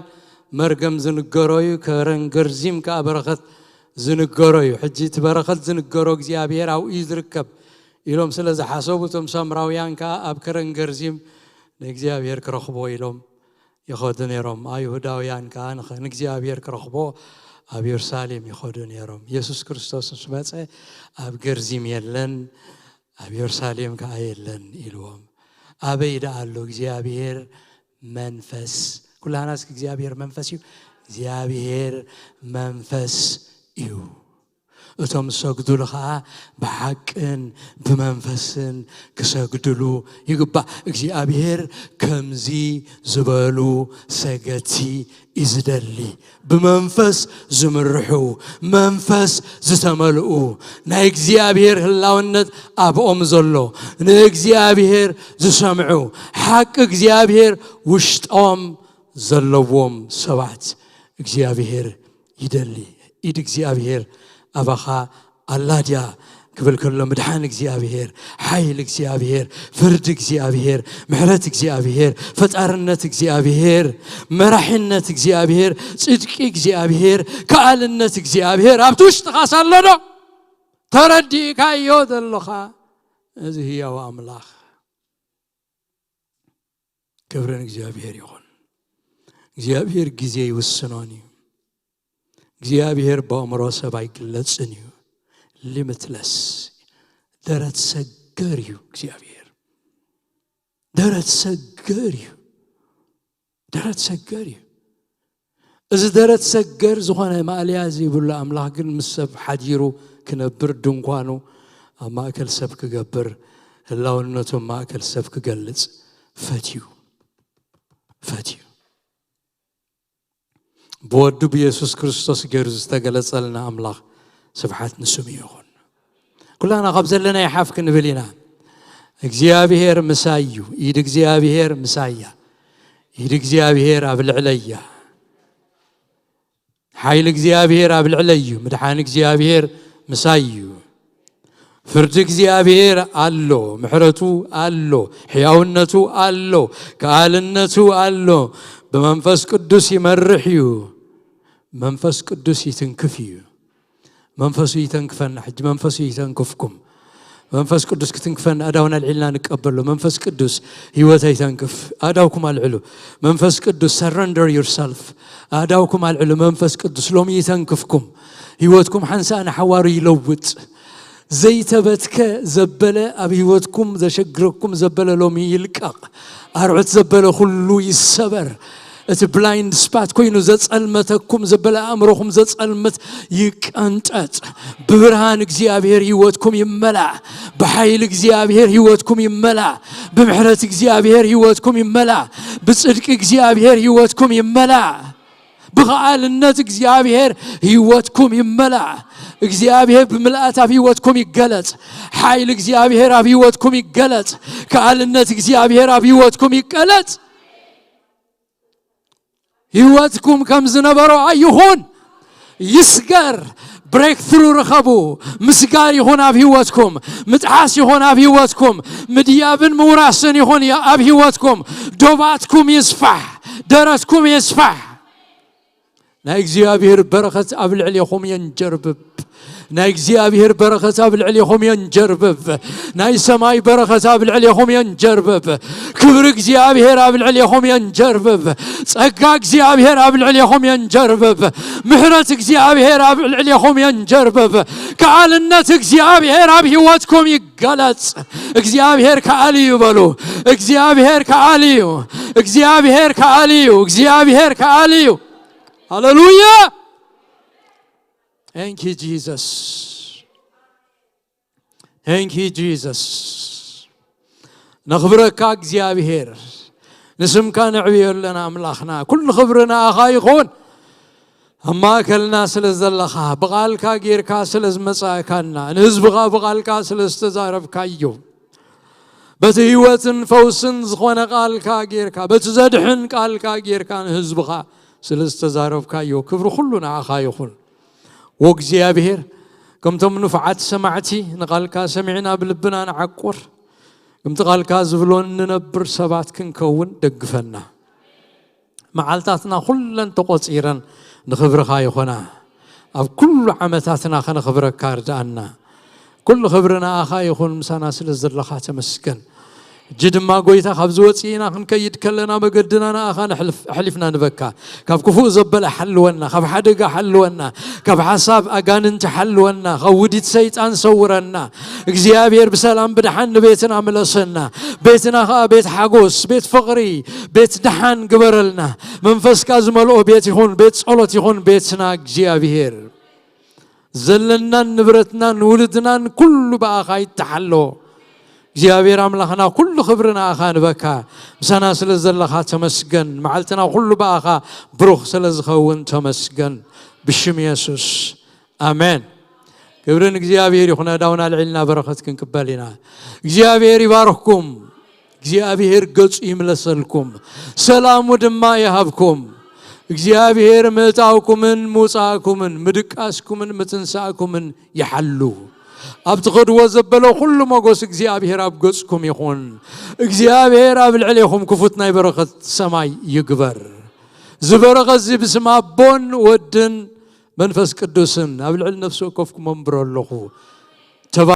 መርገም ዝንገሮ እዩ፣ ከረን ገርዚም ከኣ በረኸት ዝንገሮ እዩ። ሕጂ እቲ በረኸት ዝንገሮ እግዚኣብሔር ኣብኡ እዩ ዝርከብ ኢሎም ስለ ዝሓሰቡ፣ እቶም ሳምራውያን ከኣ ኣብ ከረን ገርዚም ንእግዚኣብሔር ክረኽቦ ኢሎም ይኸዱ ነይሮም። ኣይሁዳውያን ከኣ ንኸ-፣ ንእግዚኣብሔር ክረኽቦ ኣብ የሩሳሌም ይኸዱ ነይሮም። የሱስ ክርስቶስ ምስ መጸ፣ ኣብ ገርዚም የለን፣ ኣብ የሩሳሌም ከኣ የለን ኢልዎም። ኣበይ ደኣ ኣሎ እግዚኣብሔር መንፈስ? ኩላህና እስኪ እግዚኣብሔር መንፈስ እዩ። እግዚኣብሔር መንፈስ እዩ። እቶም ዝሰግዱሉ ኸኣ ብሓቅን ብመንፈስን ክሰግዱሉ ይግባእ። እግዚኣብሔር ከምዚ ዝበሉ ሰገድቲ እዩ ዝደሊ። ብመንፈስ ዝምርሑ፣ መንፈስ ዝተመልኡ፣ ናይ እግዚኣብሔር ህላውነት ኣብኦም ዘሎ፣ ንእግዚኣብሔር ዝሰምዑ፣ ሓቂ እግዚኣብሔር ውሽጦም ዘለዎም ሰባት እግዚኣብሔር ይደሊ። ኢድ እግዚኣብሔር ኣባኻ ኣላ ድያ ክብል ከሎ፣ ምድሓን እግዚኣብሔር፣ ሓይሊ እግዚኣብሔር፣ ፍርዲ እግዚኣብሔር፣ ምሕረት እግዚኣብሔር፣ ፈጣርነት እግዚኣብሔር፣ መራሒነት እግዚኣብሔር፣ ጽድቂ እግዚኣብሔር፣ ከኣልነት እግዚኣብሔር ኣብቲ ውሽጥኻ ሳሎ ዶ ተረዲእካዮ ዘለኻ? እዚ ህያው ኣምላኽ። ክብሪ ንእግዚኣብሔር ይኹን። እግዚኣብሔር ግዜ ይውስኖን እዩ። እግዚኣብሔር ብኣእምሮ ሰብ ኣይግለጽን እዩ። ሊሚትለስ፣ ደረት ሰገር እዩ እግዚኣብሔር። ደረት ሰገር እዩ። ደረት ሰገር እዩ። እዚ ደረት ሰገር ዝኾነ ማእለያ ዘይብሉ ኣምላኽ ግን ምስ ሰብ ሓዲሩ ክነብር፣ ድንኳኑ ኣብ ማእከል ሰብ ክገብር፣ ህላውነቱ ኣብ ማእከል ሰብ ክገልጽ ፈትዩ፣ ፈትዩ። ብወዱ ብየሱስ ክርስቶስ ገይሩ ዝተገለጸልና ኣምላኽ ስብሓት ንስሙ ይኹን። ኩላና ካብ ዘለና ይሓፍ ክንብል ኢና። እግዚኣብሔር ምሳይ እዩ። ኢድ እግዚኣብሔር ምሳይ እያ። ኢድ እግዚኣብሔር ኣብ ልዕለይ እያ። ሓይሊ እግዚኣብሔር ኣብ ልዕለይ እዩ። ምድሓን እግዚኣብሔር ምሳይ እዩ። ፍርዲ እግዚኣብሔር ኣሎ፣ ምሕረቱ ኣሎ፣ ሕያውነቱ ኣሎ፣ ከኣልነቱ ኣሎ። ብመንፈስ ቅዱስ ይመርሕ እዩ። መንፈስ ቅዱስ ይትንክፍ እዩ። መንፈሱ ይተንክፈና። ሕጂ መንፈሱ ይተንክፍኩም። መንፈስ ቅዱስ ክትንክፈና ኣእዳውና ኣልዒልና ንቀበሎ። መንፈስ ቅዱስ ህይወተይ ተንክፍ። ኣእዳውኩም ኣልዕሉ። መንፈስ ቅዱስ፣ surrender yourself። ኣእዳውኩም ኣልዕሉ። መንፈስ ቅዱስ ሎሚ ይተንክፍኩም። ህይወትኩም ሓንሳእ ንሓዋሩ ይለውጥ። ዘይተበትከ ዘበለ ኣብ ህይወትኩም ዘሸግረኩም ዘበለ ሎሚ ይልቀቕ። ኣርዑት ዘበለ ኩሉ ይሰበር። እቲ ብላይንድ ስፓት ኮይኑ ዘጸልመተኩም ዘበለ ኣእምሮኹም ዘጸልምት ይቀንጠጥ። ብብርሃን እግዚኣብሔር ህይወትኩም ይመላእ። ብሓይሊ እግዚኣብሔር ህይወትኩም ይመላእ። ብምሕረት እግዚኣብሔር ህይወትኩም ይመላእ። ብጽድቂ እግዚኣብሔር ህይወትኩም ይመላእ። ብኸኣልነት እግዚኣብሔር ህይወትኩም ይመላእ። እግዚኣብሔር ብምልኣት ኣብ ህይወትኩም ይገለጽ። ሓይሊ እግዚኣብሔር ኣብ ህይወትኩም ይገለጽ። ከኣልነት እግዚኣብሔር ኣብ ህይወትኩም ይገለጽ። ህይወትኩም ከም ዝነበሮ ኣይኹን። ይስገር። ብሬክትሩ ርኸቡ። ምስጋር ይኹን ኣብ ህይወትኩም። ምጥሓስ ይኹን ኣብ ህይወትኩም። ምድያብን ምውራስን ይኹን ኣብ ህይወትኩም። ዶባትኩም ይስፋሕ። ደረትኩም ይስፋሕ። ናይ እግዚኣብሔር በረኸት ኣብ ልዕሌኹም የንጀርብብ። ናይ እግዚኣብሔር በረኸት ኣብ ልዕሌኹም የንጀርብብ። ናይ ሰማይ በረኸት ኣብ ልዕሌኹም የንጀርብብ። ክብሪ እግዚኣብሔር ኣብ ልዕሌኹም የንጀርብብ። ጸጋ እግዚኣብሔር ኣብ ልዕሌኹም የንጀርብብ። ምሕረት እግዚኣብሔር ኣብ ልዕሌኹም የንጀርብብ። ከኣልነት እግዚኣብሔር ኣብ ህይወትኩም ይገለጽ። እግዚኣብሔር ከኣል እዩ በሉ። እግዚኣብሔር ከኣል እዩ። እግዚኣብሔር ከኣል እዩ። እግዚኣብሔር ከኣል እዩ። ሃሌሉያ። Thank you Jesus. Thank you Jesus. ነኽብረካ እግዚኣብሔር። ንስምካ ነዕብዮ ኣለና ኣምላኽና። ኩሉ ክብሪ ንኣኻ ይኹን። ኣብ ማእከልና ስለ ዘለኻ፣ ብቓልካ ጌርካ ስለ ዝመጻእካና፣ ንህዝብኻ ብቓልካ ስለ ዝተዛረብካዮ፣ በቲ ህይወትን ፈውስን ዝኾነ ቃልካ ጌርካ፣ በቲ ዘድሕን ቃልካ ጌርካ ንህዝብኻ ስለ ዝተዛረብካዮ ክብሪ ኩሉ ንዓኻ ይኹን። ወእግዚኣብሔር፣ ከምቶም ንፉዓት ሰማዕቲ ንቓልካ ሰሚዕና ብልብና ንዓቁር፣ ከምቲ ቃልካ ዝብሎ እንነብር ሰባት ክንከውን ደግፈና። መዓልታትና ኩለን ተቖጺረን ንኽብርኻ ይኾና። ኣብ ኩሉ ዓመታትና ከነኽብረካ ርድኣና። ኩሉ ክብሪ ንኣኻ ይኹን፣ ምሳና ስለ ዘለኻ ተመስገን። ሕጂ ድማ ጎይታ፣ ካብዚ ወፂእና ክንከይድ ከለና መገድና ንኣኻ ነሕልፍ-፣ ኣሕሊፍና ንበካ። ካብ ክፉእ ዘበለ ሓልወና፣ ካብ ሓደጋ ሓልወና፣ ካብ ሓሳብ ኣጋንንቲ ሓልወና፣ ካብ ውዲት ሰይጣን ሰውረና። እግዚኣብሔር ብሰላም ብድሓን ንቤትና ምለሰና። ቤትና ኸዓ ቤት ሓጎስ፣ ቤት ፍቕሪ፣ ቤት ድሓን ግበረልና። መንፈስካ ዝመልኦ ቤት ይኹን፣ ቤት ጸሎት ይኹን ቤትና እግዚኣብሔር። ዘለናን ንብረትናን ውሉድናን ኩሉ ብኣኻ ይተሓሎ። እግዚኣብሔር ኣምላኽና፣ ኩሉ ክብሪ ንኣኻ ንበካ። ምሳና ስለ ዘለኻ ተመስገን። መዓልትና ኩሉ ብኣኻ ብሩኽ ስለ ዝኸውን ተመስገን። ብሽም የሱስ፣ ኣሜን። ክብሪ ንእግዚኣብሔር ይኹን። ኣእዳውና ኣልዒልና በረኸት ክንቅበል ኢና። እግዚኣብሔር ይባርኽኩም። እግዚኣብሔር ገጹ ይምለሰልኩም፣ ሰላሙ ድማ ይሃብኩም። እግዚኣብሔር ምእታውኩምን ምውጻእኩምን ምድቃስኩምን ምትንሳእኩምን ይሓሉ። ኣብ ትኸድዎ ዘበለ ኩሉ ሞገስ እግዚኣብሔር ኣብ ገጽኩም ይኹን። እግዚኣብሔር ኣብ ልዕሌኹም ክፉት ናይ በረኸት ሰማይ ይግበር። እዚ በረኸት እዚ ብስም ኣቦን ወድን መንፈስ ቅዱስን ኣብ ልዕሊ ነፍሲ ወከፍኩም ኣንብሮ ኣለኹ።